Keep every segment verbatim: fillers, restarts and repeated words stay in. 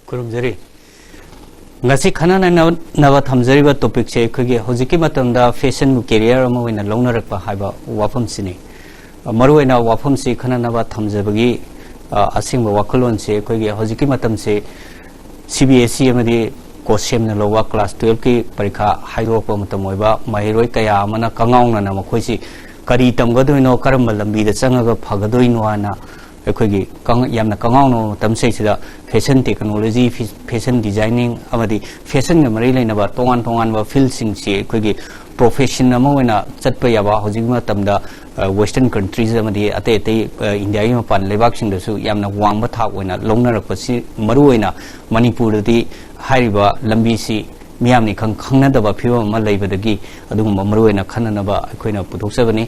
ꯈꯨꯔꯨꯝꯖꯔꯤ꯫ ꯉꯁꯤ ꯈꯟꯅꯅꯕ ꯊꯝꯖꯔꯤꯕ ꯇꯣꯄꯤꯛꯁꯦ ꯑꯩꯈꯣꯏꯒꯤ ꯍꯧꯖꯤꯛꯀꯤ ꯃꯇꯝꯗ ꯐꯦꯁꯟꯕꯨ ꯀꯦꯔꯤꯌꯔ ꯑꯃ ꯑꯣꯏꯅ ꯂꯧꯅꯔꯛꯄ ꯍꯥꯏꯕ ꯋꯥꯐꯝꯁꯤꯅꯤ꯫ ꯃꯔꯨꯑꯣꯏꯅ ꯋꯥꯐꯝꯁꯤ ꯈꯟꯅꯅꯕ ꯊꯝꯖꯕꯒꯤ, ꯑ, ꯑꯁꯦꯡꯕ ꯋꯥꯈꯜꯂꯣꯟꯁꯤ ꯑꯩꯈꯣꯏꯒꯤ ꯍꯧꯖꯤꯛꯀꯤ ꯃꯇꯝꯁꯤ ꯁꯤ ꯕꯤ ꯑꯦꯁ ꯏ ꯑꯃꯗꯤ ꯀꯣꯁꯦꯝꯅ ꯂꯧꯕ ꯀ꯭ꯂꯥꯁ ꯇꯨꯌꯦꯜꯐꯀꯤ ꯄꯔꯤꯈꯥ ꯍꯥꯏꯗꯣꯔꯛꯄ ꯃꯇꯝ ꯑꯣꯏꯕ, ꯃꯍꯩꯔꯣꯏ ꯀꯌꯥ ꯑꯃꯅ ꯀꯉꯥꯎꯅꯅ ꯃꯈꯣꯏꯁꯤ ꯀꯔꯤ ꯇꯝꯒꯗꯣꯏꯅꯣ, ꯀꯔꯝꯕ ꯂꯝꯕꯤꯗ ꯆꯪꯉꯒ ꯐꯒꯗꯣꯏꯅꯣ ꯍꯥꯏꯅ ꯑꯩꯈꯣꯏꯒꯤ ꯀꯪ-, ꯌꯥꯝꯅ ꯀꯉꯥꯎꯅꯕ ꯃꯇꯝꯁꯤꯗꯩꯁꯤꯗ ꯐꯦꯁꯟ ꯇꯦꯛꯅꯣꯂꯣꯖꯤ, ꯐꯤ-, ꯐꯦꯁꯟ ꯗꯤꯖꯥꯏꯅꯤꯡ ꯑꯃꯗꯤ ꯐꯦꯁꯟꯒ ꯃꯔꯤ ꯂꯩꯅꯕ ꯇꯣꯉꯥꯟ ꯇꯣꯉꯥꯟꯕ ꯐꯤꯜꯁꯤꯡꯁꯤ ꯑꯩꯈꯣꯏꯒꯤ ꯄ꯭ꯔꯣꯐꯦꯁꯟ ꯑꯃ ꯑꯣꯏꯅ ꯆꯠꯄ ꯌꯥꯕ ꯍꯧꯖꯤꯛꯀꯤ ꯃꯇꯝꯗ, ꯑ, ꯋꯦꯁꯇꯔꯟ ꯀꯟꯇ꯭ꯔꯤꯁ ꯑꯃꯗꯤ ꯑꯇꯩ ꯑꯇꯩ, ꯑ, ꯏꯟꯗꯤꯌꯥꯒꯤ ꯃꯄꯥꯟ ꯂꯩꯕꯥꯛꯁꯤꯡꯗꯁꯨ ꯌꯥꯝꯅ ꯋꯥꯡꯕ ꯊꯥꯛ ꯑꯣꯏꯅ ꯂꯧꯅꯔꯛꯄꯁꯤ, ꯃꯔꯨꯑꯣꯏꯅ ꯃꯅꯤꯄꯨꯔꯗꯗꯤ ꯍꯥꯏꯔꯤꯕ ꯂꯝꯕꯤꯁꯤ ꯃꯤꯌꯥꯝꯅ ꯏꯈꯪ ꯈꯪꯅꯗꯕ ꯐꯤꯕꯝ ꯑꯃ ꯂꯩꯕꯗꯒꯤ ꯑꯗꯨꯒꯨꯝꯕ ꯃꯔꯨꯑꯣꯏꯅ ꯈꯟꯅꯅꯕ ꯑꯩꯈꯣꯏꯅ ꯄꯨꯊꯣꯛꯆꯕꯅꯤ꯫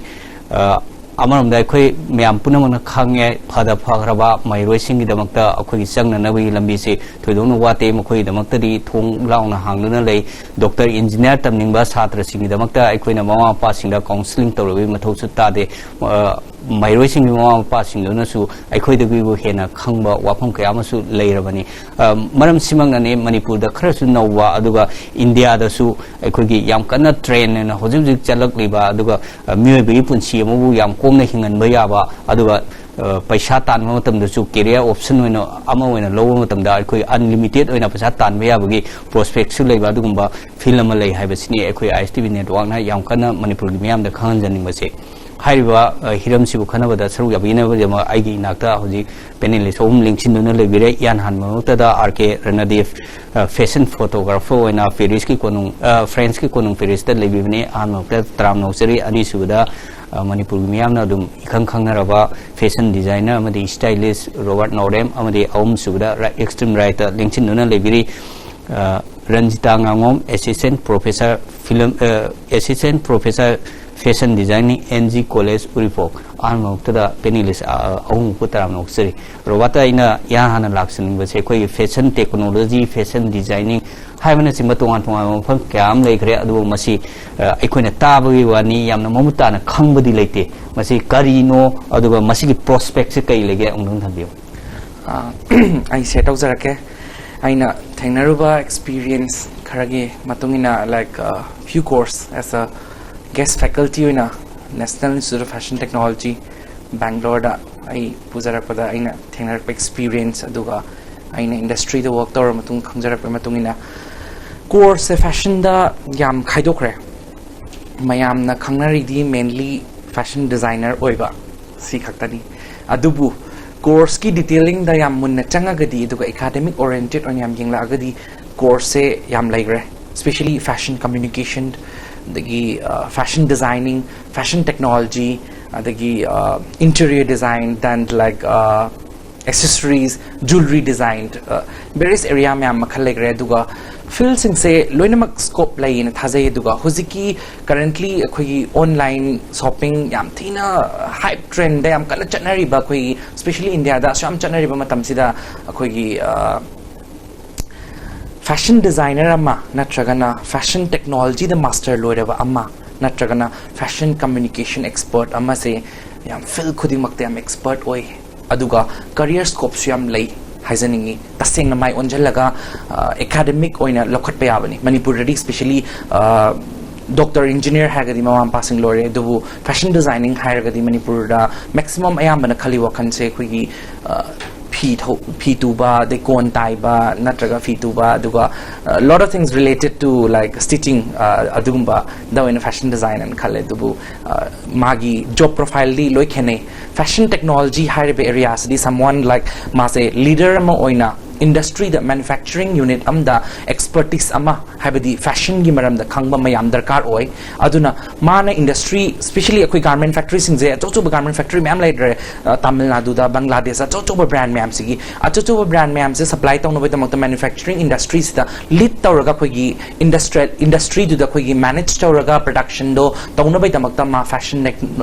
ꯑ, ꯑꯃꯔꯣꯝꯗ ꯑꯩꯈꯣꯏ ꯃꯌꯥꯝ ꯄꯨꯝꯅꯃꯛꯅ ꯈꯪꯉꯦ, ꯐꯗ ꯐꯈ꯭ꯔꯕ ꯃꯍꯩꯔꯣꯏꯁꯤꯡꯒꯤꯗꯃꯛꯇ ꯑꯩꯈꯣꯏꯒꯤ ꯆꯪꯅꯅꯕꯒꯤ ꯂꯝꯕꯤꯁꯤ ꯊꯣꯏꯗꯣꯛꯅ ꯋꯥꯠꯇꯦ꯫ ꯃꯈꯣꯏꯒꯤꯗꯃꯛꯇꯗꯤ ꯊꯣꯡ ꯂꯥꯎꯅ ꯍꯥꯡꯗꯨꯅ ꯂꯩ꯫ ꯗꯣꯛꯇꯔ, ꯏꯟꯖꯤꯅꯤꯌꯥꯔ ꯇꯝꯅꯤꯡꯕ ꯁꯥꯇ꯭ꯔꯁꯤꯡꯒꯤꯗꯃꯛꯇ ꯑꯩꯈꯣꯏꯅ ꯃꯃꯥ ꯃꯄꯥꯁꯤꯡꯗ ꯀꯥꯎꯟꯁꯤꯂꯤꯡ ꯇꯧꯔꯨꯕꯒꯤ ꯃꯊꯧꯁꯨ ꯇꯥꯗꯦ꯫ ꯑ, ꯃꯍꯩꯔꯣꯏꯁꯤꯡꯒꯤ ꯃꯃꯥ ꯃꯄꯥꯁꯤꯡꯗꯨꯅꯁꯨ ꯑꯩꯈꯣꯏꯗꯒꯤꯕꯨ ꯍꯦꯟꯅ ꯈꯪꯕ ꯋꯥꯐꯝ ꯀꯌꯥ ꯑꯃꯁꯨ ꯂꯩꯔꯕꯅꯤ꯫ ꯑ, ꯃꯔꯝꯁꯤꯃꯛꯅꯅꯤ ꯃꯅꯤꯄꯨꯔꯗ ꯈꯔꯁꯨ ꯅꯧꯕ, ꯑꯗꯨꯒ ꯏꯟꯗꯤꯌꯥꯗꯁꯨ ꯑꯩꯈꯣꯏꯒꯤ ꯌꯥꯝ ꯀꯟꯅ ꯇ꯭ꯔꯦꯟ ꯑꯣꯏꯅ ꯍꯧꯖꯤꯛ ꯍꯧꯖꯤꯛ ꯆꯠꯂꯛꯂꯤꯕ, ꯑꯗꯨꯒ, ꯑ, ꯃꯤꯑꯣꯏꯕꯒꯤ ꯄꯨꯟꯁꯤ ꯑꯃꯕꯨ ꯌꯥꯝ ꯀꯣꯝꯅ ꯍꯤꯡꯍꯟꯕ ꯌꯥꯕ, ꯑꯗꯨꯒ, ꯑ, ꯄꯩꯁꯥ ꯇꯥꯟꯕ ꯃꯇꯝꯗꯁꯨ ꯀꯦꯔꯤꯌꯔ ꯑꯣꯞꯁꯟ ꯑꯣꯏꯅ, ꯑꯃ ꯑꯣꯏꯅ ꯂꯧꯕ ꯃꯇꯝꯗ ꯑꯩꯈꯣꯏ ꯑꯟꯂꯤꯃꯤꯇꯦꯠ ꯑꯣꯏꯅ ꯄꯩꯁꯥ ꯇꯥꯟꯕ ꯌꯥꯕꯒꯤ ꯄ꯭ꯔꯣꯁꯄꯦꯛꯁꯨ ꯂꯩꯕ ꯑꯗꯨꯒꯨꯝꯕ ꯐꯤꯜ ꯑꯃ ꯂꯩ ꯍꯥꯏꯕꯁꯤꯅꯤ ꯑꯩꯈꯣꯏ ꯑꯥꯏ ꯑꯦꯁ ꯇꯤ ꯚꯤ ꯅꯦꯠꯋꯥꯔꯛꯅ ꯌꯥꯝ ꯀꯟꯅ ꯃꯅꯤꯄꯨꯔꯒꯤ ꯃꯤꯌꯥꯝꯗ ꯈꯪꯍꯟꯖꯅꯤꯡꯕꯁꯦ꯫ ꯍꯥꯏꯔꯤꯕ, ꯑ, ꯍꯤꯔꯝꯁꯤꯕꯨ ꯈꯟꯅꯕꯗ ꯁꯔꯨꯛ ꯌꯥꯕꯤꯅꯕꯒꯤꯗꯃꯛ ꯑꯩꯒꯤ ꯏꯅꯥꯛꯇ ꯍꯧꯖꯤꯛ ꯄꯦꯅꯦꯂꯤꯁ ꯑꯍꯨꯝ ꯂꯦꯡꯁꯤꯟꯗꯨꯅ ꯂꯩꯕꯤꯔꯦ꯫ ꯏꯍꯥꯟ ꯍꯥꯟꯕꯃꯛꯇꯗ ꯑꯥꯔ ꯀꯦ ꯔꯅꯗꯤꯞ, ꯑ, ꯐꯦꯁꯟ ꯐꯣꯇꯣꯒ꯭ꯔꯥꯐꯔ ꯑꯣꯏꯅ ꯄꯦꯔꯤꯁꯀꯤ ꯀꯣꯅꯨꯡ, ꯑ, ꯐ꯭ꯔꯦꯟꯁꯀꯤ ꯀꯣꯅꯨꯡ ꯄꯦꯔꯤꯁꯇ ꯂꯩꯕꯤꯕꯅꯤ꯫ ꯑꯍꯥꯟꯕꯃꯛꯇ ꯇꯔꯥꯝꯅ ꯑꯣꯛꯆꯔꯤ꯫ ꯑꯅꯤꯁꯨꯕꯗ, ꯑ, ꯃꯅꯤꯄꯨꯔꯒꯤ ꯃꯤꯌꯥꯝꯅ ꯑꯗꯨꯝ ꯏꯈꯪ ꯈꯪꯅꯔꯕ ꯐꯦꯁꯟ ꯗꯤꯖꯥꯏꯅꯔ ꯑꯃꯗꯤ ꯁ꯭ꯇꯥꯏꯂꯤꯁ ꯔꯣꯕꯥꯔꯠ ꯅꯥꯎꯔꯦꯝ, ꯑꯃꯗꯤ ꯑꯍꯨꯝꯁꯨꯕꯗ ꯔꯥꯏ-, ꯑꯦꯛꯁꯇ꯭ꯔꯤꯝ ꯔꯥꯏꯠꯇ ꯂꯦꯡꯁꯤꯟꯗꯨꯅ ꯂꯩꯕꯤꯔꯤ, ꯑ, ꯔꯟꯖꯤꯇꯥ ꯉꯥꯉꯣꯝ, ꯑꯦꯁꯤꯁꯇꯦꯟ ꯄ꯭ꯔꯣꯐꯦꯁꯔ ꯐꯤꯂꯝ, ꯑ, assistant professor fashion designing, N G college ꯎꯔꯤꯄꯣꯛ꯫ ꯑꯍꯥꯟꯕꯃꯛꯇꯗ ꯄꯦꯅꯦꯂꯤꯁ, ꯑ, ꯑꯍꯨꯝꯃꯛꯄꯨ ꯇꯔꯥꯝꯅ ꯑꯣꯛꯆꯔꯤ꯫ ꯔꯣꯕꯥꯔꯠꯇ ꯑꯩꯅ ꯏꯍꯥꯟ ꯍꯥꯟꯅ ꯂꯥꯛꯆꯅꯤꯡꯕꯁꯦ ꯑꯩꯈꯣꯏꯒꯤ ꯐꯦꯁꯟ ꯇꯦꯛꯅꯣꯂꯣꯖꯤ, ꯐꯦꯁꯟ ꯗꯤꯖꯥꯏꯅꯤꯡ ꯍꯥꯏꯕꯅꯆꯤꯡꯕ ꯇꯣꯉꯥꯟ ꯇꯣꯉꯥꯟꯕ ꯃꯐꯝ ꯀꯌꯥ ꯑꯃ ꯂꯩꯈ꯭ꯔꯦ꯫ ꯑꯗꯨꯕꯨ ꯃꯁꯤ, ꯑ, ꯑꯩꯈꯣꯏꯅ ꯇꯥꯕꯒꯤ ꯋꯥꯅꯤ, ꯌꯥꯝꯅ ꯃꯃꯨꯠ ꯇꯥꯅ ꯈꯪꯕꯗꯤ ꯂꯩꯇꯦ꯫ ꯃꯁꯤ ꯀꯔꯤꯅꯣ, ꯑꯗꯨꯒ ꯃꯁꯤꯒꯤ ꯄ꯭ꯔꯣꯁꯄꯦꯛꯁꯦ ꯀꯔꯤ ꯂꯩꯒꯦ ꯑꯃꯨꯛꯇꯪ ꯊꯝꯕꯤꯌꯨ꯫ ꯑ, ꯑꯩ ꯁꯦꯌꯔ ꯇꯧꯖꯔꯛꯀꯦ꯫ ꯑꯩꯅ ꯊꯦꯡꯅꯔꯨꯕ ꯑꯦꯛꯁꯄꯤꯔꯤꯌꯦꯟꯁ ꯈꯔꯒꯤ ꯃꯇꯨꯡ ꯏꯟꯅ, like, few course as a guest faculty ꯑꯣꯏꯅ National Institute of Fashion Technology ꯕꯦꯡꯒ꯭ꯂꯣꯔꯗ ꯑꯩ ꯄꯨꯖꯔꯛꯄꯗ ꯑꯩꯅ ꯊꯦꯡꯅꯔꯛꯄ ꯑꯦꯛꯁꯄꯤꯔꯤꯌꯦꯟꯁ, ꯑꯗꯨꯒ ꯑꯩꯅ ꯏꯟꯗꯁꯇ꯭ꯔꯤꯗ ꯋꯔꯛ ꯇꯧꯔ ꯃꯇꯨꯡ ꯈꯪꯖꯔꯛꯄꯒꯤ ꯃꯇꯨꯡ ꯏꯟꯅ, ꯀꯣꯔꯁꯁꯦ ꯐꯦꯁꯟꯗ ꯌꯥꯝ ꯈꯥꯏꯗꯣꯛꯈ꯭ꯔꯦ꯫ ꯃꯌꯥꯝꯅ ꯈꯪꯅꯔꯤꯗꯤ ꯃꯦꯟꯂꯤ ꯐꯦꯁꯟ ꯗꯤꯖꯥꯏꯅꯔ ꯑꯣꯏꯕ, ꯁꯤ ꯈꯛꯇꯅꯤ꯫ ꯑꯗꯨꯕꯨ ꯀꯣꯔꯁꯀꯤ ꯗꯤꯇꯦꯂꯤꯡꯗ ꯌꯥꯝ ꯃꯨꯟꯅ ꯆꯪꯉꯒꯗꯤ, ꯑꯗꯨꯒ ꯑꯦꯀꯥꯗꯃꯤꯛ ꯑꯣꯔꯤꯌꯦꯟꯇꯦꯠ ꯑꯣꯏꯅ ꯌꯥꯝ ꯌꯦꯡꯂꯛꯑꯒꯗꯤ, ꯀꯣꯔꯁꯁꯦ ꯌꯥꯝ ꯂꯩꯈ꯭ꯔꯦ꯫ Especially fashion communication, ꯑꯗꯒꯤ ꯐꯦꯁꯟ ꯗꯤꯖꯥꯏꯅꯤꯡ, ꯐꯦꯁꯟ ꯇꯦꯛꯅꯣꯂꯣꯖꯤ, ꯑꯗꯒꯤ interior design, then, like, accessories, jewellery design, various area ꯃꯌꯥꯝ ꯃꯈꯜ ꯂꯩꯈ꯭ꯔꯦ꯫ ꯑꯗꯨꯒ ꯐꯤꯜꯁꯤꯡꯁꯦ ꯂꯣꯏꯅꯃꯛ ꯁ꯭ꯀꯣꯞ ꯂꯩꯌꯦꯅ ꯊꯥꯖꯩ꯫ ꯑꯗꯨꯒ ꯍꯧꯖꯤꯛꯀꯤ ꯀꯔꯦꯟꯠꯂꯤ ꯑꯩꯈꯣꯏꯒꯤ ꯑꯣꯟꯂꯥꯏꯟ ꯁꯣꯞꯄꯤꯡ ꯌꯥꯝ ꯊꯤꯅ ꯍꯥꯏꯞ ꯇ꯭ꯔꯦꯟꯗ ꯌꯥꯝ ꯀꯟꯅ ꯆꯠꯅꯔꯤꯕ, ꯑꯩꯈꯣꯏꯒꯤ especially ꯏꯟꯗꯤꯌꯥꯗ ꯑꯁꯨꯛ ꯌꯥꯝ ꯆꯠꯅꯔꯤꯕ ꯃꯇꯝꯁꯤꯗ, ꯑꯩꯈꯣꯏꯒꯤ ꯐꯦꯁꯟ ꯗꯤꯖꯥꯏꯅꯔ ꯑꯃ, ꯅꯠꯇ꯭ꯔꯒꯅ ꯐꯦꯁꯟ ꯇꯦꯛꯅꯣꯂꯣꯖꯤꯗ ꯃꯥꯁꯇꯔ ꯂꯣꯏꯔꯕ ꯑꯃ, ꯅꯠꯇ꯭ꯔꯒꯅ ꯐꯦꯁꯟ ꯀꯝꯃ꯭ꯌꯨꯅꯤꯀꯦꯁꯟ ꯑꯦꯛꯁꯄꯔꯠ ꯑꯃꯁꯦ ꯌꯥꯝ ꯐꯤꯜ ꯈꯨꯗꯤꯡꯃꯛꯇ ꯌꯥꯝ ꯑꯦꯛꯁꯄꯔꯠ ꯑꯣꯏ꯫ ꯑꯗꯨꯒ ꯀꯔꯤꯌꯔ ꯁ꯭ꯀꯣꯞꯁꯨ ꯌꯥꯝ ꯂꯩ ꯍꯥꯏꯖꯅꯤꯡꯉꯤ꯫ ꯇꯁꯦꯡꯅ ꯃꯥꯏ ꯑꯣꯟꯁꯤꯜꯂꯒ ꯑꯦꯀꯥꯗꯃꯤꯛ ꯑꯣꯏꯅ ꯂꯧꯈꯠꯄ ꯌꯥꯕꯅꯤ꯫ ꯃꯅꯤꯄꯨꯔꯗꯗꯤ especially ꯗꯣꯛꯇꯔ, ꯏꯟꯖꯤꯅꯤꯌꯔ ꯍꯥꯏꯔꯒꯗꯤ ꯃꯃꯥ ꯃꯄꯥꯁꯤꯡ ꯂꯣꯏꯔꯦ, ꯑꯗꯨꯕꯨ ꯐꯦꯁꯟ ꯗꯤꯖꯥꯏꯅꯤꯡ ꯍꯥꯏꯔꯒꯗꯤ ꯃꯅꯤꯄꯨꯔꯗ ꯃꯦꯛꯁꯤꯃꯝ ꯑꯌꯥꯝꯕꯅ ꯈꯜꯂꯤ ꯋꯥꯈꯜꯁꯦ ꯑꯩꯈꯣꯏꯒꯤ ꯐꯤ ꯊꯧ ꯐꯤ ꯇꯨꯕ, ꯑꯗꯩ ꯀꯣꯟ ꯇꯥꯏꯕ, ꯅꯠꯇ꯭ꯔꯒ ꯐꯤ ꯇꯨꯕ, ꯑꯗꯨꯒ lot of things related to, like, stitching, ꯑꯗꯨꯒꯨꯝꯕꯗ ꯑꯣꯏꯅ ꯐꯦꯁꯟ ꯗꯤꯖꯥꯏꯟ ꯑꯅ ꯈꯜꯂꯦ꯫ ꯑꯗꯨꯕꯨ ꯃꯥꯒꯤ ꯖꯣꯕ ꯄ꯭ꯔꯣꯐꯥꯏꯜꯗꯤ ꯂꯣꯏ ꯈꯦꯠꯅꯩ꯫ ꯐꯦꯁꯟ ꯇꯦꯛꯅꯣꯂꯣꯖꯤ ꯍꯥꯏꯔꯤꯕ ꯑꯦꯔꯤꯌꯥꯁꯤꯗꯤ someone like ꯃꯥꯁꯦ ꯂꯤꯗꯔ ꯑꯃ ꯑꯣꯏꯅ ꯏꯟꯗꯁꯇ꯭ꯔꯤꯗ, ꯃꯦꯅꯨꯐꯦꯛꯆꯔꯤꯡ ꯌꯨꯅꯤꯠ ꯑꯃꯗ ꯑꯦꯛꯁꯄꯔꯇꯤꯁ ꯑꯃ, ꯍꯥꯏꯕꯗꯤ ꯐꯦꯁꯟꯒꯤ ꯃꯔꯝꯗ ꯈꯪꯕ ꯃꯌꯥꯝ ꯗꯔꯀꯥꯔ ꯑꯣꯏ꯫ ꯑꯗꯨꯅ ꯃꯥꯅ ꯏꯟꯗꯁꯇ꯭ꯔꯤ, especially ꯑꯩꯈꯣꯏ ꯒꯥꯔꯃꯦꯟ ꯐꯦꯛꯇꯔꯤꯁꯤꯡꯁꯦ, ꯑꯆꯧ ꯑꯆꯧꯕ ꯒꯥꯔꯃꯦꯟ ꯐꯦꯛꯇꯔꯤ ꯃꯌꯥꯝ ꯂꯩꯈ꯭ꯔꯦ, ꯇꯥꯃꯤꯜ ꯅꯥꯗꯨꯗ, ꯕꯪꯒ꯭ꯂꯥꯗꯦꯁ, ꯑꯆꯧ ꯑꯆꯧꯕ ꯕ꯭ꯔꯥꯟ ꯃꯌꯥꯝꯁꯤꯒꯤ, ꯑꯆꯧ ꯑꯆꯧꯕ ꯕ꯭ꯔꯥꯟ ꯃꯌꯥꯝꯁꯦ ꯁꯄ꯭ꯂꯥꯏ ꯇꯧꯅꯕꯒꯤꯗꯃꯛꯇ ꯃꯦꯅꯨꯐꯦꯛꯆꯔꯤꯡ ꯏꯟꯗꯁꯇ꯭ꯔꯤꯁꯤꯗ ꯂꯤꯗ ꯇꯧꯔꯒ, ꯑꯩꯈꯣꯏꯒꯤ ꯏꯟꯗꯁꯇ꯭ꯔꯤꯌꯦꯜ ꯏꯟꯗꯁꯇ꯭ꯔꯤꯗꯨꯗ ꯑꯩꯈꯣꯏꯒꯤ ꯃꯦꯅꯦꯖ ꯇꯧꯔꯒ, ꯄ꯭ꯔꯗꯛꯁꯟꯗꯣ ꯇꯧꯅꯕꯒꯤꯗꯃꯛꯇ ꯃꯥ ꯐꯦꯁꯟ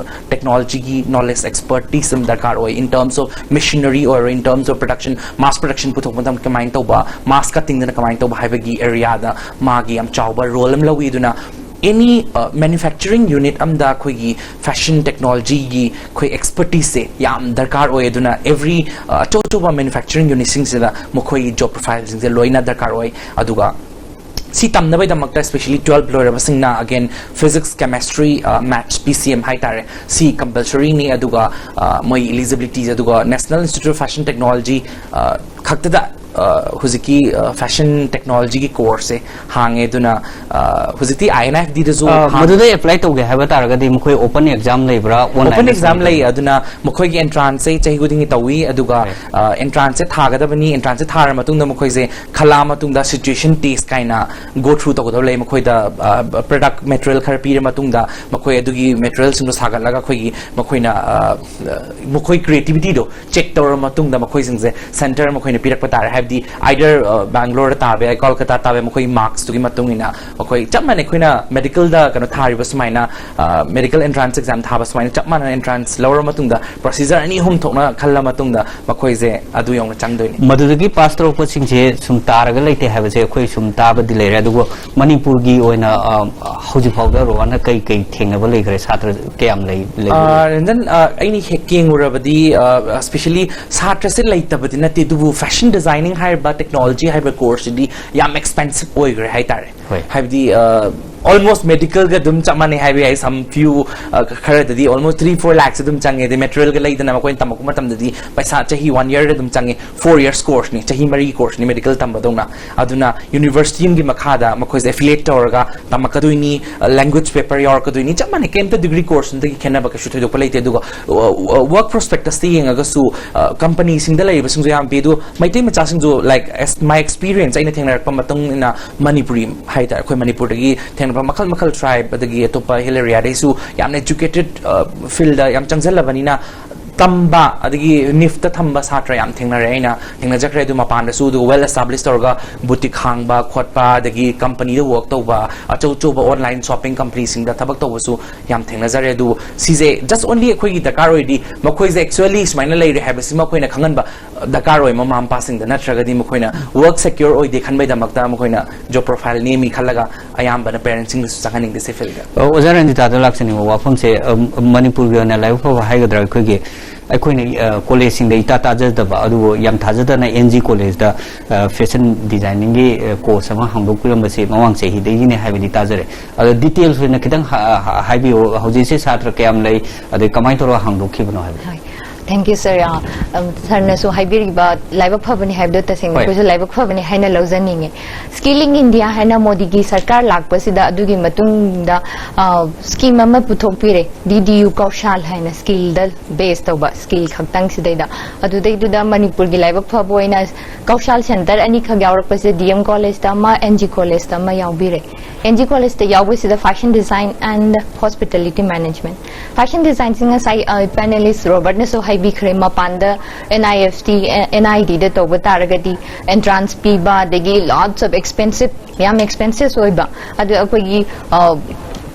ꯇꯦꯛꯅꯣꯂꯣꯖꯤꯒꯤ ꯅꯣꯂꯦꯖ, ꯑꯦꯛꯁꯄꯔꯇꯤꯁ ꯑꯃ ꯗꯔꯀꯥꯔ ꯑꯣꯏ꯫ In terms of machinery ꯑꯣꯏꯔꯣ, in terms of production, mass production ꯄꯨꯊꯣꯛꯄ ꯃꯇꯝꯗ ꯀꯃꯥꯏꯅ ꯇꯧꯕ, ꯃꯥꯁ ꯀꯠꯇꯤꯡꯗꯅ ꯀꯃꯥꯏꯅ ꯇꯧꯕ ꯍꯥꯏꯕꯒꯤ ꯑꯦꯔꯤꯌꯥꯗ ꯃꯥꯒꯤ ꯌꯥꯝ ꯆꯥꯎꯕ ꯔꯣꯜ ꯑꯃ ꯂꯧꯏ꯫ ꯑꯗꯨꯅ ꯑꯦꯅꯤ ꯃꯦꯅꯨꯐꯦꯛꯆꯔꯤꯡ ꯌꯨꯅꯤꯠ ꯑꯃꯗ ꯑꯩꯈꯣꯏꯒꯤ ꯐꯦꯁꯟ ꯇꯦꯛꯅꯣꯂꯣꯖꯤꯒꯤ ꯑꯩꯈꯣꯏ ꯑꯦꯛꯁꯄꯔꯇꯤꯁꯁꯦ ꯌꯥꯝ ꯗꯔꯀꯥꯔ ꯑꯣꯏ꯫ ꯑꯗꯨꯅ ꯑꯦꯚ꯭ꯔꯤ ꯑꯆꯧ ꯑꯆꯧꯕ ꯃꯦꯅꯨꯐꯦꯛꯆꯔꯤꯡ ꯌꯨꯅꯤꯠꯁꯤꯡꯁꯤꯗ ꯃꯈꯣꯏꯒꯤ ꯖꯣꯕ ꯄ꯭ꯔꯣꯐꯥꯏꯜꯁꯤꯡꯁꯦ ꯂꯣꯏꯅ ꯗꯔꯀꯥꯔ ꯑꯣꯏ꯫ ꯑꯗꯨꯒ ꯁꯤ ꯇꯝꯅꯕꯒꯤꯗꯃꯛꯇ especially twelve ꯂꯣꯏꯔꯕꯁꯤꯡꯅ again physics, chemistry, maths, P C M ꯍꯥꯏꯇꯥꯔꯦ, ꯁꯤ ꯀꯝꯄꯜꯁꯔꯤꯅꯤ꯫ ꯑꯗꯨꯒ ꯃꯣꯏ ꯏꯂꯤꯖꯤꯕꯤꯂꯤꯇꯤꯁ, ꯑꯗꯨꯒ National Institute of Fashion Technology ꯈꯛꯇꯗ ꯍꯧꯖꯤꯛꯀꯤ ꯐꯦꯁꯟ ꯇꯦꯛꯅꯣꯂꯣꯖꯤꯒꯤ ꯀꯣꯔꯁꯁꯦ ꯍꯥꯡꯉꯦ꯫ ꯑꯗꯨꯅ ꯍꯧꯖꯤꯛꯇꯤ I N I F Dꯗꯁꯨ ꯃꯗꯨꯗ ꯑꯦꯄ꯭ꯂꯥꯏ ꯇꯧꯒꯦ ꯍꯥꯏꯕ ꯇꯥꯔꯒꯗꯤ ꯃꯈꯣꯏ ꯑꯣꯄꯟ ꯑꯦꯛꯖꯥꯝ ꯂꯩꯕ꯭ꯔꯥ? ꯑꯣꯄꯟ ꯑꯦꯛꯖꯥꯝ ꯂꯩ꯫ ꯑꯗꯨꯅ ꯃꯈꯣꯏꯒꯤ ꯑꯦꯟꯇ꯭ꯔꯥꯟꯁꯁꯦ ꯆꯍꯤ ꯈꯨꯗꯤꯡꯒꯤ ꯇꯧꯏ꯫ ꯑꯗꯨꯒ ꯑꯦꯟꯇ꯭ꯔꯥꯟꯁꯁꯦ ꯊꯥꯒꯗꯕꯅꯤ꯫ ꯑꯦꯟꯇ꯭ꯔꯥꯟꯁꯁꯦ ꯊꯥꯔ ꯃꯇꯨꯡꯗ ꯃꯈꯣꯏꯁꯦ ꯈꯜꯂꯛꯑ ꯃꯇꯨꯡꯗ situation test ꯀꯥꯏꯅ go through ꯇꯧꯒꯗꯕ ꯂꯩ꯫ ꯃꯈꯣꯏꯗ ꯄ꯭ꯔꯗꯛ ꯃꯦꯇꯔꯤꯌꯦꯜ ꯈꯔ ꯄꯤꯔ ꯃꯇꯨꯡꯗ ꯃꯈꯣꯏ ꯑꯗꯨꯒꯤ ꯃꯦꯇꯔꯤꯌꯦꯜꯁꯤꯡꯗꯣ ꯁꯥꯒꯠꯂꯒ ꯑꯩꯈꯣꯏꯒꯤ ꯃꯈꯣꯏꯅ ꯃꯈꯣꯏ ꯀ꯭ꯔꯤꯌꯦꯇꯤꯕꯤꯇꯤꯗꯣ ꯆꯦꯛ ꯇꯧꯔꯕ ꯃꯇꯨꯡꯗ ꯃꯈꯣꯏꯁꯤꯡꯁꯦ ꯁꯦꯟꯇꯔ ꯃꯈꯣꯏꯅ ꯄꯤꯔꯛꯄ ꯇꯥꯔꯦ꯫ ꯍꯥꯏꯕꯗꯤ ꯑꯥꯏꯗꯔ ꯕꯦꯡꯒ꯭ꯂꯣꯔꯗ ꯇꯥꯕ ꯌꯥꯏ, ꯀꯣꯜꯀꯇꯥ ꯇꯥꯕ ꯌꯥꯏ, ꯃꯈꯣꯏꯒꯤ ꯃꯥꯔꯛꯁꯇꯨꯒꯤ ꯃꯇꯨꯡ ꯏꯟꯅ ꯃꯈꯣꯏ ꯆꯞ ꯃꯥꯟꯅꯩ꯫ ꯑꯩꯈꯣꯏꯅ ꯃꯦꯗꯤꯀꯦꯜꯗ ꯀꯩꯅꯣ ꯊꯥꯔꯤꯕ ꯁꯨꯃꯥꯏꯅ ꯃꯦꯗꯤꯀꯦꯜ ꯑꯦꯟꯇ꯭ꯔꯥꯟꯁ ꯑꯦꯛꯖꯥꯝ ꯊꯥꯕ ꯁꯨꯃꯥꯏꯅ ꯆꯞ ꯃꯥꯟꯅꯅ ꯑꯦꯟꯇ꯭ꯔꯥꯟꯁ ꯂꯧꯔ ꯃꯇꯨꯡꯗ ꯄ꯭ꯔꯣꯁꯤꯖꯔ ꯑꯅꯤ ꯑꯍꯨꯝ ꯊꯣꯛꯅ ꯈꯜꯂ ꯃꯇꯨꯡꯗ ꯃꯈꯣꯏꯁꯦ ꯑꯗꯨ ꯌꯧꯅ ꯆꯪꯗꯣꯏꯅꯤ꯫ ꯃꯗꯨꯗꯒꯤ ꯄꯥꯁ ꯇꯧꯔꯛꯄꯁꯤꯡꯁꯦ ꯁꯨꯝ ꯇꯥꯔꯒ ꯂꯩꯇꯦ ꯍꯥꯏꯕꯁꯦ ꯑꯩꯈꯣꯏ ꯁꯨꯝ ꯇꯥꯕꯗꯤ ꯂꯩꯔꯦ꯫ ꯑꯗꯨꯕꯨ ꯃꯅꯤꯄꯨꯔꯒꯤ ꯑꯣꯏꯅ ꯍꯧꯖꯤꯛ ꯐꯥꯎꯗ ꯔꯣꯍꯟꯅ ꯀꯩ ꯀꯩ ꯊꯦꯡꯅꯕ ꯂꯩꯈ꯭ꯔꯦ? ꯁꯥꯇ꯭ꯔ ꯀꯌꯥꯝ ꯂꯩ? ꯔꯟꯖꯟ, ꯑꯩꯅ ꯍꯦꯛ ꯌꯦꯡꯉꯨꯔꯕꯗꯤ especially ꯁꯥꯇ꯭ꯔꯁꯦ ꯂꯩꯇꯕꯗꯤ ꯅꯠꯇꯦ, ꯑꯗꯨꯕꯨ ꯐꯦꯁꯟ ꯗꯤꯖꯥꯏꯅꯤꯡ ꯍꯥꯏꯔꯤꯕ ꯇꯦꯛꯅꯣꯂꯣꯖꯤ ꯍꯥꯏꯔꯤꯕ ꯀꯣꯔꯁꯁꯤꯗꯤ ꯌꯥꯝ ꯑꯦꯛꯁꯄꯦꯟꯁꯤꯞ ꯑꯣꯏꯈ꯭ꯔꯦ ꯍꯥꯏꯇꯥꯔꯦ꯫ ꯍꯣꯏ꯫ ꯍꯥꯏꯕꯗꯤ ꯑꯣꯜꯃꯣꯁ ꯃꯦꯗꯤꯀꯦꯜꯒ ꯑꯗꯨꯝ ꯆꯞ ꯃꯥꯟꯅꯩ ꯍꯥꯏꯕ ꯌꯥꯏ꯫ Some few ꯈꯔꯗꯗꯤ almost three four lakhs ꯑꯗꯨꯝ ꯆꯪꯉꯦ꯫ ꯑꯗꯩ ꯃꯦꯇꯔꯤꯌꯦꯜꯒ ꯂꯩꯗꯅ ꯃꯈꯣꯏꯅ ꯇꯝꯃꯛꯄ ꯃꯇꯝꯗꯗꯤ ꯄꯩꯁꯥ ꯆꯍꯤ one yearꯗ ꯑꯗꯨꯝ ꯆꯪꯉꯦ꯫ Four years courseꯅꯤ, ꯆꯍꯤ ꯃꯔꯤꯒꯤ ꯀꯣꯔꯁꯅꯤ ꯃꯦꯗꯤꯀꯦꯜ ꯇꯝꯕꯗꯧꯅ꯫ ꯑꯗꯨꯅ ꯌꯨꯅꯤꯚꯔꯁꯤꯇꯤ ꯑꯃꯒꯤ ꯃꯈꯥꯗ ꯃꯈꯣꯏꯁꯦ ꯑꯦꯐꯤꯂꯤꯌꯦꯠ ꯇꯧꯔꯒ ꯇꯝꯃꯛꯀꯗꯣꯏꯅꯤ꯫ Language paper ꯌꯥꯎꯔꯛꯀꯗꯣꯏꯅꯤ꯫ ꯆꯞ ꯃꯥꯟꯅꯩ, ꯀꯩꯝꯇ ꯗꯤꯒ꯭ꯔꯤ ꯀꯣꯔꯁ ꯑꯗꯒꯤ ꯈꯦꯠꯅꯕ ꯀꯩꯁꯨ ꯊꯣꯏꯗꯣꯛꯄ ꯂꯩꯇꯦ꯫ ꯑꯗꯨꯒ ꯋꯔꯛ ꯄ꯭ꯔꯣꯁꯄꯦꯛꯇꯁꯇ ꯌꯦꯡꯉꯒꯁꯨ ꯀꯝꯄꯅꯤꯁꯤꯡꯗ ꯂꯩꯔꯤꯕꯁꯤꯡꯁꯨ ꯌꯥꯝ ꯄꯤ꯫ ꯑꯗꯨ Meitei ꯃꯆꯥꯁꯤꯡꯁꯨ, like, as my experience, ꯑꯩꯅ ꯊꯦꯡꯅꯔꯛꯄ ꯃꯇꯨꯡ ꯏꯟꯅ ꯃꯅꯤꯄꯨꯔꯤ ꯍꯥꯏꯇꯥꯔꯦ, ꯑꯩꯈꯣꯏ ꯃꯅꯤꯄꯨꯔꯗꯒꯤ ꯊꯦꯡꯅꯕ ꯃꯈꯜ ꯃꯈꯜ ꯇ꯭ꯔꯥꯏꯕ ꯑꯗꯒꯤ ꯑꯇꯣꯞꯄ ꯍꯤꯜ ꯑꯦꯔꯤꯌꯥꯗꯩꯁꯨ ꯌꯥꯝꯅ ꯏꯖꯨꯀꯦꯇꯦꯠ ꯐꯤꯜꯗ ꯌꯥꯝ ꯆꯪꯁꯤꯜꯂꯕꯅꯤꯅ ꯇꯝꯕ ꯑꯗꯒꯤ ꯅꯤꯐꯇ ꯊꯝꯕ ꯁꯥꯇ꯭ꯔ ꯌꯥꯝ ꯊꯦꯡꯅꯔꯦ, ꯑꯩꯅ ꯊꯦꯡꯅꯖꯈ꯭ꯔꯦ꯫ ꯑꯗꯨ ꯃꯄꯥꯟꯗꯁꯨ ꯑꯗꯨꯒ ꯋꯦꯜ ꯑꯦꯁꯇꯥꯕ꯭ꯂꯤꯁ ꯇꯧꯔꯒ ꯕꯨꯇꯤꯛ ꯍꯥꯡꯕ ꯈꯣꯠꯄ, ꯑꯗꯒꯤ ꯀꯝꯄꯅꯤꯗ ꯋꯔꯛ ꯇꯧꯕ, ꯑꯆꯧ ꯑꯆꯧꯕ ꯑꯣꯟꯂꯥꯏꯟ ꯁꯣꯞꯄꯤꯡ ꯀꯝꯄꯅꯤꯁꯤꯡꯗ ꯊꯕꯛ ꯇꯧꯕꯁꯨ ꯌꯥꯝ ꯊꯦꯡꯅꯖꯔꯦ꯫ ꯑꯗꯨ ꯁꯤꯁꯦ ꯖꯁ ꯑꯣꯟꯂꯤ ꯑꯩꯈꯣꯏꯒꯤ ꯗꯔꯀꯥꯔ ꯑꯣꯏꯔꯗꯤ ꯃꯈꯣꯏꯁꯦ ꯑꯦꯛꯆꯨꯋꯦꯂꯤ ꯁꯨꯃꯥꯏꯅ ꯂꯩꯔꯦ ꯍꯥꯏꯕꯁꯤꯃ ꯑꯩꯈꯣꯏꯅ ꯈꯪꯍꯟꯕ ꯗꯔꯀꯥꯔ ꯑꯣꯏ ꯃꯃꯥ ꯃꯄꯥꯁꯤꯡꯗ, ꯅꯠꯇ꯭ꯔꯒꯗꯤ ꯃꯈꯣꯏꯅ ꯋꯔꯛ ꯁꯦꯀ꯭ꯌꯣꯔ ꯑꯣꯏꯗꯦ ꯈꯟꯕꯩꯗꯃꯛꯇ ꯃꯈꯣꯏꯅ ꯖꯣꯕ ꯄ꯭ꯔꯣꯐꯥꯏꯜ ꯅꯦꯝꯃꯤ ꯈꯜꯂꯒ ꯑꯌꯥꯝꯕꯅ ꯄꯦꯔꯦꯟꯁꯤꯡꯗꯁꯨ ꯆꯪꯍꯟꯅꯤꯡꯗꯦ ꯁꯤ ꯐꯤꯜꯗ꯫ ꯑꯣꯖꯥ ꯔꯟꯖꯤꯇꯥꯗ ꯂꯥꯛꯆꯅꯤꯡꯕ ꯋꯥꯐꯝꯁꯦ, ꯃꯅꯤꯄꯨꯔꯒꯤ ꯑꯣꯏꯅ ꯂꯥꯏꯕꯛ ꯐꯕ ꯍꯥꯏꯒꯗ꯭ꯔꯥ, ꯑꯩꯈꯣꯏꯒꯤ ꯑꯩꯈꯣꯏꯅ ꯀꯣꯂꯦꯖꯁꯤꯡꯗ ꯏꯇꯥ ꯇꯥꯖꯗꯕ, ꯑꯗꯨꯕꯨ ꯌꯥꯝ ꯊꯥꯖꯗꯅ ꯑꯦꯟ ꯖꯤ ꯀꯣꯂꯦꯖꯇ ꯐꯦꯁꯟ ꯗꯤꯖꯥꯏꯅꯤꯡꯒꯤ ꯀꯣꯔꯁ ꯑꯃ ꯍꯥꯡꯗꯣꯛꯄꯤꯔꯝꯕꯁꯤ ꯃꯃꯥꯡ ꯆꯍꯤꯗꯒꯤꯅꯦ ꯍꯥꯏꯕꯗꯤ ꯇꯥꯖꯔꯦ꯫ ꯑꯗꯣ ꯗꯤꯇꯦꯜꯁ ꯑꯣꯏꯅ ꯈꯤꯇꯪ ꯍꯥꯏꯕꯤꯌꯨ, ꯍꯧꯖꯤꯛꯁꯦ ꯁꯥꯇ꯭ꯔ ꯀꯌꯥꯝ ꯂꯩ, ꯑꯗꯩ ꯀꯃꯥꯏꯅ ꯇꯧꯔꯒ ꯍꯥꯡꯗꯣꯛꯈꯤꯕꯅꯣ ꯍꯥꯏꯕꯗꯣ꯫ ꯍꯣꯏ, thank you sir꯫ ꯁꯔꯅꯁꯨ ꯍꯥꯏꯕꯤꯔꯤꯕ ꯂꯥꯏꯕꯛ ꯐꯕꯅꯤ ꯍꯥꯏꯕꯗꯣ ꯇꯁꯦꯡꯅ ꯍꯣꯏ꯫ ꯑꯩꯈꯣꯏꯁꯨ ꯂꯥꯏꯕꯛ ꯐꯕꯅꯤ ꯍꯥꯏꯅ ꯂꯧꯖꯅꯤꯡꯉꯤ꯫ ꯁ꯭ꯀꯤꯂꯤꯡ ꯏꯟꯗꯤꯌꯥ ꯍꯥꯏꯅ ꯃꯣꯗꯤꯒꯤ ꯁꯔꯀꯥꯔ ꯂꯥꯛꯄꯁꯤꯗ ꯑꯗꯨꯒꯤ ꯃꯇꯨꯡꯗ ꯁ꯭ꯀꯤꯝ ꯑꯃ ꯄꯨꯊꯣꯛꯄꯤꯔꯦ, ꯗꯤ ꯗꯤ ꯌꯨ ꯀꯧꯁꯥꯜ ꯍꯥꯏꯅ, ꯁ꯭ꯀꯤꯜꯗ ꯕꯦꯁ ꯇꯧꯕ, ꯁ꯭ꯀꯤꯜ ꯈꯛꯇꯪ ꯁꯤꯗꯩꯗ꯫ ꯑꯗꯨꯗꯩꯗꯨꯗ ꯃꯅꯤꯄꯨꯔꯒꯤ ꯂꯥꯏꯕꯛ ꯐꯕ ꯑꯣꯏꯅ ꯀꯧꯁꯥꯜ ꯁꯦꯟꯇꯔ ꯑꯅꯤꯈꯛ ꯌꯥꯎꯔꯛꯄꯁꯦ, ꯗꯤ ꯑꯦꯝ ꯀꯣꯂꯦꯖꯇ ꯑꯃ, ꯑꯦꯟ ꯖꯤ ꯀꯣꯂꯦꯖꯇ ꯑꯃ ꯌꯥꯎꯕꯤꯔꯦ꯫ ꯑꯦꯟ ꯖꯤ ꯀꯣꯂꯦꯖꯇ ꯌꯥꯎꯕꯁꯤꯗ fashion design and hospitality management. Fashion ꯗꯤꯖꯥꯏꯟꯁꯤ ꯉꯁꯥꯏ ꯄꯦꯅꯦꯂꯤꯁ ꯔꯣꯕꯔꯠꯅꯁꯨ ꯍꯥꯏꯕꯤꯈ꯭ꯔꯦ, ꯃꯄꯥꯟꯗ N I F T, N I ꯗꯤꯗ ꯇꯧꯕ ꯇꯥꯔꯒꯗꯤ ꯑꯦꯟꯇ꯭ꯔꯥꯟꯁ ꯄꯤꯕ, ꯑꯗꯒꯤ ꯂꯣꯠꯁ ꯑꯣꯐ ꯑꯦꯛꯁꯄꯦꯟꯁꯤꯞ, ꯌꯥꯝ ꯑꯦꯛꯁꯄꯦꯟꯁꯤꯞ ꯑꯣꯏꯕ, ꯑꯗꯨ ꯑꯩꯈꯣꯏꯒꯤ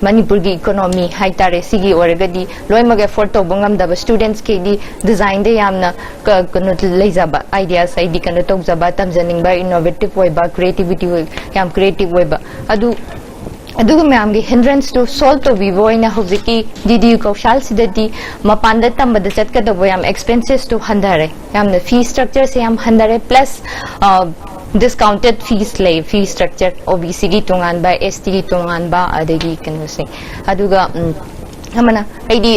ꯃꯅꯤꯄꯨꯔꯒꯤ ꯏꯀꯣꯅꯣꯃꯤ ꯍꯥꯏꯇꯥꯔꯦ, ꯁꯤꯒꯤ ꯑꯣꯏꯔꯒꯗꯤ ꯂꯣꯏꯅꯃꯛ ꯑꯦꯐꯣꯔꯗ ꯇꯧꯕ ꯉꯝꯗꯕ ꯁ꯭ꯇꯨꯗꯦꯟꯠꯁꯈꯩꯗꯤ ꯗꯤꯖꯥꯏꯟꯗ ꯌꯥꯝꯅ ꯀ- ꯀꯩꯅꯣ ꯂꯩꯖꯕ, ꯑꯥꯏꯗꯤꯌꯥꯁ ꯍꯥꯏꯗꯤ ꯀꯩꯅꯣ ꯇꯧꯖꯕ, ꯇꯝꯖꯅꯤꯡꯕ, ꯏꯅꯣꯚꯦꯇꯤꯞ ꯑꯣꯏꯕ, ꯀ꯭ꯔꯤꯌꯦꯇꯤꯚꯤꯇꯤ ꯌꯥꯝ ꯀ꯭ꯔꯤꯌꯦꯇꯤꯞ ꯑꯣꯏꯕ, ꯑꯗꯨ ꯑꯗꯨꯒ ꯃꯌꯥꯝꯒꯤ ꯍꯤꯟꯗ꯭ꯔꯦꯟꯁꯇꯨ ꯁꯣꯜꯕ ꯇꯧꯕꯤꯕ ꯑꯣꯏꯅ ꯍꯧꯖꯤꯛꯀꯤ ꯗꯤ ꯗꯤ ꯌꯨ ꯀꯧꯁꯥꯜꯁꯤꯗꯗꯤ ꯃꯄꯥꯟꯗ ꯇꯝꯕꯗ ꯆꯠꯀꯗꯧꯕ ꯌꯥꯝ ꯑꯦꯛꯁꯄꯦꯟꯁꯦꯁꯇꯨ ꯍꯟꯊꯔꯦ, ꯌꯥꯝꯅ ꯐꯤ ꯁ꯭ꯇ꯭ꯔꯛꯆꯔꯁꯦ ꯌꯥꯝ ꯍꯟꯊꯔꯦ, ꯄ꯭ꯂꯁ ꯗꯤꯁꯀꯥꯎꯟꯇꯦꯠ ꯐꯤꯁ ꯂꯩ, ꯐꯤ ꯁ꯭ꯇ꯭ꯔꯛꯆꯔ ꯑꯣ ꯕꯤ ꯁꯤꯒꯤ ꯇꯣꯉꯥꯟꯕ, ꯑꯦꯁ ꯇꯤꯒꯤ ꯇꯣꯉꯥꯟꯕ, ꯑꯗꯒꯤ ꯀꯩꯅꯣꯁꯦ꯫ ꯑꯗꯨꯒ ꯎꯝ, ꯑꯃꯅ ꯍꯥꯏꯗꯤ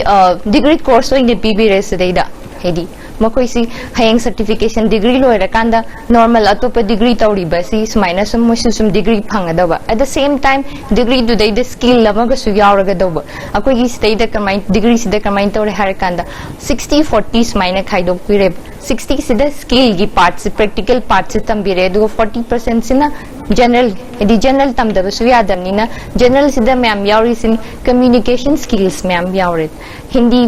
ꯗꯤꯒ꯭ꯔꯤ ꯀꯣꯔꯁ ꯑꯣꯏꯅ ꯄꯤꯕꯤꯔꯦ ꯁꯤꯗꯩꯗ, ꯍꯥꯏꯗꯤ ꯃꯈꯣꯏꯁꯤ ꯍꯌꯦꯡ ꯁꯔꯇꯤꯐꯤꯀꯦꯁꯟ ꯗꯤꯒ꯭ꯔꯤ ꯂꯣꯏꯔꯀꯥꯟꯗ ꯅꯣꯔꯃꯦꯜ ꯑꯇꯣꯞꯄ ꯗꯤꯒ꯭ꯔꯤ ꯇꯧꯔꯤꯕꯁꯤ ꯁꯨꯃꯥꯏꯅ ꯁꯨꯝ ꯃꯣꯏꯁꯨ ꯁꯨꯝ ꯗꯤꯒ꯭ꯔꯤ ꯐꯪꯒꯗꯕ, at the same time ꯗꯤꯒ꯭ꯔꯤꯗꯨꯗꯩꯗ ꯁ꯭ꯀꯤꯜ ꯑꯃꯒꯁꯨ ꯌꯥꯎꯔꯒꯗꯧꯕ꯫ ꯑꯩꯈꯣꯏꯒꯤ ꯁꯤꯗꯩꯗ ꯀꯃꯥꯏꯅ, ꯗꯤꯒ꯭ꯔꯤꯁꯤꯗ ꯀꯃꯥꯏꯅ ꯇꯧꯔꯦ ꯍꯥꯏꯔꯀꯥꯟꯗ ꯁꯤꯛꯁꯇꯤ ꯐꯣꯔꯇꯤ ꯁꯨꯃꯥꯏꯅ ꯈꯥꯏꯗꯣꯛꯄꯤꯔꯦꯕ꯫ ꯁꯤꯛꯁꯇꯤꯁꯤꯗ ꯁ꯭ꯀꯤꯜꯒꯤ ꯄꯥꯔꯠꯁꯦ, ꯄ꯭ꯔꯦꯛꯇꯤꯀꯦꯜ ꯄꯥꯔꯠꯁꯦ ꯇꯝꯕꯤꯔꯦ, ꯑꯗꯨꯒ ꯐꯣꯔꯇꯤ ꯄꯔꯁꯦꯟꯠꯁꯤꯅ ꯖꯦꯅꯔꯦꯜ, ꯍꯥꯏꯗꯤ ꯖꯦꯅꯔꯦꯜ ꯇꯝꯗꯕꯁꯨ ꯌꯥꯗꯕꯅꯤꯅ ꯖꯦꯅꯔꯦꯜꯁꯤꯗ ꯃꯌꯥꯝ ꯌꯥꯎꯔꯤꯁꯤꯅ ꯀꯝꯃ꯭ꯌꯨꯅꯤꯀꯦꯁꯟ ꯁ꯭ꯀꯤꯜꯁ ꯃꯌꯥꯝ ꯌꯥꯎꯔꯦ, ꯍꯤꯟꯗꯤ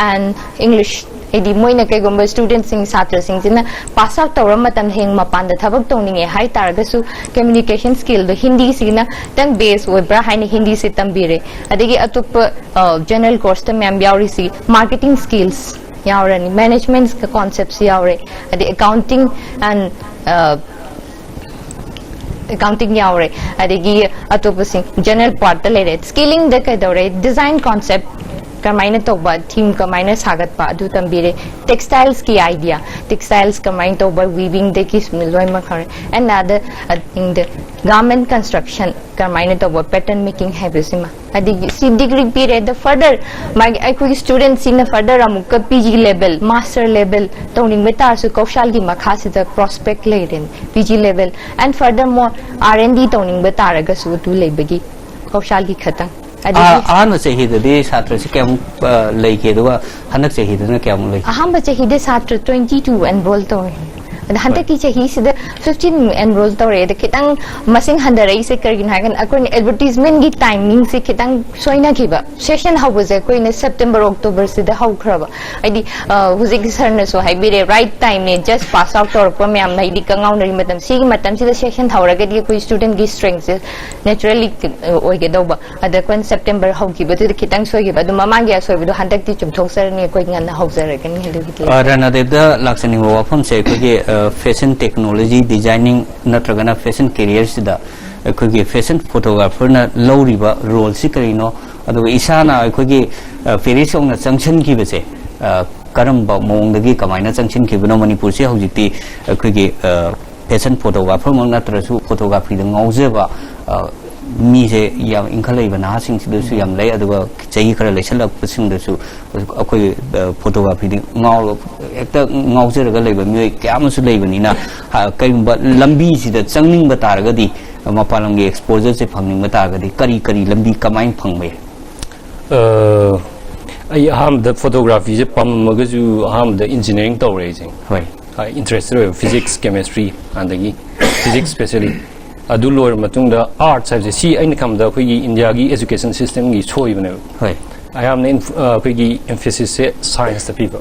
ꯑꯦꯟ ꯏꯪꯂꯤꯁ ꯍꯥꯏꯗꯤ ꯃꯣꯏꯅ ꯀꯩꯒꯨꯝꯕ ꯁ꯭ꯇꯨꯗꯦꯟꯠꯁꯤꯡ, ꯁꯥꯇ꯭ꯔꯁꯤꯡꯁꯤꯅ ꯄꯥꯁ ꯑꯥꯎꯠ ꯇꯧꯔ ꯃꯇꯝꯗ ꯍꯌꯦꯡ ꯃꯄꯥꯟꯗ ꯊꯕꯛ ꯇꯧꯅꯤꯡꯉꯦ ꯍꯥꯏ ꯇꯥꯔꯒꯁꯨ, ꯀꯝꯃ꯭ꯌꯨꯅꯤꯀꯦꯁꯟ ꯁ꯭ꯀꯤꯜꯗꯣ ꯍꯤꯟꯗꯤꯁꯤꯅ ꯈꯤꯇꯪ ꯕꯦꯁ ꯑꯣꯏꯕ꯭ꯔꯥ ꯍꯥꯏꯅ ꯍꯤꯟꯗꯤꯁꯦ ꯇꯝꯕꯤꯔꯦ꯫ ꯑꯗꯒꯤ ꯑꯇꯣꯞꯄ ꯖꯦꯅꯔꯦꯜ ꯀꯣꯔꯁꯇ ꯃꯌꯥꯝ ꯌꯥꯎꯔꯤꯁꯤ, ꯃꯥꯔꯀꯦꯇꯤꯡ ꯁ꯭ꯀꯤꯜꯁ ꯌꯥꯎꯔꯅꯤ, ꯃꯦꯅꯦꯖꯃꯦꯟꯠꯀꯤ ꯀꯣꯟꯁꯦꯞꯁ ꯌꯥꯎꯔꯦ, ꯑꯗꯩ ꯑꯦꯀꯥꯎꯟꯇꯤꯡ ꯑꯦꯟ ꯑꯦꯀꯥꯎꯟꯇꯤꯡ ꯌꯥꯎꯔꯦ꯫ ꯑꯗꯒꯤ ꯑꯇꯣꯞꯄꯁꯤꯡ ꯖꯦꯅꯔꯦꯜ ꯄꯥꯔꯠꯇ ꯂꯩꯔꯦ꯫ ꯁ꯭ꯀꯤꯂꯤꯡꯗ ꯀꯩꯗꯧꯔꯦ? ꯗꯤꯖꯥꯏꯟ ꯀꯣꯟꯁꯦꯞ ꯀꯃꯥꯏꯅ ꯇꯧꯕ, ꯊꯤꯝ ꯀꯃꯥꯏꯅ ꯁꯥꯒꯠꯄ, ꯑꯗꯨ ꯇꯝꯕꯤꯔꯦ꯫ ꯇꯦꯛꯁꯇꯥꯏꯜꯁꯀꯤ ꯑꯥꯏꯗꯤꯌꯥ, ꯇꯦꯛꯁꯇꯥꯏꯜꯁ ꯀꯃꯥꯏꯅ ꯇꯧꯕ, ꯋꯤꯕꯤꯡꯗꯒꯤ ꯂꯣꯏꯅꯃꯛ ꯍꯧꯔꯦ꯫ ꯑꯦꯟ ꯑꯗ ꯒꯥꯔꯃꯦꯟ ꯀꯟꯁꯇ꯭ꯔꯛꯁꯟ ꯀꯃꯥꯏꯅ ꯇꯧꯕ, ꯄꯦꯇꯔꯟ ꯃꯦꯀꯤꯡ ꯍꯥꯏꯕꯁꯤꯃ꯫ ꯑꯗꯒꯤ ꯁꯤ ꯗꯤꯒ꯭ꯔꯤ ꯄꯤꯔꯦ꯫ ꯑꯗ ꯐꯔꯗꯔ ꯃꯥꯒꯤ ꯑꯩꯈꯣꯏꯒꯤ ꯁ꯭ꯇꯨꯗꯦꯟꯠꯁꯤꯡꯅ ꯐꯔꯗꯔ ꯑꯃꯨꯛꯀ ꯄꯤ ꯖꯤ ꯂꯦꯕꯦꯜ, ꯃꯥꯁꯇꯔ ꯂꯦꯕꯦꯜ ꯇꯧꯅꯤꯡꯕ ꯇꯥꯔꯁꯨ ꯀꯧꯁꯥꯜꯒꯤ ꯃꯈꯥꯁꯤꯗ ꯄ꯭ꯔꯣꯁꯄꯦꯛ ꯂꯩꯔꯦꯅꯦ꯫ ꯄꯤ ꯖꯤ ꯂꯦꯕꯦꯜ and further more R and D ꯇꯧꯅꯤꯡꯕ ꯇꯥꯔꯒꯁꯨ ꯑꯗꯨ ꯂꯩꯕꯒꯤ ꯀꯧꯁꯥꯜꯒꯤ ꯈꯇꯪ꯫ ꯑꯗꯒꯤ ꯑꯍꯥꯟꯕ ꯆꯍꯤꯗꯗꯤ ꯁꯥꯇ꯭ꯔꯁꯤ ꯀꯌꯥꯃꯨꯛ ꯂꯩꯒꯦ, ꯑꯗꯨꯒ ꯍꯟꯗꯛ ꯆꯍꯤꯗꯅ ꯀꯌꯥꯃꯨꯛ ꯂꯩꯒꯦ? ꯑꯍꯥꯟꯕ ꯆꯍꯤꯗ ꯁꯥꯇ꯭ꯔ ꯇ꯭ꯋꯦꯟꯇꯤ ꯇꯨ ꯑꯦꯟꯔꯣꯜ ꯇꯧꯔꯦ꯫ ꯑꯗ ꯍꯟꯗꯛꯀꯤ ꯆꯍꯤꯁꯤꯗ ꯐꯤꯐꯇꯤꯟ ꯑꯦꯟꯔꯣꯜ ꯇꯧꯔꯦ꯫ ꯑꯗ ꯈꯤꯇꯪ ꯃꯁꯤꯡ ꯍꯟꯊꯔꯛꯏꯁꯦ ꯀꯔꯤꯒꯤꯅꯣ ꯍꯥꯏꯔꯒꯅ ꯑꯩꯈꯣꯏꯅ ꯑꯦꯗꯚꯔꯇꯤꯁꯃꯦꯟꯒꯤ ꯇꯥꯏꯃꯤꯡꯁꯦ ꯈꯤꯇꯪ ꯁꯣꯏꯅꯈꯤꯕ꯫ ꯁꯦꯁꯟ ꯍꯧꯕꯁꯦ ꯑꯩꯈꯣꯏꯅ ꯁꯦꯞꯇꯦꯝꯕꯔ, ꯑꯣꯛꯇꯣꯕꯔꯁꯤꯗ ꯍꯧꯈ꯭ꯔꯕ꯫ ꯍꯥꯏꯗꯤ ꯍꯧꯖꯤꯛ ꯁꯔꯅꯁꯨ ꯍꯥꯏꯕꯤꯔꯦ, ꯔꯥꯏꯠ ꯇꯥꯏꯝꯅꯦ, ꯖꯁ ꯄꯥꯁ ꯑꯥꯎꯠ ꯇꯧꯔꯛꯄ ꯃꯌꯥꯝ, ꯍꯥꯏꯗꯤ ꯀꯉꯥꯎꯅꯔꯤ ꯃꯇꯝ, ꯁꯤꯒꯤ ꯃꯇꯝꯁꯤꯗ ꯁꯦꯁꯟ ꯍꯧꯔꯒꯗꯤ ꯑꯩꯈꯣꯏ ꯁ꯭ꯇꯨꯗꯦꯟꯠꯀꯤ ꯁ꯭ꯇ꯭ꯔꯦꯡꯁꯦ ꯅꯦꯆꯔꯦꯜꯂꯤ ꯑꯣꯏꯒꯗꯧꯕ꯫ ꯑꯗ ꯑꯩꯈꯣꯏꯅ ꯁꯦꯞꯇꯦꯝꯕꯔ ꯍꯧꯈꯤꯕꯗꯨꯗ ꯈꯤꯇꯪ ꯁꯣꯏꯈꯤꯕ, ꯑꯗꯨ ꯃꯃꯥꯡꯒꯤ ꯑꯁꯣꯏꯕꯗꯣ ꯍꯟꯗꯛꯇꯤ ꯆꯨꯝꯊꯣꯛꯆꯔꯅꯤ, ꯑꯩꯈꯣꯏ ꯉꯟꯅ ꯍꯧꯖꯔꯒꯅꯤ ꯑꯗꯨꯒꯤꯗꯤ꯫ ꯑ, ꯔꯅꯥꯗꯦꯕꯗ ꯂꯥꯛꯆꯅꯤꯡꯕ ꯋꯥꯐꯝꯁꯦ ꯑꯩꯈꯣꯏꯒꯤ, ꯑ, ꯐꯦꯁꯟ ꯇꯦꯛꯅꯣꯂꯣꯖꯤ, ꯗꯤꯖꯥꯏꯅꯤꯡ ꯅꯠꯇ꯭ꯔꯒꯅ ꯐꯦꯁꯟ ꯀꯦꯔꯤꯌꯔꯁꯤꯗ ꯑꯩꯈꯣꯏꯒꯤ ꯐꯦꯁꯟ ꯐꯣꯇꯣꯒ꯭ꯔꯥꯐꯔꯅ ꯂꯧꯔꯤꯕ ꯔꯣꯜꯁꯤ ꯀꯔꯤꯅꯣ? ꯑꯗꯨꯒ ꯏꯁꯥꯅ ꯑꯩꯈꯣꯏꯒꯤ, ꯑ, ꯄꯦꯔꯤꯁ ꯌꯧꯅ ꯆꯪꯁꯤꯟꯈꯤꯕꯁꯦ, ꯑ, ꯀꯔꯝꯕ ꯃꯑꯣꯡꯗꯒꯤ ꯀꯃꯥꯏꯅ ꯆꯪꯁꯤꯟꯈꯤꯕꯅꯣ? ꯃꯅꯤꯄꯨꯔꯁꯤ ꯍꯧꯖꯤꯛꯇꯤ ꯑꯩꯈꯣꯏꯒꯤ, ꯑ, ꯐꯦꯁꯟ ꯐꯣꯇꯣꯒ꯭ꯔꯥꯐꯔꯃꯛ ꯅꯠꯇ꯭ꯔꯁꯨ ꯐꯣꯇꯣꯒ꯭ꯔꯥꯐꯤꯗ ꯉꯥꯎꯖꯕ, ꯑ, ꯃꯤꯁꯦ ꯌꯥꯝ ꯏꯟꯈꯠꯂꯛꯏꯕ ꯅꯍꯥꯁꯤꯡꯁꯤꯗꯁꯨ ꯌꯥꯝ ꯂꯩ꯫ ꯑꯗꯨꯒ ꯆꯍꯤ ꯈꯔ ꯂꯩꯁꯜꯂꯛꯄꯁꯤꯡꯗꯁꯨ ꯑꯩꯈꯣꯏ, ꯑ, ꯐꯣꯇꯣꯒ꯭ꯔꯥꯐꯤꯗ ꯉꯥꯎ-, ꯍꯦꯛꯇ ꯉꯥꯎꯖꯔꯒ ꯂꯩꯕ ꯃꯤꯑꯣꯏ ꯀꯌꯥ ꯑꯃꯁꯨ ꯂꯩꯕꯅꯤꯅ, ꯍ-, ꯀꯔꯤꯒꯨꯝꯕ ꯂꯝꯕꯤꯁꯤꯗ ꯆꯪꯅꯤꯡꯕ ꯇꯥꯔꯒꯗꯤ, ꯃꯄꯥꯟ ꯂꯝꯒꯤ ꯑꯦꯛꯁꯄꯣꯖꯔꯁꯦ ꯐꯪꯅꯤꯡꯕ ꯇꯥꯔꯒꯗꯤ ꯀꯔꯤ ꯀꯔꯤ ꯂꯝꯕꯤ ꯀꯃꯥꯏꯅ ꯐꯪꯕ ꯌꯥꯏ? ꯑ, ꯑꯩ ꯑꯍꯥꯟꯕꯗ ꯐꯣꯇꯣꯒ꯭ꯔꯥꯐꯤꯁꯦ ꯄꯥꯝꯃꯒꯁꯨ ꯑꯍꯥꯟꯕꯗ ꯏꯟꯖꯤꯅꯤꯌꯥꯔꯤꯡ ꯇꯧꯔꯦ ꯑꯩꯁꯦ꯫ ꯍꯣꯏ꯫ ꯏꯟꯇꯔꯦꯁꯇꯦꯠ ꯑꯣꯏꯕ, ꯐꯤꯖꯤꯛꯁ, ꯀꯦꯃꯦꯁꯇ꯭ꯔꯤ, ꯑꯗꯒꯤ ꯐꯤꯖꯤꯛꯁ ꯁ꯭ꯄꯦꯁꯦꯜꯂꯤ꯫ ꯑꯗꯨ ꯂꯣꯏꯔꯕ ꯃꯇꯨꯡꯗ ꯑꯥꯔꯠꯁ ꯍꯥꯏꯕꯁꯦ, ꯁꯤ ꯑꯩꯅ ꯈꯟꯕꯗ ꯑꯩꯈꯣꯏꯒꯤ ꯏꯟꯗꯤꯌꯥꯒꯤ ꯑꯦꯖꯨꯀꯦꯁꯟ ꯁꯤꯁꯇꯦꯝꯒꯤ ꯁꯣꯏꯕꯅꯦꯕ꯫ ꯍꯣꯏ꯫ ꯑꯌꯥꯝꯕꯅ ꯏꯟꯐ-, ꯑ, ꯑꯩꯈꯣꯏꯒꯤ ꯑꯦꯝꯐꯦꯁꯤꯁꯁꯦ ꯁꯥꯏꯟꯁꯇ ꯄꯤꯕ꯫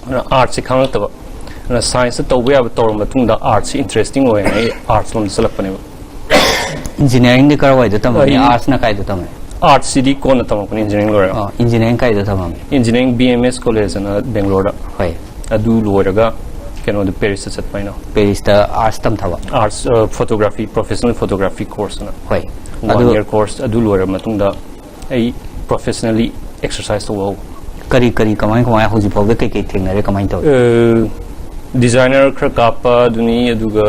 ꯑꯗꯨꯅ ꯑꯥꯔꯠꯁꯁꯦ ꯈꯪꯉꯛꯇꯕ꯫ ꯑꯗꯨꯅ ꯁꯥꯏꯟꯁꯇ ꯇꯧꯕ ꯌꯥꯕ ꯇꯧꯔ ꯃꯇꯨꯡꯗ ꯑꯥꯔꯠꯁꯁꯦ ꯏꯟꯇꯔꯦꯁꯇꯤꯡ ꯑꯣꯏꯌꯦꯅ ꯑꯩ ꯑꯥꯔꯠꯁ ꯂꯣꯝꯗ ꯆꯠꯂꯛꯄꯅꯦꯕ꯫ ꯏꯟꯖꯤꯅꯤꯌꯥꯔꯤꯡꯗꯤ ꯀꯔꯋꯥꯏꯗ ꯇꯝꯃꯝꯃꯤ? ꯑꯩ- ꯑꯥꯔꯠꯁꯅ ꯀꯥꯏꯗ ꯇꯝꯃꯦ? ꯑꯥꯔꯠꯁꯁꯤꯗꯤ ꯀꯣꯟꯅ ꯇꯝꯃꯛꯄꯅꯤ ꯏꯟꯖꯤꯅꯤꯌꯥꯔꯤꯡ ꯂꯣꯏꯔꯒ꯫ ꯑꯣ, ꯏꯟꯖꯤꯅꯤꯌꯥꯔꯤꯡ ꯀꯥꯏꯗ ꯇꯝꯃꯝꯃꯤ? Engineering B M S college ꯑꯅ ꯕꯦꯡꯒ꯭ꯂꯣꯔꯗ꯫ ꯍꯣꯏ, ꯑꯗꯨ ꯂꯣꯏꯔꯒ ꯀꯩꯅꯣꯗ ꯄꯦꯔꯤꯁꯇ ꯆꯠꯄ ꯑꯩꯅ꯫ ꯄꯦꯔꯤꯁꯇ ꯑꯥꯔꯠꯁ ꯇꯝꯊꯕ꯫ Arts photography, professional photography course ꯑꯅ꯫ ꯍꯣꯏ, ꯋꯥꯟ ꯑꯗꯨ ꯏꯌꯔ ꯀꯣꯔꯁ ꯑꯗꯨ ꯂꯣꯏꯔꯕ ꯃꯇꯨꯡꯗ ꯑꯩ ꯄ꯭ꯔꯣꯐꯦꯁꯅꯦꯜꯂꯤ ꯑꯦꯛꯁꯔꯁꯥꯏꯁ ꯇꯧꯕ ꯍꯧꯕ꯫ ꯀꯔꯤ ꯀꯔꯤ, ꯀꯃꯥꯏ ꯀꯃꯥꯏ, ꯍꯧꯖꯤꯛ ꯐꯥꯎꯗ ꯀꯩꯀꯩ ꯊꯦꯡꯅꯔꯦ, ꯀꯃꯥꯏꯅ ꯇꯧꯋꯤ? ꯗꯤꯖꯥꯏꯅꯔ ꯈꯔ ꯀꯥꯞꯄ ꯑꯗꯨꯅꯤ, ꯑꯗꯨꯒ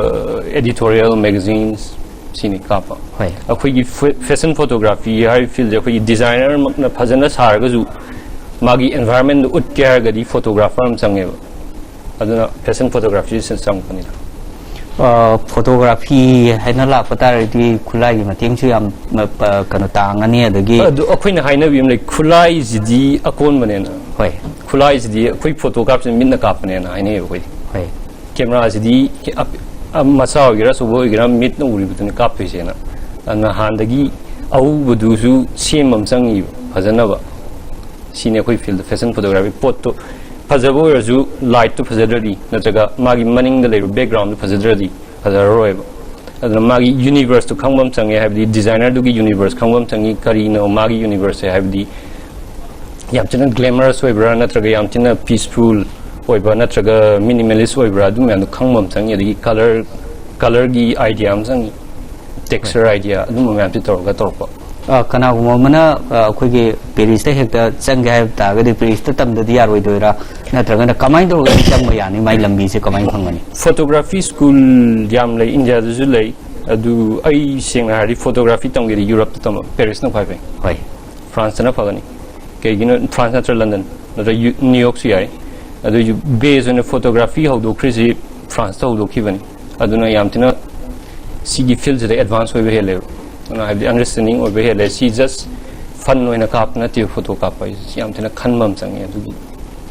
ꯑꯦꯗꯤꯇꯣꯔꯤꯌꯦꯜ ꯃꯦꯒꯥꯖꯤꯟꯁ ꯁꯤꯅꯤ ꯀꯥꯞꯄ꯫ ꯍꯣꯏ, ꯑꯩꯈꯣꯏꯒꯤ ꯐꯦꯁꯟ ꯐꯣꯇꯣꯒ꯭ꯔꯥꯐꯤ ꯍꯥꯏꯔꯤꯕ ꯐꯤꯜꯁꯦ ꯑꯩꯈꯣꯏꯒꯤ ꯗꯤꯖꯥꯏꯅꯔꯃꯛꯅ ꯐꯖꯅ ꯁꯥꯔꯒꯁꯨ ꯃꯥꯒꯤ ꯑꯦꯟꯚꯥꯏꯔꯟꯃꯦꯟꯗꯣ ꯎꯠꯀꯦ ꯍꯥꯏꯔꯒꯗꯤ ꯐꯣꯇꯣꯒ꯭ꯔꯥꯐꯔ ꯑꯃ ꯆꯪꯉꯦꯕ꯫ ꯑꯗꯨꯅ ꯐꯦꯁꯟ ꯐꯣꯇꯣꯒ꯭ꯔꯥꯐꯤꯁꯤꯗ ꯆꯪꯉꯛꯄꯅꯤꯗ꯫ ꯐꯣꯇꯣꯒ꯭ꯔꯥꯐꯤ ꯍꯥꯏꯅ ꯂꯥꯛꯄ ꯇꯥꯔꯗꯤ ꯈꯨꯠꯂꯥꯏꯒꯤ ꯃꯇꯦꯡꯁꯨ ꯌꯥꯝ ꯑ, ꯀꯩꯅꯣ ꯇꯥꯡꯉꯅꯤ, ꯑꯗꯒꯤ ꯑꯗꯨ ꯑꯩꯈꯣꯏꯅ ꯍꯥꯏꯅꯕꯤ ꯑꯃ ꯂꯩ, ꯈꯨꯠꯂꯥꯏꯁꯤꯗꯤ ꯑꯀꯣꯟꯕꯅꯦꯅ꯫ ꯍꯣꯏ, ꯈꯨꯠꯂꯥꯏꯁꯤꯗꯤ ꯑꯩꯈꯣꯏ ꯐꯣꯇꯣ ꯀꯥꯞꯁꯤꯅ ꯃꯤꯠꯅ ꯀꯥꯞꯄꯅꯦꯅ ꯍꯥꯏꯅꯩꯌꯦꯕ ꯑꯩꯈꯣꯏꯗꯤ꯫ ꯍꯣꯏ, ꯀꯦꯃꯦꯔꯥꯁꯤꯗꯤ ꯑꯞ- ꯑ, ꯃꯆꯥ ꯑꯣꯏꯒꯦꯔꯥ ꯑꯆꯧꯕ ꯑꯣꯏꯒꯦꯔꯥ ꯃꯤꯠꯅ ꯎꯔꯤꯕꯗꯨꯅꯤ ꯀꯥꯞꯇꯣꯏꯁꯦꯅ꯫ ꯑꯗꯨꯅ ꯍꯥꯟꯅꯗꯒꯤ ꯑꯎꯕꯗꯨꯁꯨ ꯁꯦꯝꯕ ꯑꯃ ꯆꯪꯉꯤꯕ ꯐꯖꯅꯕ꯫ ꯁꯤꯅꯤ ꯑꯩꯈꯣꯏ ꯐꯤꯜꯗ ꯐꯦꯁꯟ ꯐꯣꯇꯣꯒ꯭ꯔꯥꯐꯤ꯫ ꯄꯣꯠꯇꯣ ꯐꯖꯕ ꯑꯣꯏꯔꯁꯨ ꯂꯥꯏꯠꯇꯣ ꯐꯖꯗ꯭ꯔꯗꯤ ꯅꯠꯇ꯭ꯔꯒ ꯃꯥꯒꯤ ꯃꯅꯤꯡꯗ ꯂꯩꯕ ꯕꯦꯛꯒ꯭ꯔꯥꯎꯟꯗꯣ ꯐꯖꯗ꯭ꯔꯗꯤ ꯐꯖꯔꯔꯣꯏꯕ꯫ ꯑꯗꯨꯅ ꯃꯥꯒꯤ ꯌꯨꯅꯤꯚꯔꯁꯇꯣ ꯈꯪꯕ ꯑꯃ ꯆꯪꯉꯦ, ꯍꯥꯏꯕꯗꯤ ꯗꯤꯖꯥꯏꯅꯔꯗꯨꯒꯤ ꯌꯨꯅꯤꯚꯔꯁ ꯈꯪꯕ ꯑꯃ ꯆꯪꯉꯤ꯫ ꯀꯔꯤꯅꯣ ꯃꯥꯒꯤ ꯌꯨꯅꯤꯚꯔꯁꯁꯦ? ꯍꯥꯏꯕꯗꯤ ꯌꯥꯝ ꯊꯤꯅ ꯒ꯭ꯂꯦꯃꯔꯁ ꯑꯣꯏꯕ꯭ꯔꯥ, ꯅꯠꯇ꯭ꯔꯒ ꯌꯥꯝ ꯊꯤꯅ ꯄꯤꯁꯐꯨꯜ ꯑꯣꯏꯕ꯭ꯔꯥ, ꯅꯠꯇ꯭ꯔꯒ ꯃꯤꯅꯤꯃꯦꯂꯤꯁ ꯑꯣꯏꯕ꯭ꯔꯥ, ꯑꯗꯨ ꯃꯌꯥꯝꯗꯣ ꯈꯪꯕ ꯑꯃ ꯆꯪꯉꯤ꯫ ꯑꯗꯒꯤ ꯀꯂꯔ, ꯀꯂꯔꯒꯤ ꯑꯥꯏꯗꯤꯌꯥ ꯑꯃ ꯆꯪꯉꯤ, ꯇꯦꯛꯁꯆꯔ ꯑꯥꯏꯗꯤꯌꯥ, ꯑꯗꯨꯝꯕ ꯃꯌꯥꯝꯁꯤ ꯇꯧꯔꯒ ꯇꯧꯔꯛꯄ꯫ ꯑ, ꯀꯅꯥꯒꯨꯝꯕ ꯑꯃꯅ, ꯑ, ꯑꯩꯈꯣꯏꯒꯤ ꯄꯦꯔꯤꯁꯇ ꯍꯦꯛꯇ ꯆꯪꯒꯦ ꯍꯥꯏꯕ ꯇꯥꯔꯒꯗꯤ ꯄꯦꯔꯤꯁꯇ ꯇꯝꯗꯗꯤ ꯌꯥꯔꯣꯏꯗꯣꯏꯔꯥ, ꯅꯠꯇ꯭ꯔꯒꯅ ꯀꯃꯥꯏꯅ ꯇꯧꯔꯒ ꯆꯪꯕ ꯌꯥꯅꯤ? ꯃꯥꯏ ꯂꯝꯕꯤꯁꯦ ꯀꯃꯥꯏꯅ ꯐꯪꯒꯅꯤ? ꯐꯣꯇꯣꯒ꯭ꯔꯥꯐꯤ ꯁ꯭ꯀꯨꯜ ꯌꯥꯝ ꯂꯩ, ꯏꯟꯗꯤꯌꯥꯗꯁꯨ ꯂꯩ꯫ ꯑꯗꯨ ꯑꯩ ꯁꯦꯡꯅ ꯍꯥꯏꯔꯗꯤ ꯐꯣꯇꯣꯒ꯭ꯔꯥꯐꯤ ꯇꯝꯒꯦꯗꯤ ꯌꯨꯔꯞꯇ ꯇꯝꯕ, ꯄꯦꯔꯤꯁꯅ ꯈ꯭ꯋꯥꯏ ꯐꯩ꯫ ꯍꯣꯏ, ꯐ꯭ꯔꯥꯟꯁꯇꯅ ꯐꯒꯅꯤ꯫ ꯀꯩꯒꯤꯅꯣ, ꯐ꯭ꯔꯥꯟꯁ ꯅꯠꯇ꯭ꯔ ꯂꯟꯗꯟ ꯅꯠꯇ꯭ꯔ ꯌꯨ- ꯅ꯭ꯌꯨ ꯌꯣꯔꯛꯁꯨ ꯌꯥꯏ꯫ ꯑꯗꯨ ꯌꯨ- ꯕꯦꯖ ꯑꯣꯏꯅ ꯐꯣꯇꯣꯒ꯭ꯔꯥꯐꯤ ꯍꯧꯗꯣꯛꯈ꯭ꯔꯤꯁꯤ ꯐ꯭ꯔꯥꯟꯁꯇ ꯍꯧꯗꯣꯛꯈꯤꯕꯅꯤ꯫ ꯑꯗꯨꯅ ꯌꯥꯝ ꯊꯤꯅ ꯁꯤꯒꯤ ꯐꯤꯜꯁꯤꯗ ꯑꯦꯗꯚꯥꯟꯁ ꯑꯣꯏꯕ ꯍꯦꯜꯂꯦꯕ꯫ ꯑꯗꯨꯅ ꯍꯥꯏꯕꯗꯤ ꯑꯟꯗꯔꯁꯇꯦꯟꯗꯤꯡ ꯑꯣꯏꯕ ꯍꯦꯜꯂꯦ꯫ ꯁꯤ ꯖꯁ ꯐꯟ ꯑꯣꯏꯅ ꯀꯥꯞꯄ ꯅꯠꯇꯦꯕ, ꯐꯣꯇꯣ ꯀꯥꯞꯄ ꯍꯥꯏꯁꯦ꯫ ꯁꯤ ꯌꯥꯝ ꯊꯤꯅ ꯈꯟꯕ ꯑꯃ ꯆꯪꯉꯦ꯫ ꯑꯗꯨꯒꯤ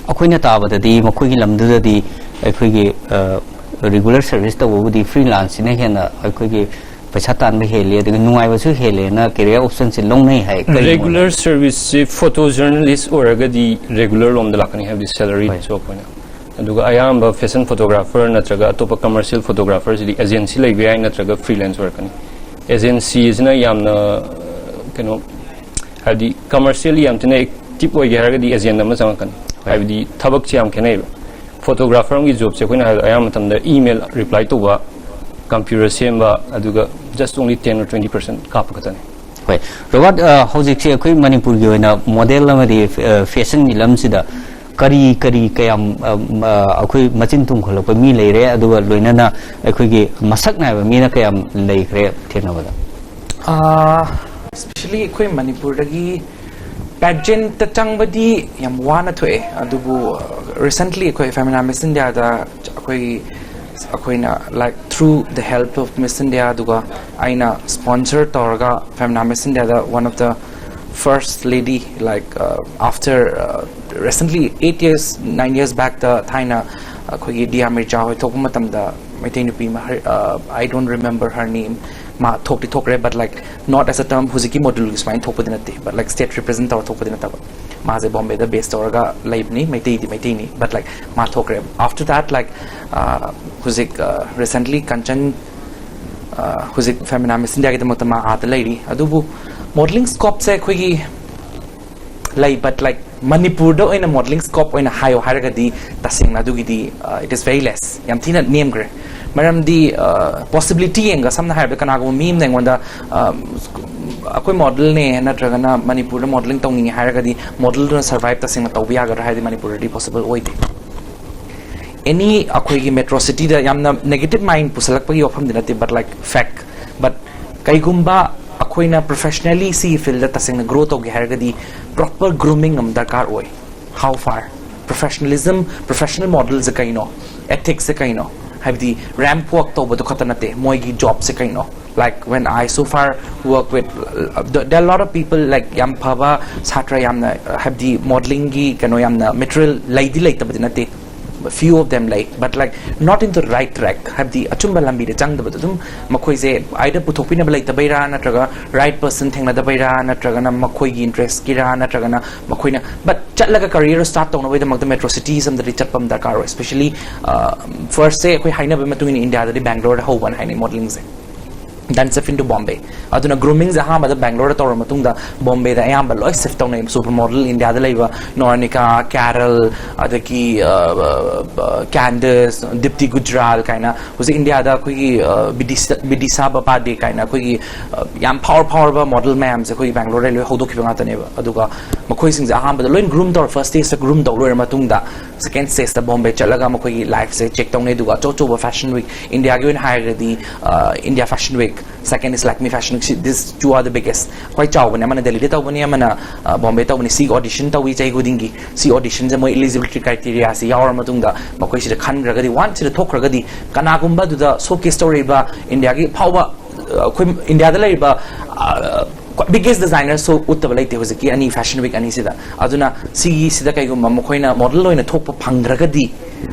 ꯑꯩꯈꯣꯏꯅ ꯇꯥꯕꯗꯗꯤ ꯃꯈꯣꯏꯒꯤ ꯂꯝꯗꯨꯗꯗꯤ ꯑꯩꯈꯣꯏꯒꯤ, ꯑ, ꯔꯤꯒꯨꯂꯔ ꯁꯔꯚꯤꯁ ꯇꯧꯕꯕꯨꯗꯤ ꯐ꯭ꯔꯤꯂꯥꯟꯁꯁꯤꯅ ꯍꯦꯟꯅ ꯑꯩꯈꯣꯏꯒꯤ ꯄꯩꯁꯥ ꯇꯥꯟꯕ ꯍꯦꯜꯂꯤ, ꯑꯗꯒꯤ ꯅꯨꯡꯉꯥꯏꯕꯁꯨ ꯍꯦꯜꯂꯦꯅ ꯀꯦꯔꯤꯌꯔ ꯑꯣꯞꯁꯟꯁꯦ ꯂꯧꯅꯩ ꯍꯥꯏ꯫ ꯀꯔꯤꯒꯤꯅꯣ? ꯔꯦꯒꯨꯂꯔ ꯁꯔꯚꯤꯁꯁꯤ ꯐꯣꯇꯣ ꯖꯔꯅꯦꯂꯤꯁ ꯑꯣꯏꯔꯒꯗꯤ ꯔꯦꯒꯨꯂꯔ ꯂꯣꯝꯗ ꯂꯥꯛꯀꯅꯤ, ꯍꯥꯏꯕꯗꯤ ꯁꯦꯂꯔꯤ ꯍꯣꯏ꯫ ꯖꯣꯕ ꯑꯣꯏꯅ꯫ ꯑꯗꯨꯒ ꯑꯌꯥꯝꯕ ꯐꯦꯁꯟ ꯐꯣꯇꯣꯒ꯭ꯔꯥꯐꯔ ꯅꯠꯇ꯭ꯔꯒ ꯑꯇꯣꯞꯄ ꯀꯃꯔꯁꯤꯌꯦꯜ ꯐꯣꯇꯣꯒ꯭ꯔꯥꯐꯔꯁꯤꯗꯤ ꯑꯦꯖꯦꯟꯁꯤ ꯂꯩꯕ ꯌꯥꯏ, ꯅꯠꯇ꯭ꯔꯒ ꯐ꯭ꯔꯤꯂꯦꯟꯁ ꯑꯣꯏꯔꯛꯀꯅꯤ꯫ ꯑꯦꯖꯦꯟꯁꯤꯁꯤꯅ ꯌꯥꯝꯅ, ꯀꯩꯅꯣ, ꯍꯥꯏꯕꯗꯤ ꯀꯃꯔꯁꯤꯌꯦꯜꯂꯤ ꯌꯥꯝ ꯊꯤꯅ ꯑꯦꯛꯇꯤꯞ ꯑꯣꯏꯒꯦ ꯍꯥꯏꯔꯒꯗꯤ ꯑꯦꯖꯦꯟ ꯑꯃ ꯆꯪꯉꯛꯀꯅꯤ꯫ ꯍꯣꯏ꯫ ꯍꯥꯏꯕꯗꯤ ꯊꯕꯛꯁꯦ ꯌꯥꯝ ꯈꯦꯠꯅꯩꯕ꯫ ꯐꯣꯇꯣꯒ꯭ꯔꯥꯐꯔ ꯑꯃꯒꯤ ꯖꯣꯕꯁꯦ ꯑꯩꯈꯣꯏꯅ ꯍꯥꯏꯕꯗ ꯑꯌꯥꯝꯕ ꯃꯇꯝꯗ ꯏꯃꯦꯜ ꯔꯤꯄ꯭ꯂꯥꯏ ꯇꯧꯕ, ꯀꯝꯄ꯭ꯌꯨꯇꯔ ꯁꯦꯝꯕ, ꯑꯗꯨꯒ just only ten or twenty percent ꯀꯥꯞꯄ ꯈꯛꯇꯅꯤ꯫ ꯍꯣꯏ꯫ ꯔꯣꯕꯥꯔꯠ, ꯑ, ꯍꯧꯖꯤꯛꯁꯦ ꯑꯩꯈꯣꯏ ꯃꯅꯤꯄꯨꯔꯒꯤ ꯑꯣꯏꯅ ꯃꯣꯗꯦꯜ ꯑꯃꯗꯤ, ꯑ, ꯐꯦꯁꯟꯒꯤ ꯂꯝꯁꯤꯗ ꯀꯔꯤ ꯀꯔꯤ ꯀꯌꯥꯝ, ꯑ, ꯑ, ꯑꯩꯈꯣꯏ ꯃꯆꯤꯟ ꯇꯨꯝꯈꯠꯂꯛꯄ ꯃꯤ ꯂꯩꯔꯦ, ꯑꯗꯨꯒ ꯂꯣꯏꯅꯅ ꯑꯩꯈꯣꯏꯒꯤ ꯃꯁꯛ ꯅꯥꯏꯕ ꯃꯤꯅ ꯀꯌꯥꯝ ꯂꯩꯈ꯭ꯔꯦ ꯊꯦꯡꯅꯕꯗ? ꯏꯁꯄꯤꯁꯦꯜꯂꯤ ꯑꯩꯈꯣꯏ ꯃꯅꯤꯄꯨꯔꯗꯒꯤ ꯄꯦꯖꯦꯟꯠꯇ ꯆꯪꯕꯗꯤ ꯌꯥꯝ ꯋꯥꯅ ꯊꯣꯛꯑꯦ꯫ ꯑꯗꯨꯕꯨ ꯔꯤꯁꯦꯟꯠꯂꯤ ꯑꯩꯈꯣꯏ ꯐꯦꯃꯤꯅꯥ ꯃꯤꯁ ꯏꯟꯗꯤꯌꯥꯗ ꯑꯩꯈꯣꯏ ꯑꯩꯈꯣꯏꯅ, like, through the help of Miss India, ꯑꯗꯨꯒ ꯑꯩꯅ ꯁ꯭ꯄꯣꯟꯁꯔ ꯇꯧꯔꯒ ꯐꯦꯃꯤꯅꯥ ꯃꯤꯁ ꯏꯟꯗꯤꯌꯥꯗ one of the first lady, like, after recently eight years, nine years backꯇ ꯊꯥꯏꯅ ꯑꯩꯈꯣꯏꯒꯤ ꯗꯤꯌꯥ ꯃꯤꯔꯖꯥ ꯍꯣꯏ ꯊꯣꯛꯄ ꯃꯇꯝꯗ ꯃꯩꯇꯩ ꯅꯨꯄꯤ ꯑꯃ, I don't remember her name, ꯃꯥ ꯊꯣꯛꯇꯤ ꯊꯣꯛꯈ꯭ꯔꯦ, but, like, not as a term ꯍꯧꯖꯤꯛꯀꯤ ꯃꯣꯗꯦꯜꯒꯤ ꯁꯨꯃꯥꯏꯅ ꯊꯣꯛꯄꯗꯤ ꯅꯠꯇꯦ, but, like, state represent ꯇꯧꯔ ꯊꯣꯛꯄꯗꯤ ꯅꯠꯇꯕ꯫ ꯃꯥꯁꯦ ꯕꯣꯝꯕꯦꯗ ꯕꯦꯁ ꯇꯧꯔꯒ ꯂꯩꯕꯅꯤ, ꯃꯩꯇꯩꯗꯤ ꯃꯩꯇꯩꯅꯤ, but, like, ꯃꯥ ꯊꯣꯛꯈ꯭ꯔꯦ꯫ After that, like, ꯍꯧꯖꯤꯛ ꯔꯤꯁꯦꯟꯠꯂꯤ ꯀꯟꯆꯟ, ꯍꯧꯖꯤꯛ ꯐꯦꯃꯤꯅꯥ ꯃꯤꯁ ꯏꯟꯗꯤꯌꯥꯒꯤꯗꯃꯛꯇ ꯃꯥ ꯑꯥꯗ ꯂꯩꯔꯤ꯫ ꯑꯗꯨꯕꯨ ꯃꯣꯗꯦꯂꯤꯡ ꯁ꯭ꯀꯣꯞꯁꯦ ꯑꯩꯈꯣꯏꯒꯤ ꯂꯩ, but, like, ꯃꯅꯤꯄꯨꯔꯗ ꯑꯣꯏꯅ ꯃꯣꯗꯦꯂꯤꯡ ꯁ꯭ꯀꯣꯞ ꯑꯣꯏꯅ ꯍꯥꯏꯌꯣ ꯍꯥꯏꯔꯒꯗꯤ ꯇꯁꯦꯡꯅ ꯑꯗꯨꯒꯤꯗꯤ, uh, it is very less, ꯌꯥꯝ ꯊꯤꯅ ꯅꯦꯝꯈ꯭ꯔꯦ꯫ ꯃꯔꯝꯗꯤ ꯄꯣꯁꯤꯕꯤꯂꯤꯇꯤ ꯌꯦꯡꯒ, ꯁꯝꯅ ꯍꯥꯏꯔꯕꯗ ꯀꯅꯥꯒꯨꯝꯕ ꯃꯤ ꯑꯃꯅ ꯑꯩꯉꯣꯟꯗ, ꯑ, ꯑꯩꯈꯣꯏ ꯃꯣꯗꯦꯜꯅꯦ ꯅꯠꯇ꯭ꯔꯒꯅ ꯃꯅꯤꯄꯨꯔꯗ ꯃꯣꯗꯦꯂꯤꯡ ꯇꯧꯅꯤꯡꯉꯦ ꯍꯥꯏꯔꯒꯗꯤ ꯃꯣꯗꯦꯜꯗꯨꯅ ꯁꯔꯚꯥꯏꯚ ꯇꯁꯦꯡꯅ ꯇꯧꯕ ꯌꯥꯒꯗ꯭ꯔꯥ ꯍꯥꯏꯗꯤ ꯃꯅꯤꯄꯨꯔꯗꯗꯤ ꯄꯣꯁꯤꯕꯜ ꯑꯣꯏꯗꯦ꯫ ꯑꯦꯅꯤ ꯑꯩꯈꯣꯏꯒꯤ ꯃꯦꯇ꯭ꯔꯣ ꯁꯤꯇꯤꯗ ꯌꯥꯝꯅ ꯅꯦꯒꯦꯇꯤꯚ ꯃꯥꯏꯟ ꯄꯨꯁꯜꯂꯛꯄꯒꯤ ꯋꯥꯐꯝꯗꯤ ꯅꯠꯇꯦ, but, like, fact, but ꯀꯩꯒꯨꯝꯕ ꯑꯩꯈꯣꯏꯅ ꯄ꯭ꯔꯣꯐꯦꯁꯅꯦꯜꯂꯤ ꯁꯤꯒꯤ ꯐꯤꯜꯗ ꯇꯁꯦꯡꯅ ꯒ꯭ꯔꯣ ꯇꯧꯒꯦ ꯍꯥꯏꯔꯒꯗꯤ ꯄ꯭ꯔꯣꯄꯔ ꯒ꯭ꯔꯨꯃꯤꯡ ꯑꯃ ꯗꯔꯀꯥꯔ ꯑꯣꯏ꯫ How far? Professionalism, professional ꯃꯣꯗꯦꯜꯁꯦ ꯀꯩꯅꯣ? ꯑꯦꯊꯤꯛꯁꯁꯦ ꯀꯩꯅꯣ? ꯍꯥꯏꯕꯗꯤ ꯔꯦꯝꯞ ꯋꯥꯛ ꯇꯧꯕꯗꯨ ꯈꯛꯇ ꯅꯠꯇꯦ, ꯃꯣꯏꯒꯤ ꯖꯣꯕꯁꯦ ꯀꯩꯅꯣ? Like, when I so far work with, uh, there are a lot of people, like, ꯌꯥꯝ ꯐꯕ ꯁꯥꯇ꯭ꯔ ꯌꯥꯝꯅ, uh, ꯍꯥꯏꯕꯗꯤ ꯃꯣꯗꯦꯂꯤꯡꯒꯤ ꯀꯩꯅꯣ ꯌꯥꯝꯅ ꯃꯦꯇꯔꯤꯌꯦꯜ ꯂꯩꯗꯤ ꯂꯩꯇꯕꯗꯤ ꯅꯠꯇꯦ, Few of them ꯂꯩ, but like not in the right track. ꯍꯥꯏꯕꯗꯤ ꯑꯆꯨꯝꯕ ꯂꯝꯕꯤꯗ ꯆꯪꯗꯕꯗꯣ, ꯑꯗꯨꯝ ꯃꯈꯣꯏꯁꯦ either ꯄꯨꯊꯣꯛꯄꯤꯅꯕ ꯂꯩꯇꯕꯩꯔꯥ, ꯅꯠꯇ꯭ꯔꯒ right person ꯊꯦꯡꯅꯗꯕꯩꯔꯥ, ꯅꯠꯇ꯭ꯔꯒꯅ ꯃꯈꯣꯏꯒꯤ interest ꯀꯤꯔꯥ, ꯅꯠꯇ꯭ꯔꯒꯅ ꯃꯈꯣꯏꯅ, but ꯆꯠꯂꯒ career start ꯇꯧꯅꯕꯒꯤꯗꯃꯛꯇ metro cities ꯑꯃꯗꯗꯤ ꯆꯠꯄ ꯑꯃ ꯗꯔꯀꯥꯔ ꯑꯣꯏ꯫ Especially first ꯁꯦ ꯑꯩꯈꯣꯏ ꯍꯥꯏꯅꯕꯒꯤ ꯃꯇꯨꯡ ꯏꯟꯅ ꯏꯟꯗꯤꯌꯥꯗꯗꯤ ꯕꯦꯡꯒ꯭ꯂꯣꯔꯗ ꯍꯧꯕꯅ ꯍꯥꯏꯅꯩ modelling ꯁꯦ, then shift into Bombay. ꯑꯗꯨꯅ grooming ꯁꯦ ꯑꯍꯥꯟꯕꯗ ꯕꯦꯡꯒ꯭ꯂꯣꯔꯗ ꯇꯧꯔ ꯃꯇꯨꯡꯗ ꯕꯣꯝꯕꯦꯗ ꯑꯌꯥꯝꯕ ꯂꯣꯏ shift ꯇꯧꯅꯩ꯫ Super model ꯏꯟꯗꯤꯌꯥꯗ ꯂꯩꯕ ꯅꯣꯔꯥꯅꯤꯀꯥ, ꯀꯦꯔꯜ, ꯑꯗꯒꯤ ꯀꯦꯟꯗꯤꯁ, ꯗꯤꯞꯇꯤ ꯒꯨꯖꯔꯥꯜ ꯀꯥꯏꯅ ꯍꯧꯖꯤꯛ ꯏꯟꯗꯤꯌꯥꯗ ꯑꯩꯈꯣꯏꯒꯤ ꯕꯤꯗꯤꯁꯥ ꯕꯄꯥꯗꯤ ꯀꯥꯏꯅ ꯑꯩꯈꯣꯏꯒꯤ ꯌꯥꯝ ꯐꯥꯎꯔ ꯐꯥꯎꯔꯕ ꯃꯣꯗꯦꯜ ꯃꯌꯥꯝꯁꯦ ꯑꯩꯈꯣꯏꯒꯤ ꯕꯦꯡꯒ꯭ꯂꯣꯔꯗ ꯂꯣꯏ ꯍꯧꯗꯣꯛꯈꯤꯕ ꯉꯥꯛꯇꯅꯦꯕ꯫ ꯑꯗꯨꯒ ꯃꯈꯣꯏꯁꯤꯡꯁꯦ ꯑꯍꯥꯟꯕꯗ ꯂꯣꯏ groom ꯇꯧꯔ, first stage ꯇ groom ꯇꯧ ꯂꯣꯏꯔ ꯃꯇꯨꯡꯗ second stage ꯇ ꯕꯣꯝꯕꯦ ꯆꯠꯂꯒ ꯃꯈꯣꯏꯒꯤ life ꯁꯦ check ꯇꯧꯅꯩ꯫ ꯑꯗꯨꯒ ꯑꯆꯧ ꯑꯆꯧꯕ fashion week, ꯏꯟꯗꯤꯌꯥꯒꯤ ꯑꯣꯏꯅ ꯍꯥꯏꯔꯒꯗꯤ India Fashion Week, second is Lakme Fashion Week. These two are the biggest. ꯈ꯭ꯋꯥꯏ ꯆꯥꯎꯕꯅꯦ, ꯑꯃꯅ ꯗꯦꯜꯂꯤꯗ ꯇꯧꯕꯅꯤ, ꯑꯃꯅ ꯕꯣꯝꯕꯦ ꯇꯧꯕꯅꯤ꯫ ꯁꯤꯒꯤ audition ꯇꯧꯏ ꯆꯍꯤ ꯈꯨꯗꯤꯡꯒꯤ꯫ ꯁꯤ audition ꯁꯦ ꯃꯣꯏ eligibility criteria ꯁꯤ ꯌꯥꯎꯔ ꯃꯇꯨꯡꯗ ꯃꯈꯣꯏ ꯁꯤꯗ ꯈꯟꯈ꯭ꯔꯒꯗꯤ, once ꯁꯤꯗ ꯊꯣꯛꯈ꯭ꯔꯒꯗꯤ, ꯀꯅꯥꯒꯨꯝꯕ ꯑꯗꯨꯗ showcase ꯇꯧꯔꯤꯕ ꯏꯟꯗꯤꯌꯥꯒꯤ ꯑꯐꯥꯎꯕ, ꯑꯩꯈꯣꯏ ꯏꯟꯗꯤꯌꯥꯗ ꯂꯩꯔꯤꯕ biggest designer ꯁꯨ ꯎꯠꯇꯕ ꯂꯩꯇꯦ ꯍꯧꯖꯤꯛꯀꯤ ꯑꯅꯤ, fashion week ꯑꯅꯤꯁꯤꯗ꯫ ꯑꯗꯨꯅ ꯁꯤꯒꯤꯁꯤꯗ ꯀꯩꯒꯨꯝꯕ ꯃꯈꯣꯏꯅ ꯃꯣꯗꯦꯜ ꯑꯣꯏꯅ ꯊꯣꯛꯄ ꯐꯪꯈ꯭ꯔꯒꯗꯤ,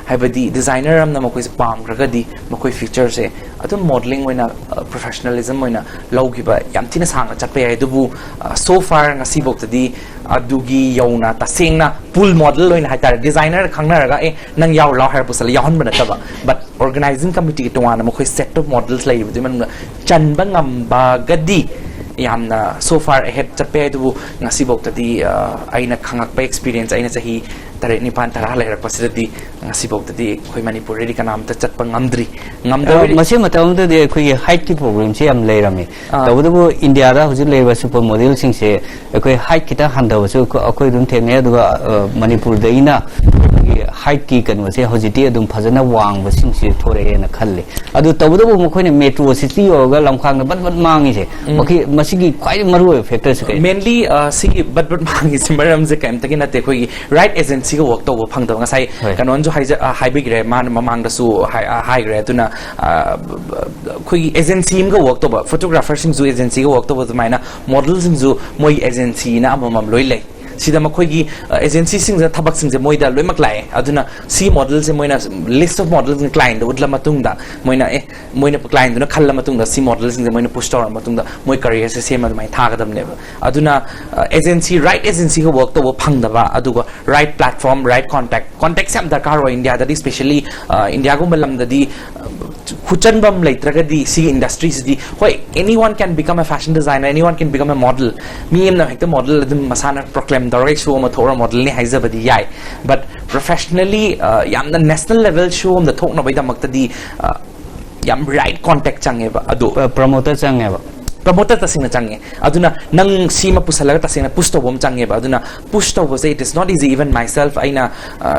ꯍꯥꯏꯕꯗꯤ designer ꯑꯃꯅ ꯃꯈꯣꯏꯁꯦ ꯄꯥꯝꯈ꯭ꯔꯒꯗꯤ, ꯃꯈꯣꯏ future ꯁꯦ ꯑꯗꯨꯝ modelling ꯑꯣꯏꯅ professionalism ꯑꯣꯏꯅ ꯂꯧꯈꯤꯕ ꯌꯥꯝ ꯊꯤꯅ ꯁꯥꯡꯅ ꯆꯠꯄ ꯌꯥꯏ꯫ ꯑꯗꯨꯕꯨ so far ꯉꯁꯤꯐꯥꯎꯗꯗꯤ ꯑꯗꯨꯒꯤ ꯌꯧꯅ ꯇꯁꯦꯡꯅ pool model ꯑꯣꯏꯅ ꯍꯥꯏꯇꯥꯔꯦ, designer ꯈꯪꯅꯔꯒ, "ꯑꯦ, ꯅꯪ ꯌꯥꯎꯔꯨ ꯂꯥꯎ" ꯍꯥꯏꯔ ꯄꯨꯁꯜꯂ ꯌꯥꯎꯍꯟꯕ ꯅꯠꯇꯕ, but organizing committee ꯒꯤ ꯇꯣꯉꯥꯟꯅ ꯃꯈꯣꯏ set of models ꯂꯩꯔꯤꯕꯗꯨꯒꯤ ꯃꯅꯨꯡꯗ ꯆꯟꯕ ꯉꯝꯕꯒꯗꯤ ꯌꯥꯝꯅ so far ahead ꯆꯠꯄ ꯌꯥꯏ꯫ ꯑꯗꯨꯕꯨ ꯉꯁꯤꯐꯥꯎꯗꯗꯤ ꯑꯩꯅ ꯈꯪꯉꯛꯄ experience, ꯑꯩꯅ ꯆꯍꯤ ꯇꯔꯦꯠ, ꯅꯤꯄꯥꯟ, ꯇꯔꯥ ꯂꯩꯔꯛꯄꯁꯤꯗꯗꯤ ꯉꯁꯤꯐꯥꯎꯗꯗꯤ ꯑꯩꯈꯣꯏ ꯃꯅꯤꯄꯨꯔꯗꯗꯤ ꯀꯅꯥꯝꯇ ꯆꯠꯄ ꯉꯝꯗ꯭ꯔꯤ꯫ ꯉꯝꯗꯧꯔꯤ꯫ ꯃꯁꯤ ꯃꯇꯝ ꯑꯃꯗꯗꯤ ꯑꯩꯈꯣꯏꯒꯤ height ꯀꯤ problem ꯁꯦ ꯌꯥꯝ ꯂꯩꯔꯝꯃꯤ꯫ ꯑꯥ꯫ ꯇꯧꯕꯇꯕꯨ ꯏꯟꯗꯤꯌꯥꯗ ꯍꯧꯖꯤꯛ ꯂꯩꯔꯤꯕ super model ꯁꯤꯡꯁꯦ ꯑꯩꯈꯣꯏ height ꯈꯤꯇꯪ ꯍꯟꯊꯕꯁꯨ ꯑꯩꯈꯣꯏ ꯑꯗꯨꯝ ꯊꯦꯡꯅꯩ꯫ ꯑꯗꯨꯒ ꯃꯅꯤꯄꯨꯔꯗ ꯑꯩꯅ ꯑꯩꯈꯣꯏꯒꯤ height ꯀꯤ ꯀꯩꯅꯣꯁꯦ ꯍꯧꯖꯤꯛꯇꯤ ꯑꯗꯨꯝ ꯐꯖꯅ ꯋꯥꯡꯕꯁꯤꯡꯁꯦ ꯊꯣꯔꯛꯑꯦꯅ ꯈꯜꯂꯤ꯫ ꯑꯗꯨ ꯇꯧꯕꯇꯕꯨ ꯃꯈꯣꯏꯅ metro city ꯌꯧꯔꯒ ꯂꯝꯈꯥꯡꯗ ꯕꯠ ꯕꯠ ꯃꯥꯡꯉꯤꯁꯦ, ꯎꯝ꯫ ꯃꯈꯣꯏ ꯃꯁꯤꯒꯤ ꯈ꯭ꯋꯥꯏꯗꯒꯤ ꯃꯔꯨꯑꯣꯏꯕ factor ꯁꯦ ꯀꯩ? Mainly ꯁꯤꯒꯤ ꯕꯠ ꯕꯠ ꯃꯥꯡꯉꯤꯁꯦ ꯃꯔꯝꯁꯦ ꯀꯩꯝꯇꯒꯤ ꯅꯠꯇꯦ, ꯑꯩꯈꯣꯏꯒꯤ right agency ꯒ work ꯇꯧꯕ ꯐꯪꯗꯕ꯫ ꯉꯁꯥꯏ ꯍꯣꯏ꯫ ꯀꯩꯅꯣꯅꯁꯨ ꯍꯥꯏꯖ-, ꯑ, ꯍꯥꯏꯕꯤꯈ꯭ꯔꯦ, ꯃꯥꯅ ꯃꯃꯥꯡꯗꯁꯨ ꯍꯥꯏ-, ꯑ, ꯍꯥꯏꯈ꯭ꯔꯦ꯫ ꯑꯗꯨꯅ ꯑ, ꯑꯩꯈꯣꯏꯒꯤ agency ꯑꯃꯒ work ꯇꯧꯕ, photographer ꯁꯤꯡꯁꯨ agency ꯒ work ꯇꯧꯕ ꯑꯗꯨꯃꯥꯏꯅ model ꯁꯤꯡꯁꯨ ꯃꯣꯏ agency ꯅ ꯑꯃꯃꯝ ꯂꯣꯏ ꯂꯩ꯫ ꯁꯤꯗ ꯃꯈꯣꯏꯒꯤ ꯑꯦꯖꯦꯟꯁꯤꯁꯤꯡꯁꯤꯅ ꯊꯕꯛꯁꯤꯡꯁꯦ ꯃꯣꯏꯗ ꯂꯣꯏꯅꯃꯛ ꯂꯥꯛꯑꯦ꯫ ꯑꯗꯨꯅ ꯁꯤ ꯃꯣꯗꯦꯜꯁꯦ ꯃꯣꯏꯅ list of models clientꯗ ꯎꯠꯂ ꯃꯇꯨꯡꯗ, ꯃꯣꯏꯅ ꯑꯦ ꯃꯣꯏꯅ clientꯗꯨꯅ ꯈꯜꯂ ꯃꯇꯨꯡꯗ ꯁꯤ ꯃꯣꯗꯦꯜꯁꯤꯡꯁꯦ ꯃꯣꯏꯅ push ꯇꯧꯔ ꯃꯇꯨꯡꯗ ꯃꯣꯏ careerꯁꯦ ꯁꯦꯝꯃ ꯑꯗꯨꯃꯥꯏꯅ ꯊꯥꯒꯗꯕꯅꯦꯕ꯫ ꯑꯗꯨꯅ ꯑꯦꯖꯦꯟꯁꯤ, right agencyꯒ work ꯇꯧꯕ ꯐꯪꯗꯕ, ꯑꯗꯨꯒ right platform, right contact, contactꯁꯦ ꯌꯥꯝ ꯗꯔꯀꯥꯔ ꯑꯣꯏ ꯏꯟꯗꯤꯌꯥꯗꯗꯤ, especially ꯏꯟꯗꯤꯌꯥꯒꯨꯝꯕ ꯂꯝꯗꯗꯤ ꯈꯨꯆꯟꯕ ꯑꯃ ꯂꯩꯇ꯭ꯔꯒꯗꯤ ꯁꯤꯒꯤ industryꯁꯤꯗꯤ, ꯍꯣꯏ, anyone can become a fashion designer, anyone can become a model, ꯃꯤ ꯑꯃꯅ ꯍꯦꯛꯇ ꯃꯣꯗꯦꯜ ꯑꯗꯨꯝ ꯃꯁꯥꯅ proclaim ꯇꯧꯔꯒ show ꯑꯃ ꯊꯣꯛꯑꯒ ꯃꯣꯗꯦꯜꯅꯤ ꯍꯥꯏꯖꯕꯗꯤ ꯌꯥꯏ, but professionally ꯌꯥꯝꯅ national level show ꯑꯃꯗ ꯊꯣꯛꯅꯕꯒꯤꯗꯃꯛꯇꯗꯤ ꯌꯥꯝ right contact ꯆꯪꯉꯦꯕ꯫ ꯑꯗꯣ ꯄ꯭ꯔꯃꯣꯇꯔ ꯆꯪꯉꯦꯕ꯫ ꯄ꯭ꯔꯃꯣꯇꯔ ꯇꯁꯦꯡꯅ ꯆꯪꯉꯦ꯫ ꯑꯗꯨꯅ ꯅꯪ ꯁꯤꯃ ꯄꯨꯁꯜꯂꯒ ꯇꯁꯦꯡꯅ push ꯇꯧꯕ ꯑꯃ ꯆꯪꯉꯦꯕ꯫ ꯑꯗꯨꯅ push ꯇꯧꯕꯁꯦ, it is not easy. Even myself, ꯑꯩꯅ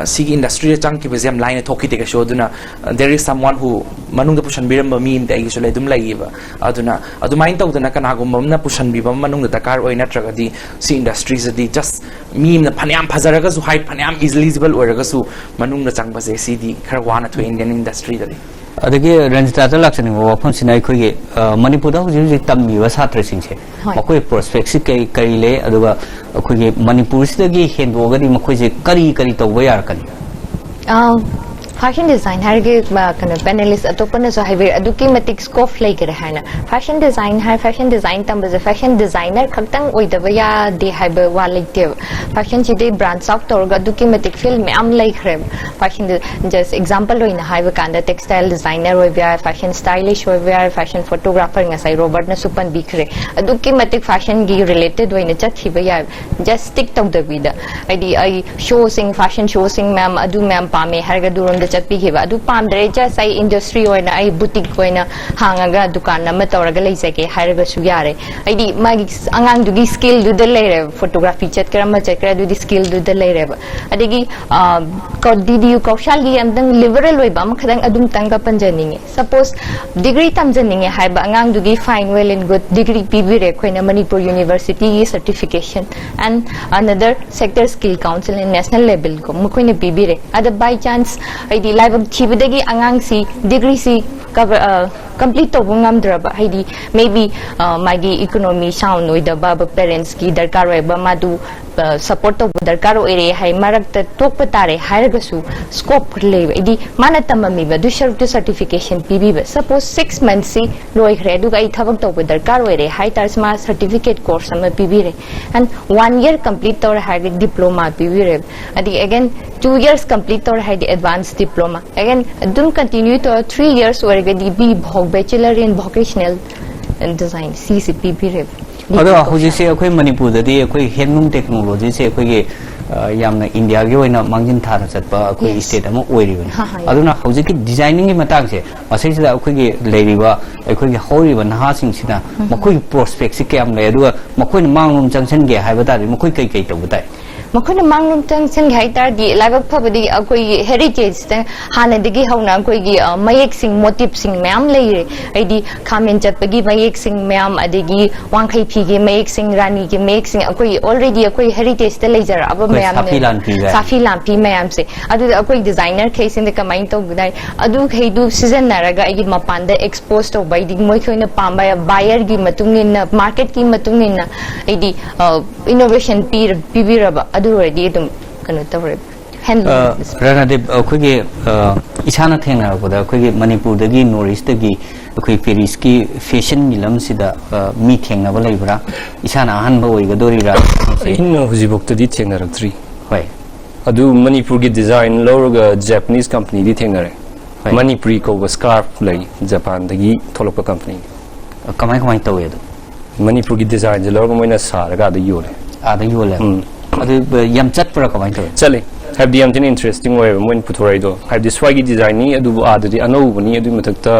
ꯁꯤꯒꯤ industryꯗ ꯆꯪꯈꯤꯕꯁꯦ ꯌꯥꯝ ꯂꯥꯏꯅ ꯊꯣꯛꯈꯤꯗꯦ ꯀꯩꯁꯨ꯫ ꯑꯗꯨꯅ there is someone who ꯃꯅꯨꯡꯗ ꯄꯨꯁꯟꯕꯤꯔꯝꯕ ꯃꯤ ꯑꯃꯗꯤ ꯑꯩꯒꯤꯁꯨ ꯑꯗꯨꯝ ꯂꯩꯌꯦꯕ꯫ ꯑꯗꯨꯅ ꯑꯗꯨꯃꯥꯏꯅ ꯇꯧꯗꯅ ꯀꯅꯥꯒꯨꯝꯕ ꯑꯃꯅ ꯄꯨꯁꯟꯕꯤꯕ ꯑꯃ ꯃꯅꯨꯡꯗ ꯗꯔꯀꯥꯔ ꯑꯣꯏ, ꯅꯠꯇ꯭ꯔꯒꯗꯤ ꯁꯤ industryꯁꯤꯗꯤ just ꯃꯤ ꯑꯃꯅ ꯐꯅꯌꯥꯝ ꯐꯖꯔꯒꯁꯨ, height ꯐꯅꯌꯥꯝ eligible ꯑꯣꯏꯔꯒꯁꯨ, ꯃꯅꯨꯡꯗ ꯆꯪꯕꯁꯦ ꯁꯤꯗꯤ ꯈꯔ ꯋꯥꯅ ꯊꯣꯛꯑꯦ Indian industryꯗꯗꯤ꯫ ꯑꯗꯒꯤ ꯔꯟꯖꯤꯇꯥꯗ ꯂꯥꯛꯆꯅꯤꯡꯕ ꯋꯥꯐꯝꯁꯤꯅ, ꯑꯩꯈꯣꯏꯒꯤ ꯃꯅꯤꯄꯨꯔꯗ ꯍꯧꯖꯤꯛ ꯍꯧꯖꯤꯛ ꯇꯝꯃꯤꯕ ꯁꯥꯇ꯭ꯔꯁꯤꯡꯁꯦ, ꯍꯣꯏ꯫ ꯃꯈꯣꯏ prospectꯁꯤ ꯀꯔꯤ ꯀꯔꯤ ꯂꯩ, ꯑꯗꯨꯒ ꯑꯩꯈꯣꯏꯒꯤ ꯃꯅꯤꯄꯨꯔꯁꯤꯗꯒꯤ ꯍꯦꯟꯗꯣꯛꯑꯒꯗꯤ ꯃꯈꯣꯏꯁꯦ ꯀꯔꯤ ꯀꯔꯤ ꯇꯧꯕ ꯌꯥꯔꯛꯀꯅꯤ? Fashion design ꯍꯥꯏꯔꯒ ꯀꯩꯅꯣ panelist ꯑꯇꯣꯞꯄꯅꯁꯨ ꯍꯥꯏꯕꯤꯔꯦ, ꯑꯗꯨꯛꯀꯤ ꯃꯇꯤꯛ scope ꯂꯩꯈꯔꯦ ꯍꯥꯏꯅ꯫ Fashion design ꯍꯥꯏ, fashion design ꯇꯝꯕꯁꯦ fashion designer ꯈꯛꯇꯪ ꯑꯣꯏꯗꯕ ꯌꯥꯗꯦ ꯍꯥꯏꯕ ꯋꯥ ꯂꯩꯇꯦꯕ꯫ Fashionꯁꯤꯗꯤ branch out ꯇꯧꯔꯒ ꯑꯗꯨꯛꯀꯤ ꯃꯇꯤꯛ field ꯃꯌꯥꯝ ꯂꯩꯈ꯭ꯔꯦꯕ꯫ Fashion just example ꯑꯣꯏꯅ ꯍꯥꯏꯕ ꯀꯥꯟꯗ textile designer ꯑꯣꯏꯕ ꯌꯥꯏ, fashion stylist ꯑꯣꯏꯕ ꯌꯥꯏ, fashion photographer, ꯉꯁꯥꯏ ꯔꯣꯕꯔꯠꯅꯁꯨ ꯄꯟꯕꯤꯈ꯭ꯔꯦ꯫ ꯑꯗꯨꯛꯀꯤ ꯃꯇꯤꯛ fashionꯒꯤ related ꯑꯣꯏꯅ ꯆꯠꯈꯤꯕ ꯌꯥꯏ꯫ Just stick ꯇꯧꯗꯕꯤꯗ, ꯍꯥꯏꯗꯤ ꯑꯩ showꯁꯤꯡ, fashion showꯁꯤꯡ ꯃꯌꯥꯝ, ꯑꯗꯨ ꯃꯌꯥꯝ ꯄꯥꯝꯃꯦ ꯍꯥꯏꯔꯒ ꯑꯗꯨꯔꯣꯝꯗ ꯆꯠꯄꯤꯈꯤꯕ꯫ ꯑꯗꯨ ꯄꯥꯝꯗ꯭ꯔꯦ, just ꯑꯩ industry ꯑꯣꯏꯅ, ꯑꯩ boutique ꯑꯣꯏꯅ ꯍꯥꯡꯉꯒ ꯗꯨꯀꯥꯟ ꯑꯃ ꯇꯧꯔꯒ ꯂꯩꯖꯒꯦ ꯍꯥꯏꯔꯒꯁꯨ ꯌꯥꯔꯦ꯫ ꯍꯥꯏꯗꯤ ꯃꯥꯒꯤ ꯑꯉꯥꯡꯗꯨꯒꯤ skillꯗꯨꯗ ꯂꯩꯔꯦꯕ, photography ꯆꯠꯀꯦꯔꯥ ꯑꯃ ꯆꯠꯀꯦꯔꯥ, ꯑꯗꯨꯗꯤ skillꯗꯨꯗ ꯂꯩꯔꯦꯕ꯫ ꯑꯗꯒꯤ DDU ꯀꯧꯁꯥꯜꯒꯤ ꯑꯝꯇꯪ liberal ꯑꯣꯏꯕ ꯑꯃꯈꯛꯇꯪ ꯑꯗꯨꯝꯇꯪꯒ ꯄꯟꯖꯅꯤꯡꯉꯦ꯫ Suppose degree ꯇꯝꯖꯅꯤꯡꯉꯦ ꯍꯥꯏꯕ ꯑꯉꯥꯡꯗꯨꯒꯤ fine, well and good, degree ꯄꯤꯕꯤꯔꯦ ꯑꯩꯈꯣꯏꯅ, Manipur universityꯒꯤ certification and another sector skill council and national level ꯀꯣ ꯃꯈꯣꯏꯅ ꯄꯤꯕꯤꯔꯦ꯫ ꯑꯗ by chance ꯍꯥꯏꯗꯤ ꯂꯥꯏꯕꯛ ꯊꯤꯕꯗꯒꯤ ꯑꯉꯥꯡꯁꯤ degreeꯁꯤ cover complete ꯇꯧꯕ ꯉꯝꯗ꯭ꯔꯕ, ꯍꯥꯏꯗꯤ maybe ꯃꯥꯒꯤ economy sound ꯑꯣꯏꯗꯕ, parents ꯀꯤ ꯗꯔꯀꯥꯔ ꯑꯣꯏꯕ, ꯃꯥꯗꯨ support ꯇꯧꯕ ꯗꯔꯀꯥꯔ ꯑꯣꯏꯔꯦ ꯍꯥꯏ ꯃꯔꯛꯇ ꯇꯣꯛꯄ ꯇꯥꯔꯦ ꯍꯥꯏꯔꯒꯁꯨ scope ꯂꯩꯕ, ꯍꯥꯏꯗꯤ ꯃꯥꯅ ꯇꯝꯃꯝꯃꯤꯕ ꯑꯗꯨ ꯁꯔꯨꯛꯇꯨ certification ꯄꯤꯕꯤꯕ꯫ Suppose six months ꯁꯤ ꯂꯣꯏꯈ꯭ꯔꯦ ꯑꯗꯨꯒ ꯑꯩ ꯊꯕꯛ ꯇꯧꯕ ꯗꯔꯀꯥꯔ ꯑꯣꯏꯔꯦ ꯍꯥꯏ ꯇꯥꯔꯁꯨ ꯃꯥ certificate course ꯑꯃ ꯄꯤꯕꯤꯔꯦ꯫ And one year complete ꯇꯧꯔꯦ ꯍꯥꯏꯔꯒꯗꯤ diploma ꯄꯤꯕꯤꯔꯦ꯫ ꯑꯗꯒꯤ again two years complete ꯇꯧꯔꯦ ꯍꯥꯏꯗꯤ advance diploma꯫ Again ꯑꯗꯨꯝ continue ꯇꯧꯔ three years ꯑꯣꯏꯔꯒꯗꯤ B Voc, bachelor in vocational design ꯁꯤꯁꯦ ꯄꯤꯕꯤꯔꯦꯕ꯫ ꯑꯗꯣ ꯍꯧꯖꯤꯛꯁꯦ ꯑꯩꯈꯣꯏ ꯃꯅꯤꯄꯨꯔꯗꯗꯤ ꯑꯩꯈꯣꯏ handloom technology ꯁꯦ ꯑꯩꯈꯣꯏꯒꯤ ꯌꯥꯝꯅ ꯏꯟꯗꯤꯌꯥꯒꯤ ꯑꯣꯏꯅ ꯃꯥꯡꯖꯤꯟ ꯊꯥꯅ ꯆꯠꯄ ꯑꯩꯈꯣꯏ state ꯑꯃ ꯑꯣꯏꯔꯤꯕꯅꯤ꯫ ꯑꯗꯨꯅ ꯍꯧꯖꯤꯛꯀꯤ designing ꯒꯤ ꯃꯇꯥꯡꯁꯦ ꯃꯁꯤꯁꯤꯗ ꯑꯩꯈꯣꯏꯒꯤ ꯂꯩꯔꯤꯕ ꯑꯩꯈꯣꯏꯒꯤ ꯍꯧꯔꯤꯕ ꯅꯍꯥꯁꯤꯡꯁꯤꯅ ꯃꯈꯣꯏꯒꯤ prospect ꯁꯤ ꯀꯌꯥꯝ ꯂꯩ, ꯑꯗꯨꯒ ꯃꯈꯣꯏꯅ ꯃꯥꯡꯂꯣꯝ ꯆꯪꯁꯤꯟꯒꯦ ꯍꯥꯏꯕ ꯇꯥꯔꯗꯤ ꯃꯈꯣꯏ ꯀꯩ ꯀꯩ ꯇꯧꯕ ꯇꯥꯏ? ꯃꯈꯣꯏꯅ ꯃꯥꯡꯂꯣꯝ ꯆꯪꯁꯤꯟꯒꯦ ꯍꯥꯏ ꯇꯥꯔꯗꯤ ꯂꯥꯏꯕꯛ ꯐꯕꯗꯤ ꯑꯩꯈꯣꯏꯒꯤ heritage ꯇ ꯍꯥꯟꯅꯗꯒꯤ ꯍꯧꯅ ꯑꯩꯈꯣꯏꯒꯤ ꯃꯌꯦꯛꯁꯤꯡ, motive ꯁꯤꯡ ꯃꯌꯥꯝ ꯂꯩꯔꯦ꯫ ꯍꯥꯏꯗꯤ ꯈꯥꯃꯦꯟ ꯆꯠꯄꯒꯤ ꯃꯌꯦꯛꯁꯤꯡ ꯃꯌꯥꯝ, ꯑꯗꯒꯤ ꯋꯥꯡꯈꯩ ꯐꯤꯒꯤ ꯃꯌꯦꯛꯁꯤꯡ, ꯔꯥꯅꯤꯒꯤ ꯃꯌꯦꯛꯁꯤꯡ, ꯑꯩꯈꯣꯏ already ꯑꯩꯈꯣꯏ heritage ꯇ ꯂꯩꯖꯔꯛꯑꯕ ꯃꯌꯥꯝꯅꯦ꯫ ꯁꯥꯐꯤ ꯂꯥꯟꯐꯤ ꯃꯌꯥꯝꯁꯦ꯫ ꯑꯗꯨꯗ ꯑꯩꯈꯣꯏ designer ꯈꯩꯁꯤꯅ ꯀꯃꯥꯏꯅ ꯇꯧꯕꯗ, ꯑꯗꯨꯈꯩꯗꯨ ꯁꯤꯖꯤꯟꯅꯔꯒ ꯑꯩꯒꯤ ꯃꯄꯥꯟꯗ expose ꯇꯧꯕ, ꯍꯥꯏꯗꯤ ꯃꯈꯣꯏꯅ ꯄꯥꯝꯕ buyer ꯒꯤ ꯃꯇꯨꯡ ꯏꯟꯅ, market ꯀꯤ ꯃꯇꯨꯡ ꯏꯟꯅ ꯍꯥꯏꯗꯤ innovation ꯄꯤꯕꯤꯔꯕ ꯑꯗꯨ ꯑꯣꯏꯔꯗꯤ ꯑꯗꯨꯝ ꯀꯩꯅꯣ ꯇꯧꯔꯦ꯫ Handloom business꯫ ꯔꯥꯅꯥꯗꯦꯕ, ꯑꯩꯈꯣꯏꯒꯤ ꯏꯁꯥꯅ ꯊꯦꯡꯅꯔꯛꯄꯗ ꯑꯩꯈꯣꯏꯒꯤ ꯃꯅꯤꯄꯨꯔꯗꯒꯤ, North East ꯇꯒꯤ ꯑꯩꯈꯣꯏ Paris ꯀꯤ fashion ꯒꯤ ꯂꯝꯁꯤꯗ ꯃꯤ ꯊꯦꯡꯅꯕ ꯂꯩꯕ꯭ꯔꯥ? ꯏꯁꯥꯅ ꯑꯍꯥꯟꯕ ꯑꯣꯏꯒꯗꯣꯔꯤꯔꯥ? ꯑꯩꯅ ꯍꯧꯖꯤꯛꯐꯥꯎꯇꯗꯤ ꯊꯦꯡꯅꯔꯛꯇ꯭ꯔꯤ꯫ ꯍꯣꯏ꯫ ꯑꯗꯨ ꯃꯅꯤꯄꯨꯔꯒꯤ design ꯂꯧꯔꯒ Japanese company ꯗꯤ ꯊꯦꯡꯅꯔꯦ꯫ ꯍꯣꯏ꯫ ꯃꯅꯤꯄꯨꯔꯤ ꯀꯧꯕ scarf ꯂꯩ, ꯖꯄꯥꯟꯗꯒꯤ ꯊꯣꯛꯂꯛꯄ company꯫ ꯀꯃꯥꯏ ꯀꯃꯥꯏꯅ ꯇꯧꯏ ꯑꯗꯨ? ꯃꯅꯤꯄꯨꯔꯒꯤ design ꯁꯦ ꯂꯧꯔꯒ ꯃꯣꯏꯅ ꯁꯥꯔꯒ ꯑꯥꯗ ꯌꯣꯜꯂꯦ꯫ ꯑꯥꯗ ꯌꯣꯜꯂꯦ꯫ ꯎꯝ꯫ ꯑꯗꯨ ꯌꯥꯝ ꯆꯠꯄ꯭ꯔꯥ, ꯀꯃꯥꯏꯅ ꯇꯧꯏ? ꯆꯠꯂꯤ꯫ ꯍꯥꯏꯕꯗꯤ ꯌꯥꯝ ꯊꯤꯅ interesting ꯑꯣꯏꯌꯦꯕ ꯃꯣꯏꯅ ꯄꯨꯊꯣꯔꯛꯏꯗꯣ꯫ ꯍꯥꯏꯕꯗꯤ ꯁ꯭ꯋꯥꯏꯒꯤ design ꯅꯤ, ꯑꯗꯨꯕꯨ ꯑꯥꯗꯗꯤ ꯑꯅꯧꯕꯅꯤ, ꯑꯗꯨꯒꯤ ꯃꯊꯛꯇ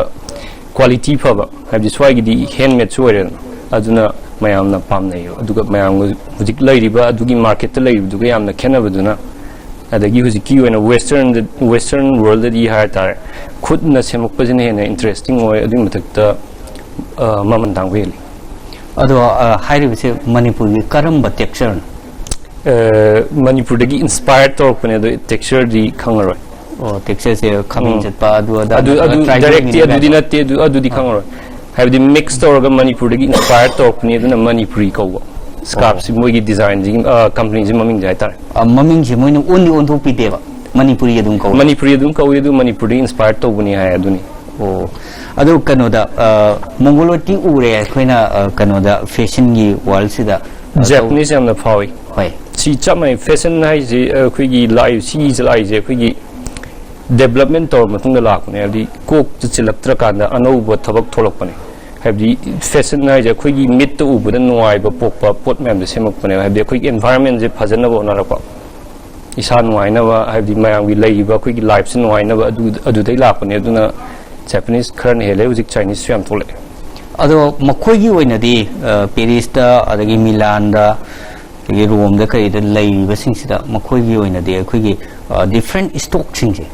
quality ꯐꯕ꯫ ꯍꯥꯏꯕꯗꯤ ꯁ꯭ꯋꯥꯏꯒꯤꯗꯤ handmade ꯁꯨ ꯑꯣꯏꯔꯦꯗꯅ꯫ ꯑꯗꯨꯅ ꯃꯌꯥꯝꯅ ꯄꯥꯝꯅꯩꯌꯦꯕ꯫ ꯑꯗꯨꯒ ꯃꯌꯥꯝꯒ ꯍꯧꯖꯤꯛ ꯂꯩꯔꯤꯕ ꯑꯗꯨꯒꯤ market ꯇ ꯂꯩꯔꯤꯕꯗꯨꯒ ꯌꯥꯝꯅ ꯈꯦꯠꯅꯕꯗꯨꯅ, ꯑꯗꯒꯤ ꯍꯧꯖꯤꯛꯀꯤ ꯑꯣꯏꯅ western ꯗ, western world ꯗꯗꯤ ꯍꯥꯏ ꯇꯥꯔꯦ, ꯈꯨꯠꯅ ꯁꯦꯝꯃꯛꯄꯁꯤꯅ ꯍꯦꯟꯅ interesting ꯑꯣꯏ꯫ ꯑꯗꯨꯒꯤ ꯃꯊꯛꯇ, ꯑ, ꯃꯃꯜ ꯇꯥꯡꯕ ꯍꯦꯜꯂꯤ꯫ ꯑꯗꯣ, ꯑ, ꯍꯥꯏꯔꯤꯕꯁꯦ ꯃꯅꯤꯄꯨꯔꯒꯤ ꯀꯔꯝꯕ texture ꯅꯣ? ꯑ, ꯃꯅꯤꯄꯨꯔꯗꯒꯤ inspire ꯇꯧꯔꯛꯄꯅꯦ, ꯑꯗꯣ texture ꯗꯤ ꯈꯪꯉꯔꯣꯏ꯫ ꯑꯣ, ꯇꯦꯛꯁꯆꯔꯁꯦ ꯈꯥꯃꯦꯟ ꯎꯝ꯫ ꯆꯠꯄ ꯑꯗꯨ ꯑꯗꯥ ꯑꯗꯨ ꯑꯗꯨ tribal ꯗꯥꯏꯔꯦꯛꯇꯤ ꯃꯤꯅꯤꯡ ꯑꯗꯨꯗꯤ ꯀꯥꯏꯗꯣ? ꯅꯠꯇꯦ, ꯑꯗꯨ ꯑꯗꯨꯗꯤ ꯈꯪꯉꯔꯣꯏ꯫ ꯍꯥꯏꯕꯗꯤ ꯃꯤꯛꯁ ꯇꯧꯔꯒ ꯃꯅꯤꯄꯨꯔꯗꯒꯤ ꯏꯟꯁꯄꯥꯌꯔ ꯇꯧꯔꯛꯄꯅꯤ, ꯑꯗꯨꯅ ꯃꯅꯤꯄꯨꯔꯤ ꯀꯧꯕ꯫ ꯁ꯭ꯀꯥꯔꯞꯁꯤ ꯃꯣꯏꯒꯤ ꯗꯤꯖꯥꯏꯟꯁꯤꯒꯤ, ꯀꯝꯄꯅꯤꯁꯤ ꯃꯃꯤꯡꯁꯦ ꯍꯥꯏꯇꯥꯔꯦ꯫ ꯑ, ꯃꯃꯤꯡꯁꯦ ꯃꯣꯏꯅ ꯑꯣꯟꯗꯤ ꯑꯣꯟꯊꯣꯛꯄꯤꯗꯦꯕ, ꯃꯅꯤꯄꯨꯔꯤ ꯑꯗꯨꯝ ꯀꯧꯋꯦ? ꯃꯅꯤꯄꯨꯔꯤ ꯑꯗꯨꯝ ꯀꯧꯏ, ꯑꯗꯨ ꯃꯅꯤꯄꯨꯔꯗꯒꯤ ꯏꯟꯁꯄꯥꯌꯔ ꯇꯧꯕꯅꯤ ꯍꯥꯏ ꯑꯗꯨꯅꯤ꯫ ꯑꯣ, ꯑꯗꯨ ꯀꯩꯅꯣꯗ, ꯃꯣꯡꯒꯣꯂꯣꯏꯗꯇꯤ ꯎꯔꯦ ꯑꯩꯈꯣꯏꯅ, ꯑ, ꯀꯩꯅꯣꯗ, ꯐꯦꯁꯟꯒꯤ ꯋꯥꯔꯜꯁꯤꯗ, ꯑ, ꯖꯄꯅꯤꯁ ꯌꯥꯝꯅ ꯐꯥꯎꯏ꯫ ꯍꯣꯏ꯫ ꯁꯤ ꯆꯞ ꯃꯥꯟꯅꯩ, ꯐꯦꯁꯟ ꯍꯥꯏꯁꯦ, ꯑ, ꯑꯩꯈꯣꯏꯒꯤ ꯂꯥꯛꯏ, ꯁꯤꯒꯤ ꯂꯥꯛꯏꯁꯦ ꯑꯩꯈꯣꯏꯒꯤ ꯗꯦꯕꯂꯞꯃꯦꯟ ꯇꯧꯔꯕ ꯃꯇꯨꯡꯗ ꯂꯥꯛꯄꯅꯦ꯫ ꯍꯥꯏꯕꯗꯤ ꯀꯣꯛꯇ ꯆꯤꯜꯂꯛꯇ꯭ꯔꯀꯥꯟꯗ ꯑꯅꯧꯕ ꯊꯕꯛ ꯊꯣꯛꯂꯛꯄꯅꯦ꯫ ꯍꯥꯏꯕꯗꯤ ꯐꯦꯁꯟ ꯍꯥꯏꯁꯦ ꯑꯩꯈꯣꯏꯒꯤ ꯃꯤꯠꯇ ꯎꯕꯗ ꯅꯨꯡꯉꯥꯏꯕ ꯄꯣꯛꯄ ꯄꯣꯠ ꯃꯌꯥꯝꯗꯣ ꯁꯦꯝꯃꯛꯄꯅꯦꯕ꯫ ꯍꯥꯏꯕꯗꯤ ꯑꯩꯈꯣꯏꯒꯤ ꯑꯦꯟꯚꯥꯏꯔꯣꯟꯃꯦꯟꯁꯦ ꯐꯖꯅꯕ ꯍꯣꯠꯅꯔꯛꯄ, ꯏꯁꯥ ꯅꯨꯡꯉꯥꯏꯅꯕ, ꯍꯥꯏꯕꯗꯤ ꯃꯌꯥꯝꯒꯤ ꯂꯩꯔꯤꯕ ꯑꯩꯈꯣꯏꯒꯤ ꯂꯥꯏꯐꯁꯦ ꯅꯨꯡꯉꯥꯏꯅꯕ, ꯑꯗꯨ, ꯑꯗꯨꯗꯩ ꯂꯥꯛꯄꯅꯦ꯫ ꯑꯗꯨꯅ ꯖꯄꯅꯤꯁ ꯈꯔꯅ ꯍꯦꯜꯂꯦ, ꯍꯧꯖꯤꯛ ꯆꯥꯏꯅꯤꯁꯁꯨ ꯌꯥꯝ ꯊꯣꯛꯂꯛꯑꯦ꯫ ꯑꯗꯣ ꯃꯈꯣꯏꯒꯤ ꯑꯣꯏꯅꯗꯤ, ꯑ, ꯄꯦꯔꯤꯁꯇ, ꯑꯗꯒꯤ ꯃꯤꯂꯥꯟꯗ, ꯑꯗꯒꯤ ꯔꯣꯝꯗ ꯀꯔꯤꯗ ꯂꯩꯔꯤꯕꯁꯤꯡꯁꯤꯗ ꯃꯈꯣꯏꯒꯤ ꯑꯣꯏꯅꯗꯤ ꯑꯩꯈꯣꯏꯒꯤ, ꯑ, ꯗꯤꯐ꯭ꯔꯦꯟ ꯏꯁꯇꯣꯛꯁꯤꯡꯁꯦ,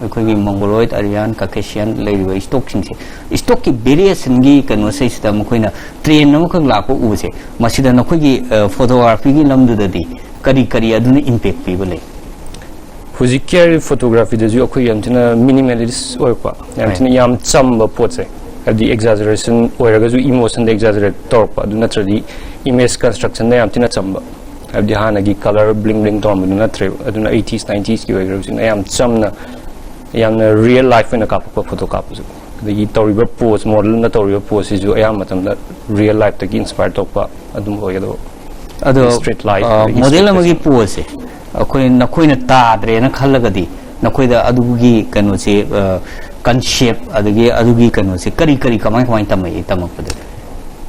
ꯑꯩꯈꯣꯏꯒꯤ ꯃꯣꯡꯒꯣꯂꯣꯏꯗ, ꯑꯔꯤꯌꯥꯟ, ꯀꯀꯦꯁꯤꯌꯥꯟ ꯂꯩꯔꯤꯕ ꯏꯁꯇꯣꯛꯁꯤꯡꯁꯦ, ꯏꯁꯇꯣꯛꯀꯤ ꯚꯦꯔꯤꯌꯦꯁꯟꯒꯤ ꯀꯩꯅꯣꯁꯤꯗꯩꯁꯤꯗ ꯃꯈꯣꯏꯅ ꯇ꯭ꯔꯦꯟ ꯑꯃꯈꯛ ꯂꯥꯛꯄ ꯎꯕꯁꯦ, ꯃꯁꯤꯗ ꯅꯈꯣꯏꯒꯤ, ꯑ, ꯐꯣꯇꯣꯒ꯭ꯔꯥꯐꯤꯒꯤ ꯂꯝꯗꯨꯗꯗꯤ ꯀꯔꯤ ꯀꯔꯤ ꯑꯗꯨꯅ ꯏꯝꯄꯦꯛ ꯄꯤꯕ ꯂꯩ? ꯍꯧꯖꯤꯛꯀꯤ ꯍꯥꯏꯔꯤꯕ ꯐꯣꯇꯣꯒ꯭ꯔꯥꯐꯤꯗꯁꯨ ꯑꯩꯈꯣꯏ ꯌꯥꯝ ꯊꯤꯅ ꯃꯤꯅꯤꯃꯦꯂꯤꯁ ꯑꯣꯏꯔꯛꯄ, ꯌꯥꯝ ꯍꯣꯏ꯫ ꯊꯤꯅ ꯌꯥꯝ ꯆꯝꯕ ꯄꯣꯠꯁꯦ, ꯍꯥꯏꯕꯗꯤ ꯑꯦꯛꯖꯥꯖꯔꯦꯁꯟ ꯑꯣꯏꯔꯒꯁꯨ ꯏꯃꯣꯁꯟꯗ ꯑꯦꯛꯖꯥꯖꯔꯦꯠ ꯇꯧꯔꯛꯄ, ꯑꯗꯨ ꯅꯠꯇ꯭ꯔꯗꯤ ꯏꯃꯦꯖ ꯀꯟꯁꯇ꯭ꯔꯛꯁꯟꯗ ꯌꯥꯝ ꯊꯤꯅ ꯆꯝꯕ꯫ ꯍꯥꯏꯕꯗꯤ ꯍꯥꯟꯅꯒꯤ ꯀꯂꯔ ꯕ꯭ꯂꯤꯡ ꯕ꯭ꯂꯤꯡ ꯇꯧꯔꯝꯕꯗꯨ ꯅꯠꯇ꯭ꯔꯦꯕ꯫ ꯑꯗꯨꯅ ꯑꯩꯇꯤꯁ ꯅꯥꯏꯟꯇꯤꯁꯀꯤ ꯑꯣꯏꯒꯦꯔꯥ, ꯍꯧꯖꯤꯛꯅ ꯌꯥꯝ ꯆꯝꯅ, ꯌꯥꯝꯅ ꯔꯤꯌꯦꯜ ꯂꯥꯏꯐ ꯑꯣꯏꯅ ꯀꯥꯞꯄꯛꯄ ꯐꯣꯇꯣ ꯀꯥꯞꯄꯁꯨ꯫ ꯑꯗꯒꯤ ꯇꯧꯔꯤꯕ ꯄꯣꯁ, ꯃꯣꯗꯦꯜꯅ ꯇꯧꯔꯤꯕ ꯄꯣꯁꯁꯤꯁꯨ ꯑꯌꯥꯝꯕ ꯃꯇꯝꯗ ꯔꯤꯌꯦꯜ ꯂꯥꯏꯐꯇꯒꯤ ꯏꯟꯁꯄꯥꯌꯔ ꯇꯧꯔꯛꯄ ꯑꯗꯨꯝ ꯑꯣꯏꯒꯗꯕ꯫ ꯑꯗꯣ, Street life, ꯑ, ꯑꯗꯒꯤ ꯃꯣꯗꯦꯜ street ꯑꯃꯒꯤ fashion꯫ ꯄꯣꯁꯁꯦ ꯑꯩꯈꯣꯏ, ꯅꯈꯣꯏꯅ ꯇꯥꯗ꯭ꯔꯦꯅ ꯈꯜꯂꯒꯗꯤ ꯅꯈꯣꯏꯗ ꯑꯗꯨꯒꯤ ꯀꯩꯅꯣꯁꯦ, ꯑ, ꯀꯟꯁꯦꯞ, ꯑꯗꯒꯤ ꯑꯗꯨꯒꯤ ꯀꯩꯅꯣꯁꯦ ꯀꯔꯤ ꯀꯔꯤ, ꯀꯃꯥꯏ ꯀꯃꯥꯏꯅ ꯇꯝꯃꯛꯏ, ꯇꯝꯃꯛꯄꯗꯗꯤ?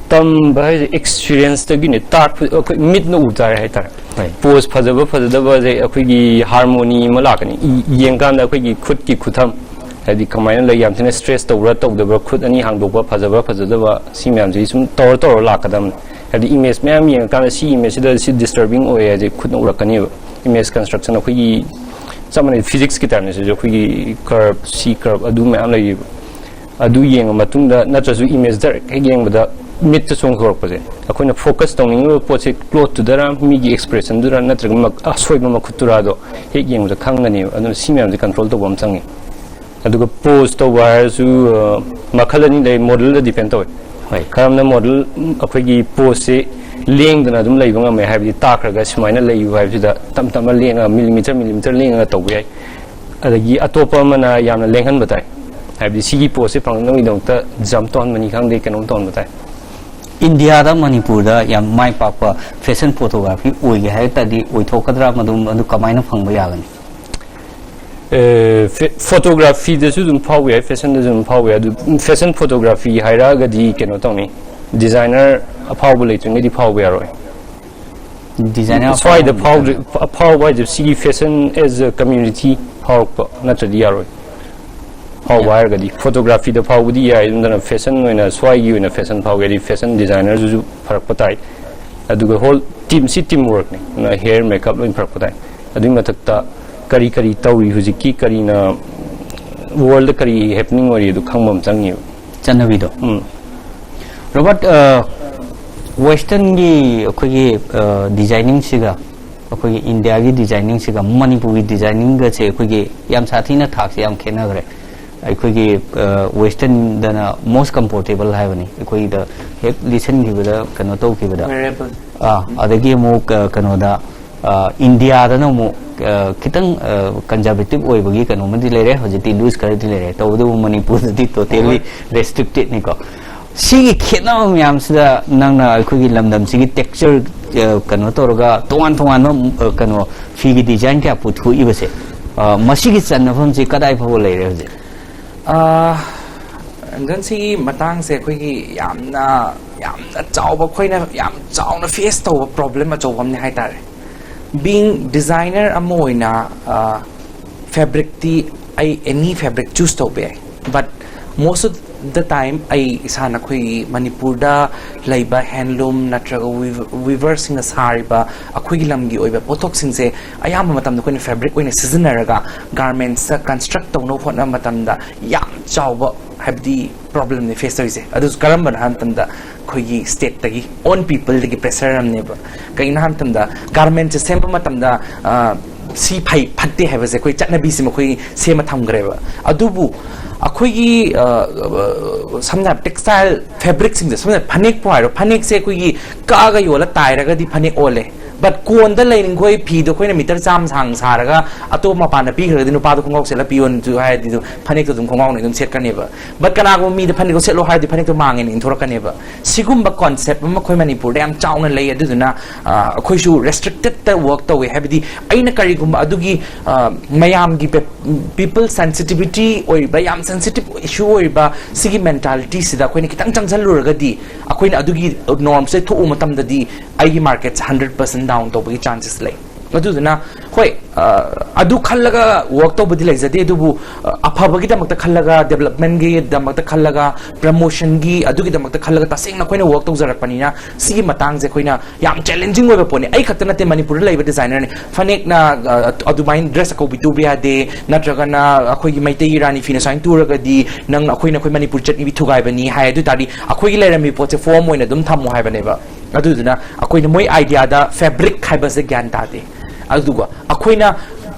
ꯇꯝꯕ ꯍꯥꯏꯁꯦ ꯑꯦꯛꯁꯄꯤꯔꯤꯌꯦꯟꯁꯇꯒꯤꯅꯦ, ꯇꯥꯛꯄ, ꯑꯩꯈꯣꯏ ꯃꯤꯠꯅ ꯎ ꯇꯥꯔꯦ ꯍꯥꯏꯇꯥꯔꯦ꯫ ꯍꯣꯏ꯫ ꯄꯣꯁ ꯐꯖꯕ ꯐꯖꯗꯕꯁꯦ ꯑꯩꯈꯣꯏꯒꯤ ꯍꯥꯔꯃꯣꯅꯤ ꯑꯃ ꯂꯥꯛꯀꯅꯤ꯫ ꯏ-, ꯌꯦꯡꯀꯥꯟꯗ ꯑꯩꯈꯣꯏꯒꯤ ꯈꯨꯠꯀꯤ ꯈꯨꯊꯝ, ꯍꯥꯏꯗꯤ ꯀꯃꯥꯏꯅ ꯂꯩ, ꯌꯥꯝ ꯊꯤꯅ ꯁ꯭ꯇ꯭ꯔꯦꯁ ꯇꯧꯕ꯭ꯔꯥ ꯇꯧꯗꯕ꯭ꯔꯥ, ꯈꯨꯠ ꯑꯅꯤ ꯍꯥꯡꯗꯣꯛꯄ, ꯐꯖꯕ꯭ꯔꯥ ꯐꯖꯗꯕ, ꯁꯤ ꯃꯌꯥꯝꯁꯤ ꯁꯨꯝ ꯇꯧꯔ ꯇꯧꯔ ꯂꯥꯛꯀꯗꯕꯅꯤ꯫ ꯍꯥꯏꯕꯗꯤ ꯏꯃꯦꯖ ꯃꯌꯥꯝ ꯌꯦꯡꯉꯀꯥꯟꯗ ꯁꯤ ꯏꯃꯦꯖꯁꯤꯗ ꯁꯤ ꯗꯤꯁꯇꯔꯕꯤꯡ ꯑꯣꯏ ꯍꯥꯏꯁꯦ ꯈꯨꯠꯅ ꯎꯔꯛꯀꯅꯦꯕ꯫ ꯏꯃꯦꯖ ꯀꯟꯁꯇ꯭ꯔꯛꯁꯟ ꯑꯩꯈꯣꯏꯒꯤ ꯆꯞ ꯃꯥꯟꯅꯩ, ꯐꯤꯖꯤꯛꯁꯀꯤ ꯇꯥꯏꯞꯅꯦ ꯁꯤꯁꯨ, ꯑꯩꯈꯣꯏꯒꯤ ꯀꯔꯞ, ꯁꯤ ꯀꯔꯞ, ꯑꯗꯨ ꯃꯌꯥꯝ ꯂꯩꯌꯦꯕ꯫ ꯑꯗꯨ ꯌꯦꯡꯉ ꯃꯇꯨꯡꯗ, ꯅꯠꯇ꯭ꯔꯁꯨ ꯏꯃꯦꯖ ꯗꯥꯏꯔꯦꯛ ꯍꯦꯛ ꯌꯦꯡꯕꯗ ꯃꯤꯠꯇ ꯆꯣꯡꯊꯣꯔꯛꯄꯁꯦ, ꯑꯩꯈꯣꯏꯅ ꯐꯣꯀꯁ ꯇꯧꯅꯤꯡꯉꯤꯕ ꯄꯣꯠꯁꯦ ꯀ꯭ꯂꯣꯠꯇꯨꯗꯔ, ꯃꯤꯒꯤ ꯑꯦꯛꯁꯄ꯭ꯔꯦꯁꯟꯗꯨꯔ, ꯅꯠꯇ꯭ꯔꯒ ꯃꯛ- ꯑꯁꯣꯏꯕ ꯃꯈꯨꯠꯇꯨꯔꯥꯗꯣ ꯍꯦꯛ ꯌꯦꯡꯕꯗ ꯈꯪꯒꯅꯦꯕ꯫ ꯑꯗꯨꯅ ꯁꯤ ꯃꯌꯥꯝꯁꯦ ꯀꯟꯇ꯭ꯔꯣꯜ ꯇꯧꯕ ꯑꯃ ꯆꯪꯉꯤ꯫ ꯑꯗꯨꯒ ꯄꯣꯁ ꯇꯧꯕ ꯍꯥꯏꯔꯁꯨ, ꯑ, ꯃꯈꯜ ꯑꯅꯤ ꯂꯩ, ꯃꯣꯗꯦꯜꯗ ꯗꯤꯄꯦꯟ ꯇꯧꯋꯦ꯫ ꯍꯣꯏ꯫ ꯀꯔꯝꯅ ꯃꯣꯗꯦꯜ ꯑꯩꯈꯣꯏꯒꯤ ꯄꯣꯁꯁꯦ ꯂꯦꯡꯗꯅ ꯑꯗꯨꯝ ꯂꯩꯕ ꯉꯝꯃꯦ, ꯍꯥꯏꯕꯗꯤ ꯇꯥꯛꯈ꯭ꯔꯒ ꯁꯨꯃꯥꯏꯅ ꯂꯩꯌꯨ ꯍꯥꯏꯕꯁꯤꯗ ꯇꯞ ꯇꯞꯅ ꯂꯦꯡꯉꯒ, ꯃꯤꯂꯤꯃꯤꯇꯔ ꯃꯤꯂꯤꯃꯤꯇꯔ ꯂꯦꯡꯉꯒ ꯇꯧꯕ ꯌꯥꯏ꯫ ꯑꯗꯒꯤ ꯑꯇꯣꯞꯄ ꯑꯃꯅ ꯌꯥꯝꯅ ꯂꯦꯡꯍꯟꯕ ꯇꯥꯏ, ꯍꯥꯏꯕꯗꯤ ꯁꯤꯒꯤ ꯄꯣꯁꯁꯦ ꯐꯪꯅꯕꯒꯤꯗꯃꯛꯇ ꯖꯝꯞ ꯇꯧꯍꯟꯕꯅꯤ ꯈꯪꯗꯦ, ꯀꯩꯅꯣꯝ ꯇꯧꯍꯟꯕ ꯇꯥꯏ꯫ ꯏꯟꯗꯤꯌꯥꯗ, ꯃꯅꯤꯄꯨꯔꯗ ꯌꯥꯝ ꯃꯥꯏ ꯄꯥꯛꯄ ꯐꯦꯁꯟ ꯐꯣꯇꯣꯒ꯭ꯔꯥꯐꯤ ꯑꯣꯏꯒꯦ ꯍꯥꯏ ꯇꯥꯔꯗꯤ, ꯑꯣꯏꯊꯣꯛꯀꯗ꯭ꯔꯥ? ꯃꯗꯨ, ꯃꯗꯨ ꯀꯃꯥꯏꯅ ꯐꯪꯕ ꯌꯥꯒꯅꯤ? ꯑꯦ, ꯐꯦ- ꯐꯣꯇꯣꯒ꯭ꯔꯥꯐꯤꯗꯁꯨ ꯑꯗꯨꯝ ꯐꯥꯎꯕ ꯌꯥꯏ, ꯐꯦꯁꯟꯗꯁꯨ ꯑꯗꯨꯝ ꯐꯥꯎꯕ ꯌꯥꯏ꯫ ꯑꯗꯨ ꯐꯦꯁꯟ ꯐꯣꯇꯣꯒ꯭ꯔꯥꯐꯤ ꯍꯥꯏꯔꯛꯑꯒꯗꯤ ꯀꯩꯅꯣ ꯇꯧꯅꯤ, ꯗꯤꯖꯥꯏꯅꯔ ꯑꯐꯥꯎꯕ ꯂꯩꯇ꯭ꯔꯤꯉꯩꯗꯤ ꯐꯥꯎꯕ ꯌꯥꯔꯣꯏ꯫ ꯗꯤꯖꯥꯏꯅꯔ ꯁ꯭ꯋꯥꯏꯗ ꯑꯐꯥꯎꯕ ꯐꯥꯎꯗ꯭ꯔꯤ, ꯑꯐꯥꯎꯕ ꯍꯥꯏꯁꯦ ꯁꯤꯒꯤ ꯐꯦꯁꯟ ꯑꯦꯖ ꯑ ꯀꯝꯃ꯭ꯌꯨꯅꯤꯇꯤ ꯐꯥꯎꯔꯛꯄ ꯅꯠꯇ꯭ꯔꯗꯤ ꯌꯥꯔꯣꯏ꯫ ꯐꯥꯎꯕ Yeah. ꯍꯥꯏꯔꯒꯗꯤ ꯐꯣꯇꯣꯒ꯭ꯔꯥꯐꯤꯗ ꯐꯥꯎꯕꯗꯤ ꯌꯥꯏ, ꯑꯗꯨꯝꯗꯅ ꯐꯦꯁꯟ ꯑꯣꯏꯅ, ꯁ꯭ꯋꯥꯏꯒꯤ ꯑꯣꯏꯅ ꯐꯦꯁꯟ ꯐꯥꯎꯒꯦ ꯍꯥꯏꯗꯤ ꯐꯦꯁꯟ ꯗꯤꯖꯥꯏꯅꯔꯗꯨꯁꯨ ꯐꯔꯛꯄ ꯇꯥꯏ꯫ ꯑꯗꯨꯒ ꯍꯣꯜ ꯇꯤꯝ, ꯁꯤ ꯇꯤꯝ ꯋꯔꯛꯅꯤ, ꯑꯗꯨꯅ ꯍꯦꯌꯔ, ꯃꯦꯀꯞ ꯂꯣꯏ ꯐꯔꯛꯄ ꯇꯥꯏ꯫ ꯑꯗꯨꯒꯤ ꯃꯊꯛꯇ ꯀꯔꯤ ꯀꯔꯤ ꯇꯧꯔꯤ, ꯍꯧꯖꯤꯛꯀꯤ ꯀꯔꯤꯅ ꯋꯥꯔꯜꯗ ꯀꯔꯤ ꯍꯦꯄꯅꯤꯡ ꯑꯣꯏꯔꯤ ꯑꯗꯨ ꯈꯪꯕ ꯑꯃ ꯆꯪꯉꯤꯕ꯫ ꯆꯠꯅꯕꯤꯗꯣ꯫ ꯎꯝ꯫ ꯔꯣꯕꯥꯔꯠ, ꯑ, ꯋꯦꯁꯇꯔꯟꯒꯤ ꯑꯩꯈꯣꯏꯒꯤ, ꯑ, ꯗꯤꯖꯥꯏꯅꯤꯡꯁꯤꯒ ꯑꯩꯈꯣꯏꯒꯤ ꯏꯟꯗꯤꯌꯥꯒꯤ ꯗꯤꯖꯥꯏꯅꯤꯡꯁꯤꯒ ꯃꯅꯤꯄꯨꯔꯒꯤ ꯗꯤꯖꯥꯏꯅꯤꯡꯒꯁꯦ ꯑꯩꯈꯣꯏꯒꯤ ꯌꯥꯝ ꯁꯥꯊꯤꯅ ꯊꯥꯛꯁꯦ ꯌꯥꯝ ꯈꯦꯠꯅꯈ꯭ꯔꯦ꯫ ꯑꯩꯈꯣꯏꯒꯤ, ꯑ, ꯋꯦꯁꯇꯔꯟꯗꯅ ꯃꯣꯁ ꯀꯝꯐꯣꯔꯇꯦꯕꯜ ꯍꯥꯏꯕꯅꯤ, ꯑꯩꯈꯣꯏꯒꯤꯗ ꯍꯦꯛ ꯂꯤꯠꯁꯟꯈꯤꯕꯗ, ꯀꯩꯅꯣ ꯇꯧꯈꯤꯕꯗ꯫ Wearable. ꯑꯥ, ꯑꯗꯒꯤ ꯑꯃꯨꯛ, ꯑ, ꯀꯩꯅꯣꯗ, ꯑ, ꯏꯟꯗꯤꯌꯥꯗꯅ ꯑꯃꯨꯛ, ꯑ, ꯈꯤꯇꯪ ꯀꯟꯖꯔꯕꯦꯇꯤꯞ ꯑꯣꯏꯕꯒꯤ ꯀꯩꯅꯣꯃꯗꯤ ꯂꯩꯔꯦ, ꯍꯧꯖꯤꯛꯇꯤ ꯂꯨꯖ ꯈꯔꯗꯤ ꯂꯩꯔꯦ, ꯇꯧꯕꯇꯕꯨ ꯃꯅꯤꯄꯨꯔꯗꯗꯤ ꯇꯣꯇꯦꯜꯂꯤ ꯔꯦꯁꯇ꯭ꯔꯤꯛꯇꯦꯠꯅꯤꯀꯣ꯫ ꯁꯤꯒꯤ ꯈꯦꯠꯅꯕ ꯃꯌꯥꯝꯁꯤꯗ ꯅꯪꯅ ꯑꯩꯈꯣꯏꯒꯤ ꯂꯝꯗꯝꯁꯤꯒꯤ ꯇꯦꯛꯁꯆꯔ, ꯑ, ꯀꯩꯅꯣ ꯇꯧꯔꯒ ꯇꯣꯉꯥꯟ ꯇꯣꯉꯥꯟꯕ, ꯑ, ꯀꯩꯅꯣ, ꯐꯤꯒꯤ ꯗꯤꯖꯥꯏꯟ ꯀꯌꯥ ꯄꯨꯊꯣꯛꯏꯕꯁꯦ, ꯑ, ꯃꯁꯤꯒꯤ ꯆꯟꯅꯐꯝꯁꯤ ꯀꯗꯥꯏ ꯐꯥꯎꯕ ꯂꯩꯔꯦ ꯍꯧꯖꯤꯛ? ꯑꯥ, ꯔꯟꯖꯟ, ꯁꯤꯒꯤ ꯃꯇꯥꯡꯁꯦ ꯑꯩꯈꯣꯏꯒꯤ ꯌꯥꯝꯅ, ꯌꯥꯝꯅ ꯆꯥꯎꯕ, ꯑꯩꯈꯣꯏꯅ ꯌꯥꯝ ꯆꯥꯎꯅ ꯐꯦꯁ ꯇꯧꯕ ꯄ꯭ꯔꯣꯕ꯭ꯂꯦꯝ ꯑꯆꯧꯕ ꯑꯃꯅꯦ ꯍꯥꯏꯇꯥꯔꯦ꯫ Being designer ꯑꯃ ꯑꯣꯏꯅ, ꯑꯥ, ꯐꯦꯕ꯭ꯔꯤꯛꯇꯤ ꯑꯩ ꯑꯦꯅꯤ ꯐꯦꯕ꯭ꯔꯤꯛ ꯆꯨꯁ ꯇꯧꯕ ꯌꯥꯏ, but most of the time ꯑꯩ ꯏꯁꯥꯅ ꯑꯩꯈꯣꯏꯒꯤ ꯃꯅꯤꯄꯨꯔꯗ ꯂꯩꯕ ꯍꯦꯟꯂꯨꯝ ꯅꯠꯇ꯭ꯔꯒ ꯋꯤꯚꯔꯁꯤꯡꯅ ꯁꯥꯔꯤꯕ ꯑꯩꯈꯣꯏꯒꯤ ꯂꯝꯒꯤ ꯑꯣꯏꯕ ꯄꯣꯠꯊꯣꯛꯁꯤꯡꯁꯦ ꯑꯌꯥꯝꯕ ꯃꯇꯝꯗ ꯑꯩꯈꯣꯏꯅ ꯐꯦꯕ꯭ꯔꯤꯛ ꯑꯣꯏꯅ ꯁꯤꯖꯤꯟꯅꯔꯒ ꯒꯥꯔꯃꯦꯟꯁꯇ ꯀꯟꯁꯇ꯭ꯔꯛ ꯇꯧꯅꯕ ꯍꯣꯠꯅꯕ ꯃꯇꯝꯗ ꯌꯥꯝ ꯆꯥꯎꯕ ꯍꯥꯏꯕꯗꯤ ꯄ꯭ꯔꯣꯕ꯭ꯂꯦꯝꯅꯤ ꯐꯦꯁ ꯇꯧꯔꯤꯁꯦ꯫ ꯑꯗꯨꯁꯨ ꯀꯔꯝꯕꯅꯣ ꯍꯥꯏꯕ ꯃꯇꯝꯗ ꯑꯩꯈꯣꯏꯒꯤ ꯁ꯭ꯇꯦꯠꯇꯒꯤ, ꯑꯣꯟ ꯄꯤꯄꯜꯗꯒꯤ ꯄ꯭ꯔꯦꯁꯔ ꯑꯃꯅꯦꯕ꯫ ꯀꯩꯒꯤꯅꯣ ꯍꯥꯏꯕ ꯃꯇꯝꯗ ꯒꯥꯔꯃꯦꯟꯁꯦ ꯁꯦꯝꯕ ꯃꯇꯝꯗ ꯁꯤ ꯐꯩ ꯐꯠꯇꯦ ꯍꯥꯏꯕꯁꯦ ꯑꯩꯈꯣꯏ ꯆꯠꯅꯕꯤꯁꯤꯃ ꯑꯩꯈꯣꯏ ꯁꯦꯝꯃ ꯊꯝꯈ꯭ꯔꯦꯕ꯫ ꯑꯗꯨꯕꯨ ꯑꯩꯈꯣꯏꯒꯤ ꯁꯝꯅ ꯍꯥꯏꯔꯕ ꯇꯦꯛꯁꯇꯥꯏꯜ ꯐꯦꯕ꯭ꯔꯤꯛꯁꯤꯡꯁꯦ, ꯁꯝꯅ ꯐꯅꯦꯛꯄꯨ ꯍꯥꯏꯔꯣ, ꯐꯅꯦꯛꯁꯦ ꯑꯩꯈꯣꯏꯒꯤ ꯀꯛꯑꯒ ꯌꯣꯜꯂ ꯇꯥꯏꯔꯒꯗꯤ ꯐꯅꯦꯛ ꯑꯣꯜꯂꯦ꯫ ꯕꯠ ꯀꯣꯟꯗ ꯂꯩꯅꯤꯡꯈꯣꯏ ꯐꯤꯗꯣ ꯑꯩꯈꯣꯏꯅ ꯃꯤꯇꯔ ꯆꯥꯝꯃ ꯁꯥꯡ ꯁꯥꯔꯒ ꯑꯇꯣꯞꯄ ꯃꯄꯥꯟꯗ ꯄꯤꯈ꯭ꯔꯒꯗꯤ ꯅꯨꯄꯥꯗꯣ ꯈꯣꯡꯒ꯭ꯔꯥꯎ ꯁꯦꯠꯂ ꯄꯤꯌꯣꯅꯁꯨ ꯍꯥꯏꯔꯗꯤ ꯑꯗꯨꯝ ꯐꯅꯦꯛꯇꯣ ꯑꯗꯨꯝ ꯈꯣꯡꯒ꯭ꯔꯥꯎꯅ ꯑꯗꯨꯝ ꯁꯦꯠꯀꯅꯦꯕ꯫ ꯕꯠ ꯀꯅꯥꯒꯨꯝꯕ ꯃꯤꯗ ꯐꯅꯦꯛꯇꯣ ꯁꯦꯠꯂꯣ ꯍꯥꯏꯔꯗꯤ ꯐꯅꯦꯛꯇꯣ ꯃꯥꯡꯉꯦꯅ ꯏꯟꯊꯣꯔꯛꯀꯅꯦꯕ꯫ ꯁꯤꯒꯨꯝꯕ ꯀꯣꯟꯁꯦꯞ ꯑꯃ ꯑꯩꯈꯣꯏ ꯃꯅꯤꯄꯨꯔꯗ ꯌꯥꯝ ꯆꯥꯎꯅ ꯂꯩ꯫ ꯑꯗꯨꯗꯨꯅ ꯑꯩꯈꯣꯏꯁꯨ ꯔꯦꯁꯇ꯭ꯔꯤꯛꯇꯦꯠꯇ ꯋꯔꯛ ꯇꯧꯋꯦ꯫ ꯍꯥꯏꯕꯗꯤ ꯑꯩꯅ ꯀꯔꯤꯒꯨꯝꯕ ꯑꯗꯨꯒꯤ ꯃꯌꯥꯝꯒꯤ ꯄꯤꯄꯜ ꯁꯦꯟꯁꯤꯇꯤꯚꯤꯇꯤ ꯑꯣꯏꯔꯤꯕ, ꯌꯥꯝ ꯁꯦꯟꯁꯤꯇꯤꯞ ꯏꯁꯨ ꯑꯣꯏꯔꯤꯕ ꯁꯤꯒꯤ ꯃꯦꯟꯇꯥꯂꯤꯇꯤꯁꯤꯗ ꯑꯩꯈꯣꯏꯅ ꯈꯤꯇꯪ ꯆꯪꯁꯤꯜꯂꯨꯔꯒꯗꯤ ꯑꯩꯈꯣꯏꯅ ꯑꯗꯨꯒꯤ ꯅꯣꯔꯝꯁꯦ ꯊꯣꯛꯎ ꯃꯇꯝꯗꯗꯤ ꯑꯩꯒꯤ ꯃꯥꯔꯀꯦꯠꯁꯦ ꯍꯟꯗ꯭ꯔꯦꯠ ꯄꯥꯔꯁꯦꯟ ꯗꯥꯎꯟ ꯇꯧꯕꯒꯤ ꯆꯥꯟꯁꯦꯁ ꯂꯩ꯫ ꯑꯗꯨꯗꯨꯅ ꯍꯣꯏ, ꯑꯗꯨ ꯈꯜꯂꯒ ꯋꯔꯛ ꯇꯧꯕꯗꯤ ꯂꯩꯖꯗꯦ, ꯑꯗꯨꯕꯨ ꯑꯐꯕꯒꯤꯗꯃꯛꯇ ꯈꯜꯂꯒ, ꯗꯦꯕꯂꯞꯃꯦꯟꯒꯤꯗꯃꯛꯇ ꯈꯜꯂꯒ, ꯄ꯭ꯔꯃꯣꯁꯟꯒꯤ ꯑꯗꯨꯒꯤꯗꯃꯛꯇ ꯈꯜꯂꯒ ꯇꯁꯦꯡꯅ ꯑꯩꯈꯣꯏꯅ ꯋꯔꯛ ꯇꯧꯖꯔꯛꯄꯅꯤꯅ ꯁꯤꯒꯤ ꯃꯇꯥꯡꯁꯦ ꯑꯩꯈꯣꯏꯅ ꯌꯥꯝ ꯆꯦꯂꯦꯟꯖꯤꯡ ꯑꯣꯏꯕ ꯄꯣꯠꯅꯤ꯫ ꯑꯩ ꯈꯛꯇ ꯅꯠꯇꯦ, ꯃꯅꯤꯄꯨꯔꯗ ꯂꯩꯕ ꯗꯤꯖꯥꯏꯅꯔꯅꯤ꯫ ꯐꯅꯦꯛꯅ ꯑꯗꯨꯃꯥꯏꯅ ꯗ꯭ꯔꯦꯁ ꯑꯀꯧꯕꯤ ꯇꯨꯕ ꯌꯥꯗꯦ, ꯅꯠꯇ꯭ꯔꯒꯅ ꯑꯩꯈꯣꯏꯒꯤ ꯃꯩꯇꯩꯒꯤ ꯔꯥꯅꯤ ꯐꯤꯅ ꯁꯨꯃꯥꯏꯅ ꯇꯨꯔꯒꯗꯤ ꯅꯪ, ꯑꯩꯈꯣꯏꯅ ꯑꯩꯈꯣꯏ ꯃꯅꯤꯄꯨꯔ ꯆꯠꯅꯕꯤ ꯊꯨꯒꯥꯏꯕꯅꯤ ꯍꯥꯏ꯫ ꯑꯗꯨ ꯇꯥꯔꯗꯤ ꯑꯩꯈꯣꯏꯒꯤ ꯂꯩꯔꯝꯃꯤꯕ ꯄꯣꯠꯁꯦ ꯐꯣꯔꯝ ꯑꯣꯏꯅ ꯑꯗꯨꯝ ꯊꯝꯃꯣ ꯍꯥꯏꯕꯅꯦꯕ꯫ ꯑꯗꯨꯗꯨꯅ ꯑꯩꯈꯣꯏꯅ ꯃꯣꯏ ꯑꯥꯏꯗꯤꯌꯥꯗ ꯐꯦꯕ꯭ꯔꯤꯛ ꯍꯥꯏꯕꯁꯦ ꯒ꯭ꯌꯥꯟ ꯇꯥꯗꯦ꯫ ꯑꯗꯨꯒ ꯑꯩꯈꯣꯏꯅ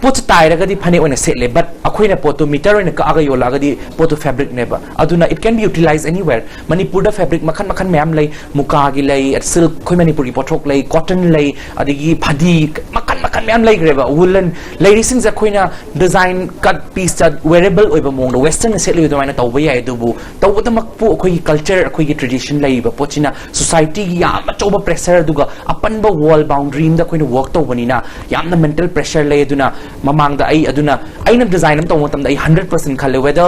ꯄꯣꯠꯁꯦ ꯇꯥꯏꯔꯒꯗꯤ ꯐꯅꯦꯛ ꯑꯣꯏꯅ ꯁꯦꯠꯂꯦ, ꯕꯠ ꯑꯩꯈꯣꯏꯅ ꯄꯣꯠꯇꯣ ꯃꯤꯇꯔ ꯑꯣꯏꯅ ꯀꯛꯑꯒ ꯌꯣꯜꯂꯛꯑꯒꯗꯤ ꯄꯣꯠꯇꯣ ꯐꯦꯕ꯭ꯔꯤꯛꯅꯦꯕ꯫ ꯑꯗꯨꯅ it can be utilized anywhere꯫ ꯃꯅꯤꯄꯨꯔꯗ ꯐꯦꯕ꯭ꯔꯤꯛ ꯃꯈꯜ ꯃꯈꯜ ꯃꯌꯥꯝ ꯂꯩ, ꯃꯨꯀꯥꯒꯤ ꯂꯩ, ꯁꯤꯜꯛ, ꯑꯩꯈꯣꯏ ꯃꯅꯤꯄꯨꯔꯒꯤ ꯄꯣꯠꯊꯣꯛ ꯂꯩ, ꯀꯣꯇꯟ ꯂꯩ, ꯑꯗꯒꯤ ꯐꯗꯤ, ꯃꯈꯜ ꯃꯈꯜ ꯃꯌꯥꯝ ꯂꯩꯈ꯭ꯔꯦꯕ꯫ ꯋꯨꯂꯟ ꯂꯩꯔꯤꯁꯤꯡꯁꯦ ꯑꯩꯈꯣꯏꯅ ꯗꯤꯖꯥꯏꯟ, ꯀꯠ ꯄꯤꯁꯇ ꯋꯦꯔꯦꯕꯜ ꯑꯣꯏꯕ ꯃꯑꯣꯡꯗ ꯋꯦꯁꯇꯔꯟꯅ ꯁꯦꯠꯂꯤꯕ ꯑꯗꯨꯃꯥꯏꯅ ꯇꯧꯕ ꯌꯥꯏ꯫ ꯑꯗꯨꯕꯨ ꯇꯧꯕꯇꯃꯛꯄꯨ ꯑꯩꯈꯣꯏꯒꯤ ꯀꯜꯆꯔ, ꯑꯩꯈꯣꯏꯒꯤ ꯇ꯭ꯔꯦꯗꯤꯁꯟ ꯂꯩꯔꯤꯕ ꯄꯣꯠꯁꯤꯅ ꯁꯣꯁꯥꯏꯇꯤꯒꯤ ꯌꯥꯝ ꯑꯆꯧꯕ ꯄ꯭ꯔꯦꯁꯔ, ꯑꯗꯨꯒ ꯑꯄꯟꯕ ꯋꯥꯜ ꯕꯥꯎꯟꯗ꯭ꯔꯤ ꯑꯃꯗ ꯑꯩꯈꯣꯏꯅ ꯋꯔꯛ ꯇꯧꯕꯅꯤꯅ ꯌꯥꯝꯅ ꯃꯦꯟꯇꯦꯜ ꯄ꯭ꯔꯦꯁꯔ ꯂꯩ꯫ ꯑꯗꯨꯅ ꯃꯃꯥꯡꯗ ꯑꯩ, ꯑꯗꯨꯅ ꯑꯩꯅ ꯗꯤꯖꯥꯏꯟ ꯑꯃ ꯇꯧꯕ ꯃꯇꯝꯗ ꯑꯩ ꯍꯟꯗ꯭ꯔꯦꯠ ꯄꯥꯔꯁꯦꯟ ꯈꯜꯂꯦ, whether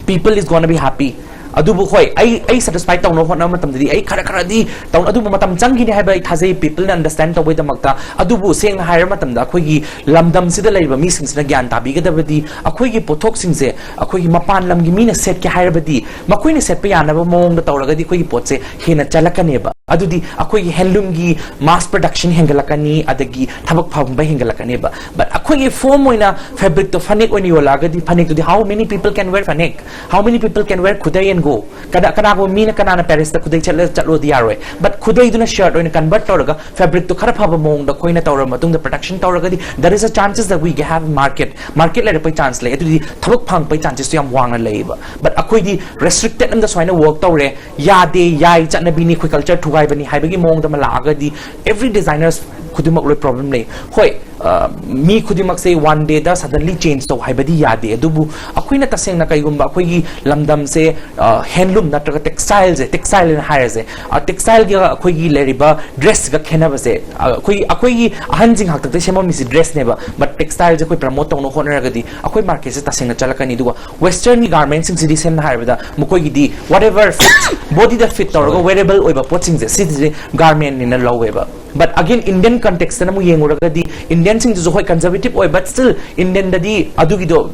people is gonna be happy, ꯑꯗꯨꯕꯨ ꯍꯣꯏ, ꯑꯩ ꯑꯩ ꯁꯦꯇꯤꯁꯐꯥꯏ ꯇꯧꯅꯕ ꯍꯣꯠꯅꯕ ꯃꯇꯝꯗꯗꯤ ꯑꯩ ꯈꯔ ꯈꯔꯗꯤ ꯇꯧꯅ, ꯑꯗꯨꯕꯨ ꯃꯇꯝ ꯆꯪꯈꯤꯅꯤ ꯍꯥꯏꯕ ꯑꯩ ꯊꯥꯖꯩ, ꯄꯤꯄꯜꯅ ꯑꯟꯗꯔꯁꯇꯦꯟ ꯇꯧꯕꯒꯤꯗꯃꯛꯇ꯫ ꯑꯗꯨꯕꯨ ꯁꯦꯡꯅ ꯍꯥꯏꯔꯕ ꯃꯇꯝꯗ ꯑꯩꯈꯣꯏꯒꯤ ꯂꯝꯗꯝꯁꯤꯗ ꯂꯩꯔꯤꯕ ꯃꯤꯁꯤꯡꯁꯤꯅ ꯒ꯭ꯌꯥꯟ ꯇꯥꯕꯤꯒꯗꯕꯗꯤ, ꯑꯩꯈꯣꯏꯒꯤ ꯄꯣꯠꯊꯣꯛꯁꯤꯡꯁꯦ ꯑꯩꯈꯣꯏꯒꯤ ꯃꯄꯥꯟ ꯂꯝꯒꯤ ꯃꯤꯅ ꯁꯦꯠꯀꯦ ꯍꯥꯏꯔꯕꯗꯤ ꯃꯈꯣꯏꯅ ꯁꯦꯠꯄ ꯌꯥꯅꯕ ꯃꯑꯣꯡꯗ ꯇꯧꯔꯒꯗꯤ ꯑꯩꯈꯣꯏꯒꯤ ꯄꯣꯠꯁꯦ ꯍꯦꯟꯅ ꯆꯠꯂꯛꯀꯅꯦꯕ꯫ ꯑꯗꯨꯗꯤ ꯑꯩꯈꯣꯏꯒꯤ ꯍꯦꯟꯂꯨꯝꯒꯤ ꯃꯥꯁ ꯄ꯭ꯔꯗꯛꯁꯟ ꯍꯦꯟꯒꯠꯂꯛꯀꯅꯤ, ꯑꯗꯒꯤ ꯊꯕꯛ ꯐꯪꯕ ꯍꯦꯟꯒꯠꯂꯛꯀꯅꯦꯕ꯫ But ꯑꯩꯈꯣꯏꯒꯤ ꯐꯣꯔꯝ ꯑꯣꯏꯅ ꯐꯦꯕ꯭ꯔꯤꯛꯇꯣ ꯐꯅꯦꯛ ꯑꯣꯏꯅ ꯌꯣꯜꯂꯛꯑꯒꯗꯤ ꯐꯅꯦꯛꯇꯨꯗꯤ how many people can wear phanek? How many people can wear ꯈꯨꯗꯩ and go? ꯀꯅꯥ ꯀꯅꯥꯒꯨꯝꯕ ꯃꯤꯅ ꯀꯅꯥꯅ ꯄꯦꯔꯤꯁꯇ ꯈꯨꯗꯩ ꯆꯠꯂ ꯆꯠꯂꯣꯗꯤ ꯌꯥꯔꯣꯏ꯫ But ꯈꯨꯗꯩꯗꯨꯅ ꯁꯔꯠ ꯑꯣꯏꯅ ꯀꯟꯚꯔꯠ ꯇꯧꯔꯒ ꯐꯦꯕ꯭ꯔꯤꯛꯇꯣ ꯈꯔ ꯐꯕ ꯃꯑꯣꯡꯗ ꯑꯩꯈꯣꯏꯅ ꯇꯧꯔꯕ ꯃꯇꯨꯡꯗ ꯄ꯭ꯔꯗꯛꯁꯟ ꯇꯧꯔꯒꯗꯤ there is a chances that we have market, market ꯂꯩꯔꯛꯄꯩ ꯆꯥꯟꯁ ꯂꯩ꯫ ꯑꯗꯨꯗꯤ ꯊꯕꯛ ꯐꯪꯉꯛꯄꯩ ꯆꯥꯟꯁꯦꯁꯇꯣ ꯌꯥꯝ ꯋꯥꯡꯅ ꯂꯩꯌꯦꯕ꯫ But ꯑꯩꯈꯣꯏꯗꯤ ꯔꯦꯁꯇ꯭ꯔꯤꯛꯇꯦꯠ ꯑꯝꯗ ꯁꯨꯃꯥꯏꯅ ꯋꯔꯛ ꯇꯧꯔꯦ, ꯌꯥꯗꯦ, ꯌꯥꯏ, ꯆꯠꯅꯕꯤꯅꯤ, ꯑꯩꯈꯣꯏ ꯀꯜꯆꯔ ꯊꯨꯒꯥꯏꯕꯅꯤ ꯍꯥꯏꯕꯒꯤ ꯃꯑꯣꯡꯗ ꯑꯃ ꯂꯥꯛꯑꯒꯗꯤ every designers ꯈꯨꯗꯤꯡꯃꯛ ꯂꯣꯏ ꯄ꯭ꯔꯣꯕ꯭ꯂꯦꯝ ꯂꯩ꯫ ꯍꯣꯏ, ꯑ, ꯃꯤ ꯈꯨꯗꯤꯡꯃꯛꯁꯦ ꯋꯥꯟ ꯗꯦꯗ ꯁꯗꯟꯂꯤ ꯆꯦꯟꯖ ꯇꯧ ꯍꯥꯏꯕꯗꯤ ꯌꯥꯗꯦ꯫ ꯑꯗꯨꯕꯨ ꯑꯩꯈꯣꯏꯅ ꯇꯁꯦꯡꯅ ꯀꯩꯒꯨꯝꯕ ꯑꯩꯈꯣꯏꯒꯤ ꯂꯝꯗꯝꯁꯦ, ꯑ, ꯍꯦꯟꯂꯨꯝ ꯅꯠꯇ꯭ꯔꯒ ꯇꯦꯛꯁꯇꯥꯏꯜꯁꯦ, ꯇꯦꯛꯁꯇꯥꯏꯜ ꯍꯥꯏꯅ ꯍꯥꯏꯔꯁꯦ, ꯑ, ꯇꯦꯛꯁꯇꯥꯏꯜꯒ ꯑꯩꯈꯣꯏꯒꯤ ꯂꯩꯔꯤꯕ ꯗ꯭ꯔꯦꯁꯁꯤꯒ ꯈꯦꯠꯅꯕꯁꯦ, ꯑ, ꯑꯩꯈꯣꯏ, ꯑꯩꯈꯣꯏꯒꯤ ꯑꯍꯟꯁꯤꯡ ꯍꯥꯛꯇꯛꯇ ꯁꯦꯝꯃꯝꯃꯤꯁꯤ ꯗ꯭ꯔꯦꯁꯅꯦꯕ, but ꯇꯦꯛꯁꯇꯥꯏꯜꯁꯦ ꯑꯩꯈꯣꯏ ꯄ꯭ꯔꯃꯣꯠ ꯇꯧꯅꯕ ꯍꯣꯠꯅꯔꯒꯗꯤ ꯑꯩꯈꯣꯏ ꯃꯥꯔꯀꯦꯠꯁꯦ ꯇꯁꯦꯡꯅ ꯆꯠꯂꯛꯀꯅꯤ꯫ ꯑꯗꯨꯒ ꯋꯦꯁꯇꯔꯟꯒꯤ ꯒꯥꯔꯃꯦꯟꯁꯤꯡꯁꯤꯗꯤ ꯁꯦꯡꯅ ꯍꯥꯏꯔꯕꯗ ꯃꯈꯣꯏꯒꯤꯗꯤ whatever fits, ꯕꯣꯗꯤꯗ ꯐꯤꯠ ꯇꯧꯔꯒ ꯋꯦꯔꯦꯕꯜ ꯑꯣꯏꯕ ꯄꯣꯠꯁꯤꯡꯁꯦ ꯁꯤꯁꯦ ꯒꯥꯔꯃꯦꯟꯅꯤꯅ ꯂꯧꯋꯦꯕ꯫ But again, Indian context ꯑꯃꯨꯛ ꯌꯦꯡꯉꯨꯔꯒꯗꯤ ꯏꯟꯗꯤꯌꯟꯁꯤꯡꯗꯨꯁꯨ ꯍꯣꯏ ꯀꯟꯖꯔꯕꯦꯇꯤꯞ ꯑꯣꯏ, but still ꯏꯟꯗꯤꯌꯟꯗꯗꯤ ꯑꯗꯨꯒꯤꯗꯣ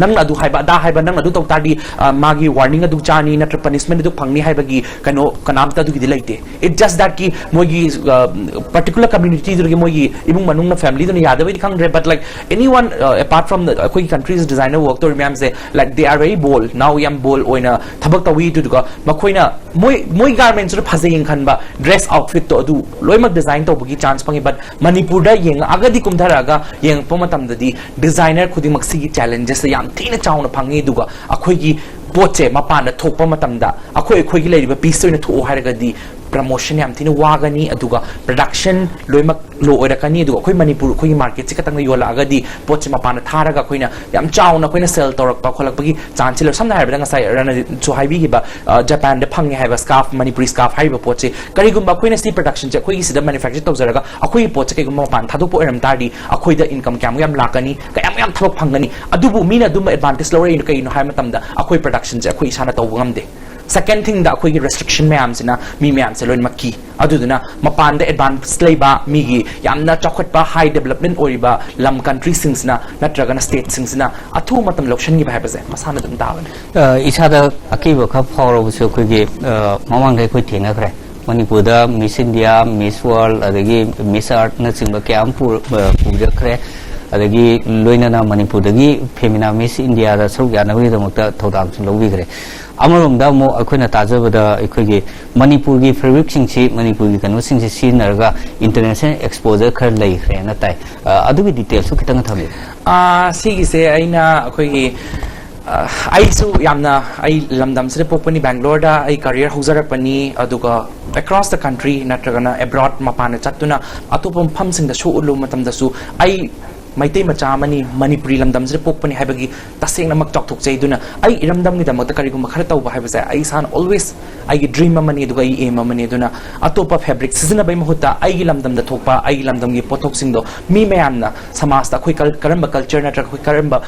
ꯅꯪꯅ ꯑꯗꯨ ꯍꯥꯏꯕ ꯑꯗꯥ ꯍꯥꯏꯕ, ꯅꯪꯅ ꯑꯗꯨ ꯇꯧ ꯇꯥꯔꯗꯤ, ꯑ, ꯃꯥꯒꯤ ꯋꯥꯔꯅꯤꯡ ꯑꯗꯨ ꯆꯥꯅꯤ ꯅꯠꯇ꯭ꯔ ꯄꯅꯤꯁꯃꯦꯟ ꯑꯗꯨ ꯐꯪꯅꯤ ꯍꯥꯏꯕꯒꯤ ꯀꯩꯅꯣ ꯀꯅꯥꯝꯇ ꯑꯗꯨꯒꯤꯗꯤ ꯂꯩꯇꯦ꯫ It just that ꯀꯤ ꯃꯣꯏꯒꯤ, ꯑ, ꯄꯔꯇꯤꯀꯨꯂꯔ ꯀꯝꯃ꯭ꯌꯨꯅꯤꯇꯤꯗꯨꯒꯤ ꯃꯣꯏꯒꯤ ꯏꯃꯨꯡ ꯃꯅꯨꯡꯅ, ꯐꯦꯃꯤꯂꯤꯗꯨꯅ ꯌꯥꯗꯕꯩꯗꯤ ꯈꯪꯗ꯭ꯔꯦ, but like anyone, uh, apart from the, ꯑꯩꯈꯣꯏꯒꯤ ꯀꯟꯇ꯭ꯔꯤꯁ ꯗꯤꯖꯥꯏꯅꯔ ꯋꯔꯛ ꯇꯧꯔꯤ ꯃꯌꯥꯝꯁꯦ, like they are very bold now, ꯌꯥꯝ ꯕꯣꯜ ꯑꯣꯏꯅ ꯊꯕꯛ ꯇꯧꯏ꯫ ꯑꯗꯨꯗꯨꯒ ꯃꯈꯣꯏꯅ ꯃꯣꯏ, ꯃꯣꯏ ꯒꯥꯔꯃꯦꯟꯁꯇꯨꯗ ꯐꯖꯩꯌꯦꯅ ꯈꯟꯕ ꯗ꯭ꯔꯦꯁ ꯑꯥꯎꯠꯐꯤꯠꯇꯣ ꯑꯗꯨ ꯂꯣꯏꯅꯃꯛ ꯗꯤꯖꯥꯏꯟ ꯇꯧꯕꯒꯤ ꯆꯥꯟꯁ ꯐꯪꯉꯤ꯫ But ꯃꯅꯤꯄꯨꯔꯗ ꯌꯦꯡꯉꯛꯑꯒꯗꯤ, ꯀꯨꯝꯊꯔꯛꯑꯒ ꯌꯦꯡꯉꯛꯄ ꯃꯇꯝꯗꯗꯤ ꯗꯤꯖꯥꯏꯅꯔ ꯈꯨꯗꯤꯡꯃꯛ ꯁꯤꯒꯤ ꯆꯦꯂꯦꯟꯖꯦꯁꯁꯦ ꯌꯥꯝ ꯊꯤꯅ ꯆꯥꯎꯅ ꯐꯪꯉꯤ꯫ ꯑꯗꯨꯒ ꯑꯩꯈꯣꯏꯒꯤ ꯄꯣꯠꯁꯦ ꯃꯄꯥꯟꯗ ꯊꯣꯛꯄ ꯃꯇꯝꯗ ꯑꯩꯈꯣꯏ ꯑꯩꯈꯣꯏꯒꯤ ꯂꯩꯔꯤꯕ ꯄꯤꯁꯇ ꯑꯣꯏꯅ ꯊꯣꯛꯑꯣ ꯍꯥꯏꯔꯒꯗꯤ ꯄ꯭ꯔꯃꯣꯁꯟ ꯌꯥꯝ ꯊꯤꯅ ꯋꯥꯒꯅꯤ, ꯑꯗꯨꯒ ꯄ꯭ꯔꯗꯛꯁꯟ ꯂꯣꯏꯅꯃꯛ ꯂꯣ ꯑꯣꯏꯔꯛꯀꯅꯤ, ꯑꯗꯨꯒ ꯑꯩꯈꯣꯏ ꯃꯅꯤꯄꯨꯔ ꯑꯩꯈꯣꯏꯒꯤ ꯃꯥꯔꯀꯦꯠꯁꯤ ꯈꯛꯇꯪꯗ ꯌꯣꯜꯂꯛꯑꯒꯗꯤ ꯄꯣꯠꯁꯦ ꯃꯄꯥꯟꯗ ꯊꯥꯔꯒ ꯑꯩꯈꯣꯏꯅ ꯌꯥꯝ ꯆꯥꯎꯅ ꯑꯩꯈꯣꯏꯅ ꯁꯦꯜ ꯇꯧꯔꯛꯄ ꯈꯣꯠꯂꯛꯄꯒꯤ ꯆꯥꯟꯁꯁꯤ ꯂꯩ꯫ ꯁꯝꯅ ꯍꯥꯏꯔꯕꯗ ꯉꯁꯥꯏ ꯔꯅꯖꯤꯠꯁꯨ ꯍꯥꯏꯕꯤꯈꯤꯕ, ꯑ, ꯖꯄꯥꯟꯗ ꯐꯪꯉꯦ ꯍꯥꯏꯕ ꯁ꯭ꯀꯥꯔꯐ, ꯃꯅꯤꯄꯨꯔꯤ ꯁ꯭ꯀꯥꯔꯐ ꯍꯥꯏꯔꯤꯕ ꯄꯣꯠꯁꯦ, ꯀꯔꯤꯒꯨꯝꯕ ꯑꯩꯈꯣꯏꯅ ꯁꯤ ꯄ꯭ꯔꯗꯛꯁꯟꯁꯦ ꯑꯩꯈꯣꯏꯒꯤ ꯁꯤꯗ ꯃꯦꯅꯨꯐꯦꯛꯆꯔ ꯇꯧꯖꯔꯒ ꯑꯩꯈꯣꯏꯒꯤ ꯄꯣꯠꯁꯦ ꯀꯩꯒꯨꯝꯕ ꯃꯄꯥꯟ ꯊꯥꯗꯣꯛꯄ ꯑꯣꯏꯔꯝ ꯇꯥꯔꯗꯤ ꯑꯩꯈꯣꯏꯗ ꯏꯟꯀꯝ ꯀꯌꯥꯃꯨꯛ ꯌꯥꯝ ꯂꯥꯛꯀꯅꯤ, ꯀꯌꯥꯃꯨꯛ ꯌꯥꯝ ꯊꯕꯛ ꯐꯪꯒꯅꯤ? ꯑꯗꯨꯕꯨ ꯃꯤꯅ ꯑꯗꯨꯝꯕ ꯑꯦꯗꯚꯥꯟꯇꯦꯖ ꯂꯧꯔꯛꯏꯅꯣ ꯀꯩꯒꯤꯅꯣ ꯍꯥꯏꯕ ꯃꯇꯝꯗ ꯑꯩꯈꯣꯏ ꯄ꯭ꯔꯗꯛꯁꯟꯁꯦ ꯑꯩꯈꯣꯏ ꯏꯁꯥꯅ ꯇꯧꯕ ꯉꯝꯗꯦ꯫ ꯁꯦꯀꯦꯟ ꯊꯤꯡꯗ ꯑꯩꯈꯣꯏꯒꯤ ꯔꯦꯁꯇ꯭ꯔꯤꯛꯁꯟ ꯃꯌꯥꯝꯁꯤꯅ ꯃꯤ ꯃꯌꯥꯝꯁꯦ ꯂꯣꯏꯅꯃꯛ ꯀꯤ꯫ ꯑꯗꯨꯗꯨꯅ ꯃꯄꯥꯟꯗ ꯑꯦꯗꯚꯥꯟꯁ ꯂꯩꯕ, ꯃꯤꯒꯤ ꯌꯥꯝꯅ ꯆꯥꯎꯈꯠꯄ, ꯍꯥꯏ ꯗꯦꯕꯂꯞꯃꯦꯟ ꯑꯣꯏꯔꯤꯕ ꯂꯝ, ꯀꯟꯇ꯭ꯔꯤꯁꯤꯡꯁꯤꯅ ꯅꯠꯇ꯭ꯔꯒꯅ ꯁ꯭ꯇꯦꯠꯁꯤꯡꯁꯤꯅ ꯑꯊꯨꯕ ꯃꯇꯝ ꯂꯧꯁꯤꯟꯈꯤꯕ ꯍꯥꯏꯕꯁꯦ ꯃꯁꯥꯅ ꯑꯗꯨꯝ ꯇꯥꯕꯅꯤ꯫ ꯑ, ꯏꯁꯥꯗ ꯑꯀꯤꯕ ꯈꯔ ꯐꯥꯎꯔꯕꯁꯨ ꯑꯩꯈꯣꯏꯒꯤ, ꯑ, ꯃꯃꯥꯡꯗ ꯑꯩꯈꯣꯏ ꯊꯦꯡꯅꯈ꯭ꯔꯦ꯫ ꯃꯅꯤꯄꯨꯔꯗ ꯃꯤꯁ ꯏꯟꯗꯤꯌꯥ, ꯃꯤꯁ ꯋꯥꯔꯜ, ꯑꯗꯒꯤ ꯃꯤꯁ ꯑꯥꯔꯠꯅꯆꯤꯡꯕ ꯀꯌꯥ ꯑꯃ ꯄꯨ-, ꯑ, ꯄꯨꯖꯈ꯭ꯔꯦ꯫ ꯑꯗꯒꯤ ꯂꯣꯏꯅꯅ ꯃꯅꯤꯄꯨꯔꯗꯒꯤ ꯐꯦꯃꯤꯅꯥ ꯃꯤꯁ ꯏꯟꯗꯤꯌꯥꯗ ꯁꯔꯨꯛ ꯌꯥꯅꯕꯒꯤꯗꯃꯛꯇ ꯊꯧꯗꯥꯡꯁꯨ ꯂꯧꯕꯤꯈ꯭ꯔꯦ꯫ ꯑꯃꯔꯣꯝꯗ ꯑꯃꯨꯛ ꯑꯩꯈꯣꯏꯅ ꯇꯥꯖꯕꯗ ꯑꯩꯈꯣꯏꯒꯤ ꯃꯅꯤꯄꯨꯔꯒꯤ ꯐꯦꯕ꯭ꯔꯤꯛꯁꯤꯡꯁꯤ, ꯃꯅꯤꯄꯨꯔꯒꯤ ꯀꯩꯅꯣꯁꯤꯡꯁꯤ ꯁꯤꯖꯤꯟꯅꯔꯒ ꯏꯟꯇꯔꯅꯦꯁꯅꯦꯜ ꯑꯦꯛꯁꯄꯣꯖꯔ ꯈꯔ ꯂꯩꯈ꯭ꯔꯦꯅ ꯇꯥꯏ꯫ ꯑ, ꯑꯗꯨꯒꯤ ꯗꯤꯇꯦꯜꯁꯨ ꯈꯤꯇꯪ ꯊꯝꯕꯤꯌꯨ꯫ ꯑꯥ, ꯁꯤꯒꯤꯁꯦ ꯑꯩꯅ ꯑꯩꯈꯣꯏꯒꯤ, ꯑ, ꯑꯩꯁꯨ ꯌꯥꯝꯅ, ꯑꯩ ꯂꯝꯗꯝꯁꯤꯗ ꯄꯣꯛꯄꯅꯤ, ꯕꯦꯡꯒ꯭ꯂꯣꯔꯗ ꯑꯩ ꯀꯔꯤꯌꯔ ꯍꯧꯖꯔꯛꯄꯅꯤ, ꯑꯗꯨꯒ across the country ꯅꯠꯇ꯭ꯔꯒꯅ ꯑꯦꯕ꯭ꯔꯣꯗ ꯃꯄꯥꯟꯗ ꯆꯠꯇꯨꯅ ꯑꯇꯣꯞꯄ ꯃꯐꯝꯁꯤꯡꯗ ꯁꯣ ꯎꯠꯂꯨꯕ ꯃꯇꯝꯗꯁꯨ ꯑꯩ ꯃꯩꯇꯩ ꯃꯆꯥ ꯑꯃꯅꯤ, ꯃꯅꯤꯄꯨꯔꯤ ꯂꯝꯗꯝꯁꯤꯗ ꯄꯣꯛꯄꯅꯤ ꯍꯥꯏꯕꯒꯤ ꯇꯁꯦꯡꯅꯃꯛ ꯆꯥꯎꯊꯣꯛꯆꯩ꯫ ꯑꯗꯨꯅ ꯑꯩ ꯏꯔꯝꯗꯝꯒꯤꯗꯃꯛꯇ ꯀꯔꯤꯒꯨꯝꯕ ꯈꯔ ꯇꯧꯕ ꯍꯥꯏꯕꯁꯦ ꯑꯩ ꯏꯁꯥꯅ always ꯑꯩꯒꯤ ꯗ꯭ꯔꯤꯝ ꯑꯃꯅꯤ, ꯑꯗꯨꯒ ꯑꯩꯒꯤ ꯑꯦꯝ ꯑꯃꯅꯤ꯫ ꯑꯗꯨꯅ ꯑꯇꯣꯞꯄ ꯐꯦꯕ꯭ꯔꯤꯛ ꯁꯤꯖꯤꯟꯅꯕꯒꯤ ꯃꯍꯨꯠꯇ ꯑꯩꯒꯤ ꯂꯝꯗꯝꯗ ꯊꯣꯛꯄ, ꯑꯩꯒꯤ ꯂꯝꯗꯝꯒꯤ ꯄꯣꯠꯊꯣꯛꯁꯤꯡꯗꯣ ꯃꯤ ꯃꯌꯥꯝꯅ, ꯁꯃꯥꯖꯇ ꯑꯩꯈꯣꯏ ꯀꯜ-, ꯀꯔꯝꯕ ꯀꯜꯆꯔ ꯅꯠꯇ꯭ꯔꯒ ꯑꯩꯈꯣꯏ ꯀꯔꯝꯕ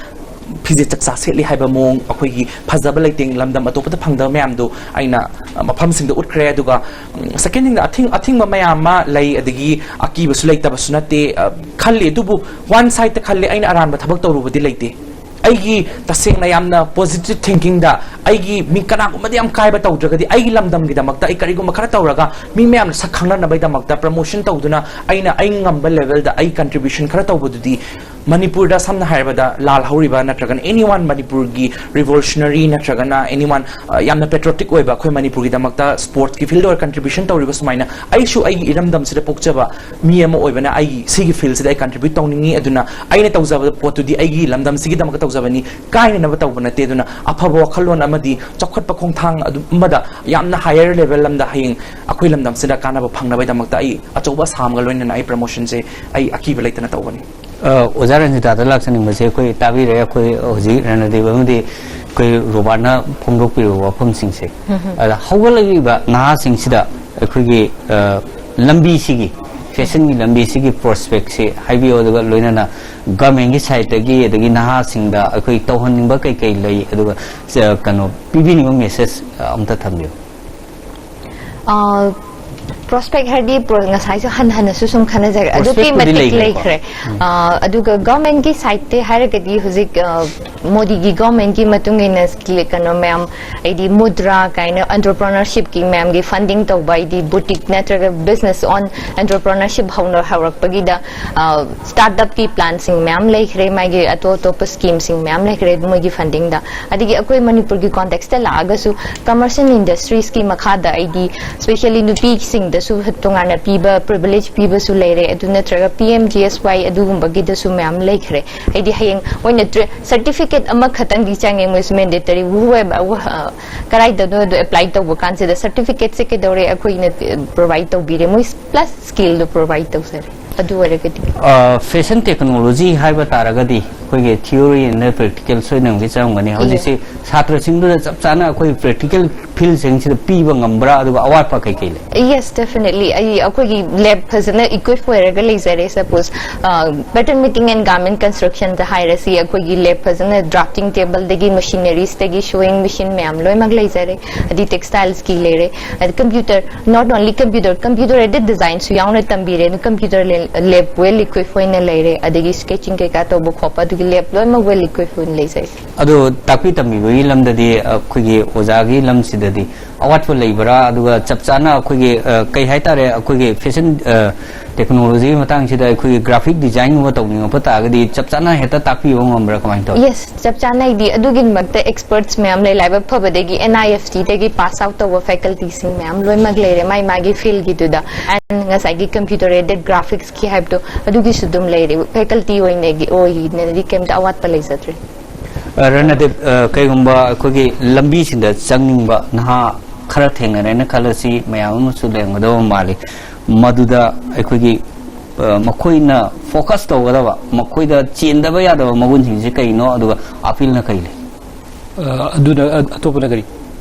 ꯐꯤꯖꯦꯠ ꯆꯛꯆꯥ ꯁꯦꯠꯂꯤ ꯍꯥꯏꯕ ꯃꯑꯣꯡ, ꯑꯩꯈꯣꯏꯒꯤ ꯐꯖꯕ ꯂꯩꯇꯦꯡ ꯂꯝꯗꯝ ꯑꯇꯣꯞꯄꯗ ꯐꯪꯗꯕ ꯃꯌꯥꯝꯗꯣ ꯑꯩꯅ, ꯑ, ꯃꯐꯝꯁꯤꯡꯗ ꯎꯠꯈ꯭ꯔꯦ꯫ ꯑꯗꯨꯒ, ꯎꯝ, ꯁꯦꯀꯦꯟ ꯊꯤꯡꯗ ꯑꯊꯤꯡ-, ꯑꯊꯤꯡꯕ ꯃꯌꯥꯝ ꯑꯃ ꯂꯩ, ꯑꯗꯒꯤ ꯑꯀꯤꯕꯁꯨ ꯂꯩꯇꯕꯁꯨ ꯅꯠꯇꯦ, ꯑ, ꯈꯜꯂꯤ꯫ ꯑꯗꯨꯕꯨ ꯋꯥꯟ ꯁꯥꯏꯗꯇ ꯈꯜꯂꯤ, ꯑꯩꯅ ꯑꯔꯥꯟꯕ ꯊꯕꯛ ꯇꯧꯔꯨꯕꯗꯤ ꯂꯩꯇꯦ꯫ ꯑꯩꯒꯤ ꯇꯁꯦꯡꯅ ꯌꯥꯝꯅ ꯄꯣꯖꯤꯇꯤꯚ ꯊꯤꯡꯀꯤꯡꯗ ꯑꯩꯒꯤ ꯃꯤ ꯀꯅꯥꯒꯨꯝꯕꯗꯤ ꯌꯥꯝ ꯀꯥꯏꯕ ꯇꯧꯗ꯭ꯔꯒꯗꯤ ꯑꯩꯒꯤ ꯂꯝꯗꯝꯒꯤꯗꯃꯛꯇ ꯑꯩ ꯀꯔꯤꯒꯨꯝꯕ ꯈꯔ ꯇꯧꯔꯒ ꯃꯤ ꯃꯌꯥꯝꯅ ꯁꯛ ꯈꯪꯅꯅꯕꯒꯤꯗꯃꯛꯇ ꯄ꯭ꯔꯃꯣꯁꯟ ꯇꯧꯗꯨꯅ ꯑꯩꯅ ꯑꯩ ꯉꯝꯕ ꯂꯦꯚꯦꯜꯗ ꯑꯩ ꯀꯟꯇ꯭ꯔꯤꯕ꯭ꯌꯨꯁꯟ ꯈꯔ ꯇꯧꯕꯗꯨꯗꯤ ꯃꯅꯤꯄꯨꯔꯗ ꯁꯝꯅ ꯍꯥꯏꯔꯕꯗ ꯂꯥꯜ ꯍꯧꯔꯤꯕ ꯅꯠꯇ꯭ꯔꯒꯅ ꯑꯦꯅꯤ ꯋꯥꯟ ꯃꯅꯤꯄꯨꯔꯒꯤ ꯔꯤꯚꯣꯂꯨꯁꯅꯔꯤ ꯅꯠꯇ꯭ꯔꯒꯅ ꯑꯦꯅꯤ ꯋꯥꯟ ꯌꯥꯝꯅ ꯄꯦꯇ꯭ꯔꯣꯇꯤꯛ ꯑꯣꯏꯕ ꯑꯩꯈꯣꯏ ꯃꯅꯤꯄꯨꯔꯒꯤꯗꯃꯛꯇ ꯁ꯭ꯄꯣꯔꯠꯁꯀꯤ ꯐꯤꯜꯗ ꯑꯣꯏꯔ ꯀꯟꯇ꯭ꯔꯤꯕ꯭ꯌꯨꯁꯟ ꯇꯧꯔꯤꯕ ꯁꯨꯃꯥꯏꯅ ꯑꯩꯁꯨ ꯑꯩꯒꯤ ꯏꯔꯝꯗꯝꯁꯤꯗ ꯄꯣꯛꯆꯕ ꯃꯤ ꯑꯃ ꯑꯣꯏꯕꯅ ꯑꯩ ꯁꯤꯒꯤ ꯐꯤꯜꯁꯤꯗ ꯑꯩ ꯀꯟꯇ꯭ꯔꯤꯕ꯭ꯌꯨꯠ ꯇꯧꯅꯤꯡꯉꯤ꯫ ꯑꯗꯨꯅ ꯑꯩꯅ ꯇꯧꯖꯕ ꯄꯣꯠꯇꯨꯗꯤ ꯑꯩꯒꯤ ꯂꯝꯗꯝꯁꯤꯒꯤꯗꯃꯛꯇ ꯇꯧꯖꯕꯅꯤ, ꯀꯥꯏꯅꯅꯕ ꯇꯧꯕ ꯅꯠꯇꯦ꯫ ꯑꯗꯨꯅ ꯑꯐꯕ ꯋꯥꯈꯜꯂꯣꯟ ꯑꯃꯗꯤ ꯆꯥꯎꯈꯠꯄ ꯈꯣꯡꯊꯥꯡ ꯑꯗꯨ ꯑꯃꯗ ꯌꯥꯝꯅ ꯍꯥꯏꯌꯔ ꯂꯦꯚꯦꯜ ꯑꯃꯗ ꯍꯌꯦꯡ ꯑꯩꯈꯣꯏ ꯂꯝꯗꯝꯁꯤꯗ ꯀꯥꯟꯅꯕ ꯐꯪꯅꯕꯒꯤꯗꯃꯛꯇ ꯑꯩ ꯑꯆꯧꯕ ꯑꯁꯥ ꯑꯃꯒ ꯂꯣꯏꯅꯅ ꯑꯩ ꯄ꯭ꯔꯃꯣꯁꯟꯁꯦ ꯑꯩ ꯑꯀꯤꯕ ꯂꯩꯇꯅ ꯇꯧꯒꯅꯤ꯫ ꯑ, ꯑꯣꯖꯥ ꯔꯟꯖꯤꯇꯥꯗ ꯂꯥꯛꯆꯅꯤꯡꯕꯁꯦ, ꯑꯩꯈꯣꯏ ꯇꯥꯕꯤꯔꯦ, ꯑꯩꯈꯣꯏ ꯍꯧꯖꯤꯛ ꯔꯅꯗꯦꯕ ꯑꯃꯗꯤ ꯑꯩꯈꯣꯏ ꯔꯣꯕꯥꯔꯠꯅ ꯐꯣꯡꯗꯣꯛꯄꯤꯔꯤꯕ ꯋꯥꯐꯝꯁꯤꯡꯁꯦ꯫ ꯑꯗ ꯍꯧꯒꯠꯂꯛꯂꯤꯕ ꯅꯍꯥꯁꯤꯡꯁꯤꯗ ꯑꯩꯈꯣꯏꯒꯤ, ꯑ, ꯂꯝꯕꯤꯁꯤꯒꯤ, ꯐꯦꯁꯟꯒꯤ ꯂꯝꯕꯤꯁꯤꯒꯤ ꯄ꯭ꯔꯣꯁꯄꯦꯛꯁꯤ ꯍꯥꯏꯕꯤꯌꯣ, ꯑꯗꯨꯒ ꯂꯣꯏꯅꯅ ꯒꯚꯔꯟꯃꯦꯟꯒꯤ ꯁꯥꯏꯠꯇꯒꯤ ꯑꯗꯒꯤ ꯅꯍꯥꯁꯤꯡꯗ ꯑꯩꯈꯣꯏ ꯇꯧꯍꯟꯅꯤꯡꯕ ꯀꯩ ꯀꯩ ꯂꯩ, ꯑꯗꯨꯒ, ꯑ, ꯀꯩꯅꯣ, ꯄꯤꯕꯤꯅꯤꯡꯕ ꯃꯦꯁꯦꯖ ꯑꯝꯇ ꯊꯝꯕꯤꯌꯨ꯫ ꯄ꯭ꯔꯣꯁꯄꯦꯛ ꯍꯥꯏꯗꯤ pro- ꯉꯁꯥꯏꯁꯨ ꯍꯟ ꯍꯟꯅꯁꯨ ꯁꯨꯝ ꯈꯟꯅꯖꯔꯦ ꯑꯗꯨꯛꯀꯤ Prospect ꯄꯨꯗꯤ ꯃꯇꯤꯛ ꯂꯩꯈ꯭ꯔꯦꯀꯣ꯫ ꯂꯩꯈ꯭ꯔꯦ꯫ ꯑ, ꯑꯗꯨꯒ ꯒꯚꯔꯟꯃꯦꯟꯠꯀꯤ ꯁꯥꯏꯠꯇꯤ ꯍꯥꯏꯔꯒꯗꯤ ꯍꯧꯖꯤꯛ ꯑ, ꯃꯣꯗꯤꯒꯤ ꯒꯚꯔꯟꯃꯦꯟꯠꯀꯤ ꯃꯇꯨꯡ ꯏꯟꯅ ꯁ꯭ꯀꯤꯜ ꯀꯩꯅꯣ ꯃꯌꯥꯝ ꯍꯥꯏꯗꯤ ꯃꯨꯗ꯭ꯔꯥ ꯀꯥꯏꯅ ꯑꯦꯟꯇꯔꯄ꯭ꯔꯤꯅꯔꯁꯤꯞꯀꯤ ꯃꯌꯥꯝꯒꯤ ꯐꯟꯗꯤꯡ ꯇꯧꯕ ꯍꯥꯏꯗꯤ ꯕꯨꯇꯤꯛ ꯅꯠꯇ꯭ꯔꯒ ꯕꯤꯖꯤꯅꯦꯁ ꯑꯣꯟ ꯑꯦꯟꯇꯔꯄ꯭ꯔꯤꯅꯔꯁꯤꯞ ꯍꯧꯅ ꯍꯧꯔꯛꯄꯒꯤꯗ ꯁ꯭ꯇꯥꯔꯠ ꯑꯞꯀꯤ ꯄ꯭ꯂꯥꯟꯁꯤꯡ ꯃꯌꯥꯝ ꯂꯩꯈ꯭ꯔꯦ, ꯃꯥꯒꯤ ꯑꯇꯣꯞ ꯑꯇꯣꯞꯄ ꯁ꯭ꯀꯤꯝꯁꯤꯡ ꯃꯌꯥꯝ ꯂꯩꯈ꯭ꯔꯦ ꯃꯣꯏꯒꯤ ꯐꯟꯗꯤꯡꯗ꯫ ꯑꯗꯒꯤ ꯑꯩꯈꯣꯏ ꯃꯅꯤꯄꯨꯔꯒꯤ ꯀꯣꯟꯇꯦꯛꯁꯇ ꯂꯥꯛꯑꯒꯁꯨ ꯀꯃꯔꯁꯤꯌꯦꯜ ꯏꯟꯗꯁꯇ꯭ꯔꯤꯁꯀꯤ ꯃꯈꯥꯗ ꯍꯥꯏꯗꯤ ꯁ꯭ꯄꯦꯁꯤꯌꯦꯜꯂꯤ ꯅꯨꯄꯤꯁꯤꯡꯗꯁꯨ ꯇꯣꯉꯥꯟꯅ ꯄꯤꯕ ꯄ꯭ꯔꯤꯚꯤꯂꯦꯖ ꯄꯤꯕꯁꯨ ꯂꯩꯔꯦ꯫ ꯑꯗꯨ ꯅꯠꯇ꯭ꯔꯒ ꯄꯤ ꯑꯦꯝ ꯖꯤ ꯑꯦꯁ ꯋꯥꯏ ꯑꯗꯨꯒꯨꯝꯕꯒꯤꯗꯁꯨ ꯃꯌꯥꯝ ꯂꯩꯈ꯭ꯔꯦ꯫ ꯍꯥꯏꯗꯤ ꯍꯌꯦꯡ ꯃꯣꯏꯅ ꯁꯔꯇꯤꯐꯤꯀꯦꯠ ꯑꯃꯈꯛꯇꯪꯗꯤ ꯆꯪꯉꯦ ꯃꯣꯏꯁꯨ ꯃꯦꯟꯗꯦꯇꯔꯤ ꯀꯔꯥꯏꯗꯅꯣ ꯑꯗꯨ ꯑꯦꯄ꯭ꯂꯥꯏ ꯇꯧꯕ ꯀꯥꯟꯁꯤꯗ ꯁꯔꯇꯤꯐꯤꯀꯦꯠꯁꯦ ꯀꯩꯗꯧꯔꯦ ꯑꯩꯈꯣꯏꯅ ꯄ꯭ꯔꯣꯚꯥꯏꯗ ꯇꯧꯕꯤꯔꯦ, ꯃꯣꯏ ꯄ꯭ꯂꯁ ꯁ꯭ꯀꯤꯜꯗꯣ ꯄ꯭ꯔꯣꯚꯥꯏꯗ ꯇꯧꯖꯔꯦ꯫ ꯑꯗꯨ ꯑꯣꯏꯔꯒꯗꯤ ꯐꯦꯁꯟ ꯇꯦꯛꯅꯣꯂꯣꯖꯤ ꯍꯥꯏꯕ ꯇꯥꯔꯒꯗꯤ ꯑꯩꯈꯣꯏꯒꯤ ꯊꯤꯑꯣꯔꯤ ꯑꯦꯟ ꯄ꯭ꯔꯦꯛꯇꯤꯀꯦꯜ ꯁꯣꯏꯗꯅꯃꯛꯀꯤ ꯆꯪꯉꯝꯒꯅꯤ꯫ ꯍꯧꯖꯤꯛꯁꯤ ꯁꯥꯇ꯭ꯔꯁꯤꯡꯗꯨꯗ ꯆꯞ ꯆꯥꯅ ꯑꯩꯈꯣꯏ ꯄ꯭ꯔꯦꯛꯇꯤꯀꯦꯜ ꯐꯤꯜꯁꯤꯡꯁꯤꯗ ꯄꯤꯕ ꯉꯝꯕ꯭ꯔꯥ, ꯑꯗꯨꯒ ꯑꯋꯥꯠꯄ ꯀꯩ ꯀꯩ ꯂꯩ? Yes, definitely. ꯑꯩ ꯑꯩꯈꯣꯏꯒꯤ ꯂꯦꯕ ꯐꯖꯅ ꯏꯀ꯭ꯋꯤꯞ ꯑꯣꯏꯔꯒ ꯂꯩꯖꯔꯦ꯫ Suppose pattern making and garment ꯀꯟꯁꯇ꯭ꯔꯛꯁꯟꯗ ꯍꯥꯏꯔꯁꯤ, ꯑꯩꯈꯣꯏꯒꯤ ꯂꯦꯕ ꯐꯖꯅ ꯗ꯭ꯔꯥꯐꯇꯤꯡ ꯇꯦꯕꯜꯗꯒꯤ ꯃꯦꯁꯤꯅꯔꯤꯁꯇꯒꯤ ꯁꯨꯋꯤꯡ ꯃꯦꯁꯤꯟ ꯃꯌꯥꯝ ꯂꯣꯏꯅꯃꯛ ꯂꯩꯖꯔꯦ꯫ ꯑꯗꯩ ꯇꯦꯛꯁꯇꯥꯏꯜꯁꯀꯤ ꯂꯩꯔꯦ꯫ ꯑꯗꯩ computer, not only computer, computer aided ꯗꯤꯖꯥꯏꯟꯁꯨ ꯌꯥꯎꯅ ꯇꯝꯕꯤꯔꯦ꯫ ꯑꯗꯨ ꯀꯝꯄ꯭ꯌꯨꯇꯔ ꯂꯦꯕ ꯋꯦꯜ ꯏꯀ꯭ꯋꯤꯞ ꯑꯣꯏꯅ ꯂꯩꯔꯦ꯫ ꯑꯗꯒꯤ ꯁ꯭ꯀꯦꯆꯤꯡ ꯀꯩꯀꯥ ꯇꯧꯕ ꯈꯣꯠꯄ ꯑꯗꯨꯒꯤ ꯂꯦꯕ ꯂꯣꯏꯅꯃꯛ ꯋꯦꯜ ꯏꯀ꯭ꯋꯤꯞ ꯑꯣꯏꯅ ꯂꯩꯖꯩ꯫ ꯑꯗꯣ ꯇꯥꯛꯄꯤ ꯇꯝꯕꯤꯕꯒꯤ ꯂꯝꯗꯗꯤ ꯑꯩꯈꯣꯏꯒꯤ ꯑꯣꯖꯥꯒꯤ ꯂꯝꯁꯤꯗ ꯗꯗꯤ ꯑꯋꯥꯠꯄ ꯂꯩꯕ꯭ꯔꯥ? ꯑꯗꯨꯒ ꯆꯞ ꯆꯥꯅ ꯑꯩꯈꯣꯏꯒꯤ, ꯑ, ꯀꯩ ꯍꯥꯏꯇꯥꯔꯦ, ꯑꯩꯈꯣꯏꯒꯤ ꯐꯦꯁꯟ, ꯑ, ꯇꯦꯛꯅꯣꯂꯣꯖꯤꯒꯤ ꯃꯇꯥꯡꯁꯤꯗ ꯑꯩꯈꯣꯏꯒꯤ ꯒ꯭ꯔꯥꯐꯤꯛ ꯗꯤꯖꯥꯏꯟꯒꯨꯝꯕ ꯇꯧꯅꯤꯡꯉꯛꯄ ꯇꯥꯔꯒꯗꯤ ꯆꯞ ꯆꯥꯅ ꯍꯦꯛꯇ ꯇꯥꯛꯄꯤꯕ ꯉꯝꯕ꯭ꯔꯥ? ꯀꯃꯥꯏꯅ ꯇꯧꯋꯤ? ꯌꯦꯁ, ꯆꯞ ꯆꯥꯅ ꯑꯩꯗꯤ ꯑꯗꯨꯒꯤꯗꯃꯛꯇ ꯑꯦꯛꯁꯄꯔꯠꯁ ꯃꯌꯥꯝ ꯂꯩ꯫ ꯂꯥꯏꯕꯛ ꯐꯕꯗꯒꯤ ꯑꯦꯟ ꯑꯥꯏ ꯑꯦꯐ ꯇꯤꯗꯒꯤ ꯄꯥꯁ ꯑꯥꯎꯠ ꯇꯧꯕ ꯐꯦꯀꯜꯇꯤꯁꯤꯡ ꯃꯌꯥꯝ ꯂꯣꯏꯅꯃꯛ ꯂꯩꯔꯦ, ꯃꯥꯏ ꯃꯥꯒꯤ ꯐꯤꯜꯒꯤꯗꯨꯗ꯫ ꯑꯦꯟ ꯉꯁꯥꯏꯒꯤ ꯀꯝꯄ꯭ꯌꯨꯇꯔ ꯑꯦꯗꯦꯠ ꯒ꯭ꯔꯥꯐꯤꯛꯁꯀꯤ ꯍꯥꯏꯕꯗꯣ, ꯑꯗꯨꯒꯤꯁꯨ ꯑꯗꯨꯝ ꯂꯩꯔꯦ꯫ ꯐꯦꯀꯜꯇꯤ ꯑꯣꯏꯅꯗꯤ, ꯑꯣꯏꯅꯗꯤ ꯀꯩꯝꯇ ꯑꯋꯥꯠꯄ ꯂꯩꯖꯗ꯭ꯔꯦ꯫ ꯑ, ꯔꯅꯗꯤꯞ, ꯑ, ꯀꯩꯒꯨꯝꯕ ꯑꯩꯈꯣꯏꯒꯤ ꯂꯝꯕꯤꯁꯤꯗ ꯆꯪꯅꯤꯡꯕ ꯅꯍꯥ ꯈꯔ ꯊꯦꯡꯅꯔꯦꯅ ꯈꯜꯂꯁꯤ, ꯃꯌꯥꯝ ꯑꯃꯁꯨ ꯂꯩꯔꯝꯒꯗꯕ ꯃꯥꯜꯂꯤ꯫ ꯃꯗꯨꯗ ꯑꯩꯈꯣꯏꯒꯤ, ꯑ, ꯃꯈꯣꯏꯅ ꯐꯣꯀꯁ ꯇꯧꯒꯗꯕ, ꯃꯈꯣꯏꯗ ꯆꯦꯟꯗꯕ ꯌꯥꯗꯕ ꯃꯒꯨꯟꯁꯤꯡꯁꯦ ꯀꯩꯅꯣ, ꯑꯗꯨꯒ ꯑꯄꯤꯜꯅ ꯀꯩ ꯂꯩ? ꯑ, ꯑꯗꯨꯅ ꯑ- ꯑꯇꯣꯞꯄꯅ ꯀꯔꯤ?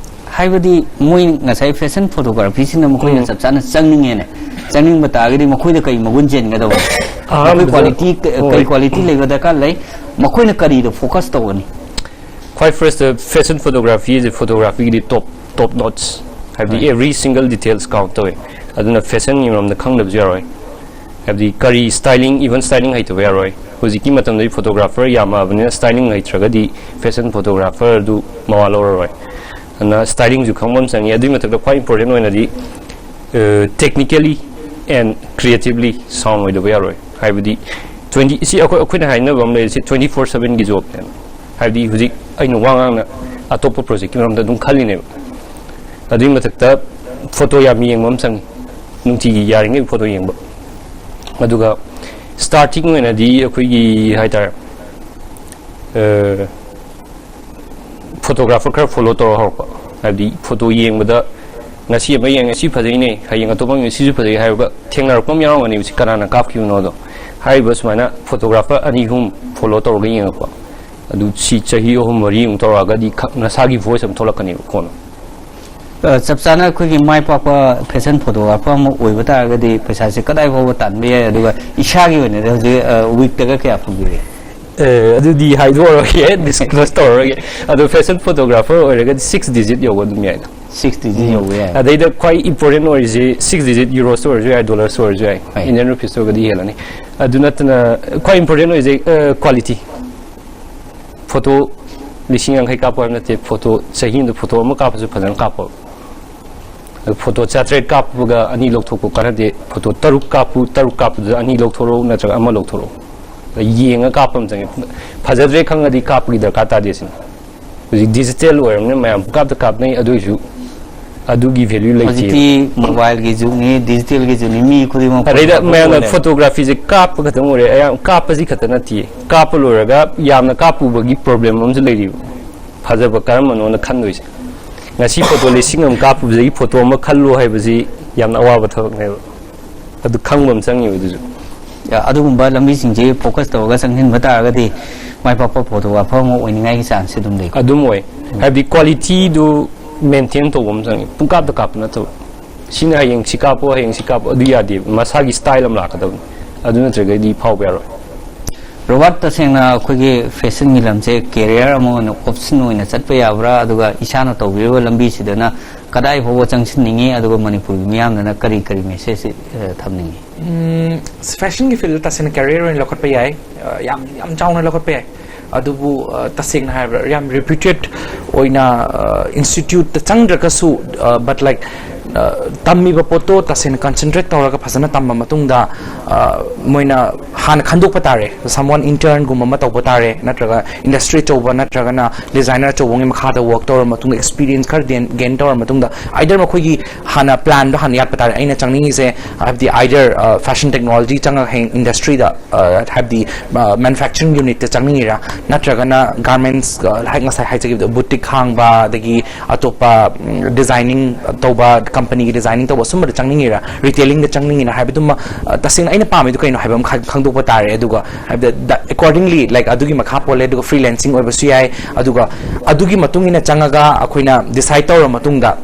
ꯍꯥꯏꯕꯗꯤ ꯃꯣꯏ ꯉꯁꯥꯏ ꯐꯦꯁꯟ ꯐꯣꯇꯣꯒ꯭ꯔꯥꯐꯤꯁꯤꯅ ꯃꯈꯣꯏꯅ ꯎꯝ꯫ ꯆꯞ ꯆꯥꯅ ꯆꯪꯅꯤꯡꯉꯦꯅꯦ, ꯆꯪꯅꯤꯡꯕ ꯇꯥꯔꯒꯗꯤ ꯃꯈꯣꯏꯗ ꯀꯩ ꯃꯒꯨꯟ ꯆꯦꯟꯒꯗꯕ? ꯃꯈꯣꯏ ꯑꯍꯥꯟꯕꯗ- ꯀ꯭ꯋꯥꯂꯤꯇꯤ ꯀ- ꯍꯣꯏ꯫ ꯀꯩ ꯀ꯭ꯋꯥꯂꯤꯇꯤ ꯂꯩꯕ ꯗꯔꯀꯥꯔ ꯂꯩ? ꯃꯈꯣꯏꯅ ꯀꯔꯤꯗ ꯐꯣꯀꯁ ꯇꯧꯒꯅꯤ? ꯈ꯭ꯋꯥꯏ ꯐꯥꯔꯁꯇ ꯐꯦꯁꯟ ꯐꯣꯇꯣꯒ꯭ꯔꯥꯐꯤ ꯍꯥꯏꯁꯦ ꯐꯣꯇꯣꯒ꯭ꯔꯥꯐꯤꯒꯤꯗꯤ ꯇꯣꯞ ꯇꯣꯞ ꯅꯣꯠꯁ, ꯍꯥꯏꯕꯗꯤ ꯍꯣꯏ꯫ ꯑꯦꯚ꯭ꯔꯤ ꯁꯤꯡꯒꯜ ꯗꯤꯇꯦꯜꯁ ꯀꯥꯎꯟ ꯇꯧꯋꯦ꯫ ꯑꯗꯨꯅ ꯐꯦꯁꯟꯒꯤ ꯃꯔꯝꯗ ꯈꯪꯗꯕꯁꯨ ꯌꯥꯔꯣꯏ꯫ ꯍꯥꯏꯕꯗꯤ ꯀꯔꯤ ꯁ꯭ꯇꯥꯏꯂꯤꯡ, ꯏꯚꯟ ꯁ꯭ꯇꯥꯏꯂꯤꯡ ꯍꯩꯇꯕ ꯌꯥꯔꯣꯏ꯫ ꯍꯧꯖꯤꯛꯀꯤ ꯃꯇꯝꯗꯗꯤ ꯐꯣꯇꯣꯒ꯭ꯔꯥꯐꯔ ꯌꯥꯝꯃꯛꯑꯕꯅꯤꯅ ꯁ꯭ꯇꯥꯏꯂꯤꯡ ꯍꯩꯇ꯭ꯔꯒꯗꯤ ꯐꯦꯁꯟ ꯐꯣꯇꯣꯒ꯭ꯔꯥꯐꯔꯗꯨ ꯃꯋꯥ ꯂꯧꯔꯔꯣꯏ꯫ ꯑꯗꯨꯅ ꯁ꯭ꯇꯥꯏꯂꯤꯡꯁꯨ ꯈꯪꯕ ꯑꯃ ꯆꯪꯉꯤ꯫ ꯑꯗꯨꯒꯤ ꯃꯊꯛꯇ ꯈ꯭ꯋꯥꯏ ꯏꯝꯄꯣꯔꯇꯦꯟ ꯑꯣꯏꯅꯗꯤ ꯇꯦꯛꯅꯤꯀꯦꯂꯤ ꯑꯦꯟ ꯀ꯭ꯔꯤꯌꯦꯇꯤꯕꯂꯤ ꯁꯥꯎꯟ ꯑꯣꯏꯗꯕ ꯌꯥꯔꯣꯏ꯫ ꯍꯥꯏꯕꯗꯤ ꯇ꯭ꯋꯦꯟꯇꯤ ꯁꯤ ꯑꯩꯈꯣꯏ ꯑꯩꯈꯣꯏꯅ ꯍꯥꯏꯅꯕ ꯑꯃ ꯂꯩꯔꯤꯁꯦ ꯇ꯭ꯋꯦꯟꯇꯤ ꯐꯣꯔ ꯁꯕꯦꯟꯒꯤ ꯖꯣꯕꯅꯦꯕ꯫ ꯍꯥꯏꯕꯗꯤ ꯍꯧꯖꯤꯛ ꯑꯩꯅ ꯋꯥ ꯉꯥꯡꯅ ꯑꯇꯣꯞꯄ ꯄ꯭ꯔꯣꯖꯦꯛꯀꯤ ꯃꯔꯝꯗ ꯑꯗꯨꯝ ꯈꯜꯂꯤꯅꯦꯕ꯫ ꯑꯗꯨꯒꯤ ꯃꯊꯛꯇ ꯐꯣꯇꯣ ꯌꯥꯝ ꯌꯦꯡꯕ ꯑꯃ ꯆꯪꯉꯤ, ꯅꯨꯡꯇꯤꯒꯤ ꯌꯥꯔꯤꯉꯩ ꯐꯣꯇꯣ ꯌꯦꯡꯕ꯫ ꯑꯗꯨꯒ ꯁ꯭ꯇꯥꯔꯇꯤꯡ ꯑꯣꯏꯅꯗꯤ ꯑꯩꯈꯣꯏꯒꯤ ꯍꯥꯏꯇꯥꯔꯦ, ꯐꯣꯇꯣꯒ꯭ꯔꯥꯐꯔ ꯈꯔ ꯐꯣꯂꯣ ꯇꯧꯔ ꯍꯧꯔꯛꯄ꯫ ꯍꯥꯏꯕꯗꯤ ꯐꯣꯇꯣ ꯌꯦꯡꯕꯗ ꯉꯁꯤ ꯑꯃ ꯌꯦꯡꯉꯦ, ꯁꯤ ꯐꯖꯩꯅꯦ, ꯍꯌꯦꯡ ꯑꯇꯣꯞꯄ ꯑꯃ ꯌꯦꯡꯉꯦ, ꯁꯤꯁꯨ ꯐꯖꯩ ꯍꯥꯏꯔꯒ ꯊꯦꯡꯅꯔꯛꯄ ꯑꯃ ꯌꯥꯎꯔꯝꯒꯅꯦꯕ, ꯁꯤ ꯀꯅꯥꯅ ꯀꯥꯞꯈꯤꯕꯅꯣꯗꯣ꯫ ꯍꯥꯏꯔꯤꯕ ꯁꯨꯃꯥꯏꯅ ꯐꯣꯇꯣꯒ꯭ꯔꯥꯐꯔ ꯑꯅꯤ ꯑꯍꯨꯝ ꯐꯣꯂꯣ ꯇꯧꯔꯒ ꯌꯦꯡꯉꯛꯄ꯫ ꯑꯗꯨ ꯁꯤ ꯆꯍꯤ ꯑꯍꯨꯝ ꯃꯔꯤꯃꯨꯛ ꯇꯧꯔꯛꯑꯒꯗꯤ ꯈ- ꯅꯁꯥꯒꯤ ꯚꯣꯏꯁ ꯑꯃ ꯊꯣꯛꯂꯛꯀꯅꯦꯕ ꯀꯣꯟꯅ꯫ ꯑ, ꯆꯞ ꯆꯥꯅ ꯑꯩꯈꯣꯏꯒꯤ ꯃꯥꯏ ꯄꯥꯛꯄ ꯐꯦꯁꯟ ꯐꯣꯇꯣꯒ꯭ꯔꯥꯐꯔ ꯑꯃ ꯑꯣꯏꯕ ꯇꯥꯔꯒꯗꯤ ꯄꯩꯁꯥꯁꯦ ꯀꯗꯥꯏ ꯐꯥꯎꯕ ꯇꯥꯟꯕ ꯌꯥꯏ? ꯑꯗꯨꯒ ꯏꯁꯥꯒꯤ ꯑꯣꯏꯅꯗꯤ ꯍꯧꯖꯤꯛ, ꯑ, ꯋꯤꯛꯇꯒ ꯀꯌꯥ ꯐꯪꯕꯤꯔꯤ? ꯑꯦ, ꯑꯗꯨꯗꯤ ꯍꯥꯏꯗꯣꯛꯑꯔꯣꯏꯒꯦ, ꯗꯤꯁꯀ꯭ꯂꯣꯁ ꯇꯧꯔꯔꯣꯏꯒꯦ꯫ ꯑꯗꯣ ꯐꯦꯁꯟ ꯐꯣꯇꯣꯒ꯭ꯔꯥꯐꯔ ꯑꯣꯏꯔꯒꯗꯤ ꯁꯤꯛꯁ ꯗꯤꯖꯤꯠ ꯌꯧꯕ ꯑꯗꯨꯝ ꯌꯥꯏꯗ꯫ ꯁꯤꯛꯁ ꯗꯤꯖꯤꯠ ꯌꯧꯕ ꯌꯥꯏ꯫ ꯑꯗꯩꯗ ꯈ꯭ꯋꯥꯏ ꯏꯝꯄꯣꯔꯇꯦꯟ ꯑꯣꯏꯔꯤꯁꯦ ꯁꯤꯛꯁ ꯗꯤꯖꯤꯠ ꯌꯨꯔꯣꯁꯇ ꯑꯣꯏꯔꯁꯨ ꯌꯥꯏ, ꯗꯣꯂꯔꯁꯇ ꯑꯣꯏꯔꯁꯨ ꯌꯥꯏ, ꯍꯣꯏ꯫ ꯏꯟꯗꯤꯌꯟ ꯔꯨꯄꯤꯁꯇ ꯑꯣꯏꯔꯒꯗꯤ ꯍꯦꯜꯂꯅꯤ꯫ ꯑꯗꯨ ꯅꯠꯇꯅ ꯈ꯭ꯋꯥꯏ ꯏꯝꯄꯣꯔꯇꯦꯟ ꯑꯣꯏꯔꯤꯁꯦ ꯀ꯭ꯋꯥꯂꯤꯇꯤ꯫ ꯐꯣꯇꯣ ꯂꯤꯁꯤꯡ ꯌꯥꯡꯈꯩ ꯀꯥꯞꯄꯣ ꯍꯥꯏꯕ ꯅꯠꯇꯦ, ꯐꯣꯇꯣ ꯆꯍꯤ ꯑꯃꯗ ꯐꯣꯇꯣ ꯑꯃ ꯀꯥꯞꯄꯁꯨ ꯐꯖꯅ ꯀꯥꯞꯄꯣ꯫ ꯑꯗꯨ ꯐꯣꯇꯣ ꯆꯥꯇ꯭ꯔꯦꯠ ꯀꯥꯞꯄꯒ ꯑꯅꯤ ꯂꯧꯊꯣꯛꯄ ꯀꯥꯟꯅꯗꯦ꯫ ꯐꯣꯇꯣ ꯇꯔꯨꯛ ꯀꯥꯞꯄꯨ, ꯇꯔꯨꯛ ꯀꯥꯞꯄꯗꯨꯗ ꯑꯅꯤ ꯂꯧꯊꯣꯔꯛꯎ, ꯅꯠꯇ꯭ꯔꯒ ꯑꯃ ꯂꯧꯊꯣꯔꯛꯎ꯫ ꯑꯗ ꯌꯦꯡꯉ ꯀꯥꯞꯄ ꯑꯃ ꯆꯪꯉꯦ꯫ ꯐꯖꯗ꯭ꯔꯦ ꯈꯪꯉꯗꯤ ꯀꯥꯞꯄꯒꯤ ꯗꯔꯀꯥꯔ ꯇꯥꯗꯦ ꯁꯤꯅꯤ꯫ ꯍꯧꯖꯤꯛ ꯗꯤꯖꯤꯇꯦꯜ ꯑꯣꯏꯔꯕꯅꯤꯅ ꯃꯌꯥꯝ ꯄꯨꯡꯀꯥꯞꯇ ꯀꯥꯞꯅꯩ, ꯑꯗꯨ ꯑꯣꯏꯔꯁꯨ ꯑꯗꯨꯒꯤ ꯚꯦꯂ꯭ꯌꯨ ꯂꯩꯇꯦ꯫ ꯍꯧꯖꯤꯛꯇꯤ ꯃꯣꯕꯥꯏꯜꯒꯤ ꯖꯨꯒꯅꯤ, ꯗꯤꯖꯤꯇꯦꯜꯒꯤ ꯖꯨꯒꯅꯤ, ꯃꯤ ꯈꯨꯗꯤꯡꯃꯛ ꯑꯗꯩꯗ ꯐꯣꯟ ꯃꯌꯥꯝꯅ ꯄꯥꯏꯕ ꯐꯣꯇꯣꯒ꯭ꯔꯥꯐꯤꯁꯦ ꯀꯥꯞꯄ ꯈꯛꯇꯪ ꯑꯣꯏꯔꯦ꯫ ꯑꯌꯥꯝ ꯀꯥꯞꯄꯁꯤ ꯈꯛꯇ ꯅꯠꯇꯦ, ꯀꯥꯞꯄ ꯂꯣꯏꯔꯒ ꯌꯥꯝꯅ ꯀꯥꯞꯄꯨꯕꯒꯤ ꯄ꯭ꯔꯣꯕ꯭ꯂꯦꯝ ꯑꯃꯁꯨ ꯂꯩꯔꯤꯕ꯫ ꯐꯖꯕ ꯀꯔꯝꯕꯅꯣꯅ ꯈꯟꯗꯣꯏꯁꯦ꯫ ꯉꯁꯤ ꯐꯣꯇꯣ ꯂꯤꯁꯤꯡ ꯑꯃ ꯀꯥꯞꯄꯨꯕꯗꯒꯤ ꯐꯣꯇꯣ ꯑꯃ ꯈꯜꯂꯣ ꯍꯥꯏꯕꯁꯤ ꯌꯥꯝꯅ ꯑꯋꯥꯕ ꯊꯕꯛꯅꯦꯕ꯫ ꯑꯗꯨ ꯈꯪꯕ ꯑꯃ ꯆꯪꯉꯤꯕ ꯑꯗꯨꯁꯨ꯫ ꯌꯥ, ꯑꯗꯨꯒꯨꯝꯕ ꯂꯝꯕꯤꯁꯤꯡꯁꯤ ꯐꯣꯀꯁ ꯇꯧꯔꯒ ꯆꯪꯁꯤꯟꯕ ꯇꯥꯔꯒꯗꯤ ꯃꯥꯏ ꯄꯥꯛꯄ ꯐꯣꯇꯣꯒ꯭ꯔꯥꯐꯔ ꯑꯃ ꯑꯣꯏꯅꯤꯡꯉꯥꯏꯒꯤ ꯆꯥꯟꯁꯁꯦ ꯑꯗꯨꯝ ꯂꯩ꯫ ꯑꯗꯨꯝ ꯑꯣꯏ꯫ ꯍꯥꯏꯕꯗꯤ ꯀ꯭ꯋꯥꯂꯤꯇꯤꯗꯨ ꯃꯦꯟꯇꯦꯟ ꯇꯧꯕ ꯑꯃ ꯆꯪꯉꯤ, ꯄꯨꯡꯀꯥꯞꯇ ꯀꯥꯞꯄ ꯅꯠꯇꯕ꯫ ꯁꯤꯅ ꯍꯌꯦꯡ ꯁꯤ ꯀꯥꯞꯄꯣ, ꯍꯌꯦꯡ ꯁꯤ ꯀꯥꯞꯄꯣ, ꯑꯗꯨ ꯌꯥꯗꯦꯕ꯫ ꯃꯁꯥꯒꯤ ꯁ꯭ꯇꯥꯏꯜ ꯑꯃ ꯂꯥꯛꯀꯗꯕꯅꯤ, ꯑꯗꯨ ꯅꯠꯇ꯭ꯔꯒꯗꯤ ꯐꯥꯎꯕ ꯌꯥꯔꯣꯏ꯫ ꯔꯣꯕꯥꯔꯠ, ꯇꯁꯦꯡꯅ ꯑꯩꯈꯣꯏꯒꯤ ꯐꯦꯁꯟꯒꯤ ꯂꯝꯁꯦ ꯀꯦꯔꯤꯌꯔ ꯑꯃ ꯑꯣꯏꯅ, ꯑꯣꯞꯁꯟ ꯑꯣꯏꯅ ꯆꯠꯄ ꯌꯥꯕ꯭ꯔꯥ? ꯑꯗꯨꯒ ꯏꯁꯥꯅ ꯇꯧꯕꯤꯔꯤꯕ ꯂꯝꯕꯤꯁꯤꯗꯅ ꯀꯗꯥꯏ ꯐꯥꯎꯕ ꯆꯪꯁꯤꯟꯅꯤꯡꯉꯤ? ꯑꯗꯨꯒ ꯃꯅꯤꯄꯨꯔꯒꯤ ꯃꯤꯌꯥꯝꯗꯅ ꯀꯔꯤ ꯀꯔꯤ ꯃꯦꯁꯦꯖ, ꯑ, ꯊꯝꯅꯤꯡꯉꯤ? ꯎꯝ, ꯐꯦꯁꯟꯒꯤ ꯐꯤꯜꯗ ꯇꯁꯦꯡꯅ ꯀꯦꯔꯤꯌꯔ ꯑꯣꯏꯅ ꯂꯧꯈꯠꯄ ꯌꯥꯏ, ꯑ, ꯌꯥꯝ, ꯌꯥꯝ ꯆꯥꯎꯅ ꯂꯧꯈꯠꯄ ꯌꯥꯏ꯫ ꯑꯗꯨꯕꯨ, ꯑ, ꯇꯁꯦꯡꯅ ꯍꯥꯏꯔꯕꯗ ꯌꯥꯝ ꯔꯤꯄ꯭ꯌꯨꯇꯦꯠ ꯑꯣꯏꯅ, ꯑ, ꯏꯟꯁꯇꯤꯇ꯭ꯌꯨꯠꯇ ꯆꯪꯗ꯭ꯔꯒꯁꯨ, ꯑ, but like, ꯑ, ꯇꯝꯃꯤꯕ ꯄꯣꯠꯇꯣ ꯇꯁꯦꯡꯅ ꯀꯟꯁꯦꯟꯇ꯭ꯔꯦꯠ ꯇꯧꯔꯒ ꯐꯖꯅ ꯇꯝꯕ ꯃꯇꯨꯡꯗ, ꯑ, ꯃꯣꯏꯅ ꯍꯥꯟꯅ ꯈꯟꯗꯣꯛꯄ ꯇꯥꯔꯦ꯫ Someone internꯒꯨꯝꯕ ꯑꯃ ꯇꯧꯕ ꯇꯥꯔꯦ, ꯅꯠꯇ꯭ꯔꯒ ꯏꯟꯗꯁꯇ꯭ꯔꯤ ꯑꯆꯧꯕ ꯅꯠꯇ꯭ꯔꯒꯅ ꯗꯤꯖꯥꯏꯅꯔ ꯑꯆꯧꯕ ꯑꯃꯒꯤ ꯃꯈꯥꯗ ꯋꯔꯛ ꯇꯧꯔ ꯃꯇꯨꯡꯗ, ꯑꯦꯛꯁꯄꯤꯔꯤꯌꯦꯟꯁ ꯈꯔ ꯒꯦꯟ, ꯒꯦꯟ ꯇꯧꯔ ꯃꯇꯨꯡꯗ, either ꯃꯈꯣꯏꯒꯤ ꯍꯥꯟꯅ ꯄ꯭ꯂꯥꯟꯗꯣ ꯍꯥꯟꯅ ꯌꯥꯠꯄ ꯇꯥꯔꯦ꯫ ꯑꯩꯅ ꯆꯪꯅꯤꯡꯉꯤꯁꯦ, ꯍꯥꯏꯕꯗꯤ, either, ꯑ, ꯐꯦꯁꯟ ꯇꯦꯛꯅꯣꯂꯣꯖꯤ ꯆꯪꯉꯒ ꯍꯌꯦꯡ ꯏꯟꯗꯁꯇ꯭ꯔꯤꯗ, ꯑ, ꯍꯥꯏꯕꯗꯤ, ꯑ, ꯃꯦꯅꯨꯐꯦꯛꯆꯔꯤꯡ ꯌꯨꯅꯤꯠꯇ ꯆꯪꯅꯤꯡꯉꯤꯔꯥ, ꯅꯠꯇ꯭ꯔꯒꯅ ꯒꯥꯔꯃꯦꯟꯠꯁ, ꯑ, ꯍꯥꯏ-, ꯉꯁꯥꯏ ꯍꯥꯏꯖꯈꯤꯕꯗꯣ, ꯕꯨꯇꯤꯛ ꯍꯥꯡꯕ, ꯑꯗꯒꯤ ꯑꯇꯣꯞꯄ, ꯎꯝ, ꯗꯤꯖꯥꯏꯅꯤꯡ ꯇꯧꯕ, ꯀꯝꯄꯅꯤꯒꯤ ꯗꯤꯖꯥꯏꯅꯤꯡ ꯇꯧꯕ, ꯁꯨꯝꯕꯗ ꯆꯪꯅꯤꯡꯉꯤꯔꯥ, ꯔꯤꯇꯦꯂꯤꯡꯗ ꯆꯪꯅꯤꯡꯉꯤꯔꯥ ꯍꯥꯏꯕꯗꯨꯃ, ꯑ, ꯇꯁꯦꯡꯅ ꯑꯩꯅ ꯄꯥꯝꯃꯤꯗꯣ ꯀꯩꯅꯣ ꯍꯥꯏꯕ ꯑꯃ ꯈ-, ꯈꯪꯗꯣꯛꯄ ꯇꯥꯔꯦ꯫ ꯑꯗꯨꯒ ꯍꯥꯏꯕꯗꯤ, accordingly, like, ꯑꯗꯨꯒꯤ ꯃꯈꯥ ꯄꯣꯜꯂꯦ꯫ ꯑꯗꯨꯒ ꯐ꯭ꯔꯤꯂꯦꯟꯁꯤꯡ ꯑꯣꯏꯕꯁꯨ ꯌꯥꯏ꯫ ꯑꯗꯨꯒ ꯑꯗꯨꯒꯤ ꯃꯇꯨꯡ ꯏꯟꯅ ꯆꯪꯉꯒ ꯑꯩꯈꯣꯏꯅ ꯗꯤꯁꯥꯏꯠ ꯇꯧꯔ ꯃꯇꯨꯡꯗ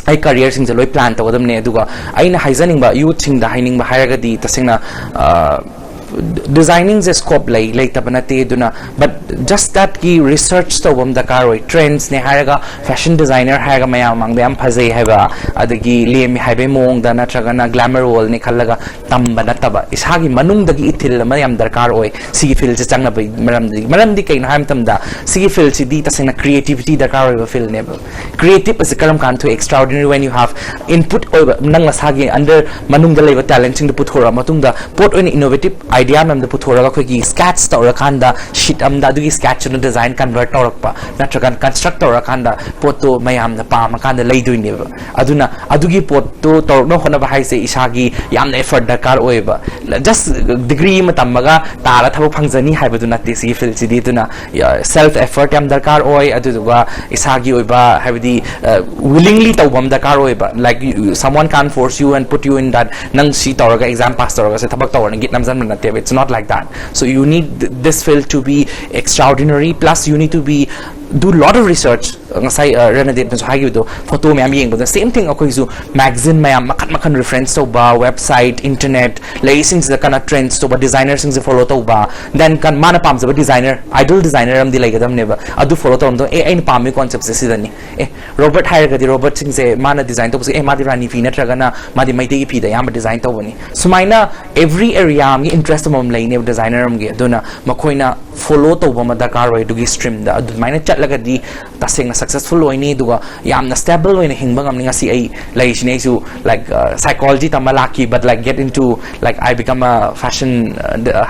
ꯑꯩ ꯀꯔꯤꯌꯔꯁꯤꯡꯁꯦ ꯂꯣꯏ ꯄ꯭ꯂꯥꯟ ꯇꯧꯒꯗꯕꯅꯦ꯫ ꯑꯗꯨꯒ ꯑꯩꯅ ꯍꯥꯏꯖꯅꯤꯡꯕ ꯌꯨꯠꯁꯤꯡꯗ ꯍꯥꯏꯅꯤꯡꯕ ꯍꯥꯏꯔꯒꯗꯤ, ꯇꯁꯦꯡꯅ, ꯑ, Designing ꯁꯦ scope ꯂꯩ, ꯂꯩꯇꯕ ꯅꯠꯇꯦ꯫ ꯑꯗꯨꯅ but just that ꯀꯤ research ꯇꯧꯕ ꯑꯃ ꯗꯔꯀꯥꯔ ꯑꯣꯏ꯫ Trends ꯅꯦ ꯍꯥꯏꯔꯒ fashion designer ꯍꯥꯏꯔꯒ ꯃꯌꯥꯝ ꯃꯃꯥꯡꯗ ꯌꯥꯝ ꯐꯖꯩ ꯍꯥꯏꯕ, ꯑꯗꯒꯤ ꯂꯦꯝꯃꯤ ꯍꯥꯏꯕꯒꯤ ꯃꯑꯣꯡꯗ ꯅꯠꯇ꯭ꯔꯒꯅ glamour world ꯅꯦ ꯈꯜꯂꯒ ꯇꯝꯕ ꯅꯠꯇꯕ, ꯏꯁꯥꯒꯤ ꯃꯅꯨꯡꯗꯒꯤ ꯏꯊꯤꯜ ꯑꯃ ꯌꯥꯝ ꯗꯔꯀꯥꯔ ꯑꯣꯏ ꯁꯤꯒꯤ field ꯁꯦ ꯆꯪꯅꯕꯒꯤ ꯃꯔꯝꯗꯤ꯫ ꯃꯔꯝꯗꯤ ꯀꯩꯅꯣ ꯍꯥꯏꯕ ꯃꯇꯝꯗ, ꯁꯤꯒꯤ field ꯁꯤꯗꯤ ꯇꯁꯦꯡꯅ creativity ꯗꯔꯀꯥꯔ ꯑꯣꯏꯕ field ꯅꯦꯕ꯫ Creative ꯑꯁꯤ ꯀꯔꯝ ꯀꯥꯟꯗ ꯊꯣꯛꯏ? Extraordinary when you have input ꯑꯣꯏꯕ, ꯅꯪ ꯅꯁꯥꯒꯤ under ꯃꯅꯨꯡꯗ ꯂꯩꯕ talent ꯁꯤꯡꯗꯣ ꯄꯨꯊꯣꯔꯛꯑ ꯃꯇꯨꯡꯗ ꯄꯣꯠ ꯑꯣꯏꯅ innovative idea ꯃꯌꯥꯝꯗꯣ ꯄꯨꯊꯣꯔꯒ ꯑꯩꯈꯣꯏꯒꯤ sketch ꯇꯧꯔꯀꯥꯟꯗ sheet ꯑꯃꯗ ꯑꯗꯨꯒꯤ sketch ꯇꯨꯅ design convert ꯇꯧꯔꯛꯄ ꯅꯠꯇ꯭ꯔꯒ construct ꯇꯧꯔꯀꯥꯟꯗ ꯄꯣꯠꯇꯣ ꯃꯌꯥꯝꯅ ꯄꯥꯝꯃꯀꯥꯟꯗ ꯂꯩꯗꯣꯏꯅꯦꯕ꯫ ꯑꯗꯨꯅ ꯑꯗꯨꯒꯤ ꯄꯣꯠꯇꯣ ꯇꯧꯔꯛꯅꯕ ꯍꯣꯠꯅꯕ ꯍꯥꯏꯁꯦ ꯏꯁꯥꯒꯤ ꯌꯥꯝꯅ effort ꯗꯔꯀꯥꯔ ꯑꯣꯏꯌꯦꯕ꯫ Just degree ꯑꯃ ꯇꯝꯃꯒ ꯇꯥꯔ ꯊꯕꯛ ꯐꯪꯖꯅꯤ ꯍꯥꯏꯕꯗꯨ ꯅꯠꯇꯦ ꯁꯤꯒꯤ field ꯁꯤꯗꯤ꯫ ꯑꯗꯨꯅ self effort ꯌꯥꯝ ꯗꯔꯀꯥꯔ ꯑꯣꯏ, ꯑꯗꯨꯗꯨꯒ ꯏꯁꯥꯒꯤ ꯑꯣꯏꯕ ꯍꯥꯏꯕꯗꯤ willingly ꯇꯧꯕ ꯑꯃ ꯗꯔꯀꯥꯔ ꯑꯣꯏꯌꯦꯕ꯫ Like, someone can't force you and put you in that, ꯅꯪ ꯁꯤ ꯇꯧꯔꯒ exam pass ꯇꯧꯔꯒ ꯁꯤ ꯊꯕꯛ ꯇꯧꯔꯅ ꯒꯤꯠ ꯅꯝꯁꯤꯟꯕ ꯅꯠꯇꯦꯕ꯫ It's not like that. So you need this field to be extraordinary, plus you need to be do lot of research. ꯉꯁꯥꯏ ꯔꯅꯗꯤꯞꯅꯁꯨ ꯍꯥꯏꯈꯤꯕꯗꯣ, photo ꯃꯌꯥꯝ ꯌꯦꯡꯕꯗ same thing꯫ ꯑꯩꯈꯣꯏꯁꯨ magazine ꯃꯌꯥꯝ ꯃꯈꯜ ꯃꯈꯜ reference ꯇꯧꯕ, website, internet, ꯂꯩꯔꯤꯁꯤꯡꯁꯤꯗ ꯀꯟꯅ trends ꯇꯧꯕ, designer ꯁꯤꯡꯁꯦ follow ꯇꯧꯕ, then ꯃꯥꯅ ꯄꯥꯝꯖꯕ designer, ideal designer ꯑꯃꯗꯤ ꯂꯩꯒꯗꯕꯅꯦꯕ꯫ ꯑꯗꯨ follow ꯇꯧꯔꯝꯗꯣ, ꯑꯦ, ꯑꯩꯅ ꯄꯥꯝꯃꯤ concept ꯁꯦ ꯁꯤꯗꯅꯤ꯫ ꯑꯦ, ꯔꯣꯕꯔꯠ ꯍꯥꯏꯔꯒꯗꯤ ꯔꯣꯕꯔꯠꯁꯤꯡꯁꯦ ꯃꯥꯅ design ꯇꯧꯕꯁꯦ, ꯑꯦ, ꯃꯥꯗꯤ ꯔꯥꯅꯤ ꯐꯤ ꯅꯠꯇ꯭ꯔꯒꯅ ꯃꯥꯗꯤ ꯃꯩꯇꯩꯒꯤ ꯐꯤꯗ ꯑꯌꯥꯝꯕ design ꯇꯧꯕꯅꯤ꯫ ꯁꯨꯃꯥꯏꯅ every area ꯑꯃꯒꯤ interest ꯑꯃꯃꯝ ꯂꯩꯅꯦꯕ designer ꯑꯃꯒꯤ꯫ ꯑꯗꯨꯅ ꯃꯈꯣꯏꯅ follow ꯇꯧꯕ ꯑꯃ ꯗꯔꯀꯥꯔ ꯑꯣꯏ ꯑꯗꯨꯒꯤ stream ꯗ꯫ ꯑꯗꯨꯃꯥꯏꯅ ꯆꯠꯂꯒꯗꯤ ꯇꯁꯦꯡꯅ successful ꯑꯣꯏꯅꯤ, ꯑꯗꯨꯒ ꯌꯥꯝꯅ stable ꯑꯣꯏꯅ ꯍꯤꯡꯕ ꯉꯝꯅꯤ꯫ ꯉꯁꯤ ꯑꯩ ꯂꯩꯔꯤꯁꯤꯅꯦ, ꯑꯩꯁꯨ like psychology ꯇꯝꯕ ꯂꯥꯛꯈꯤ, but like get into, like, I become a fashion,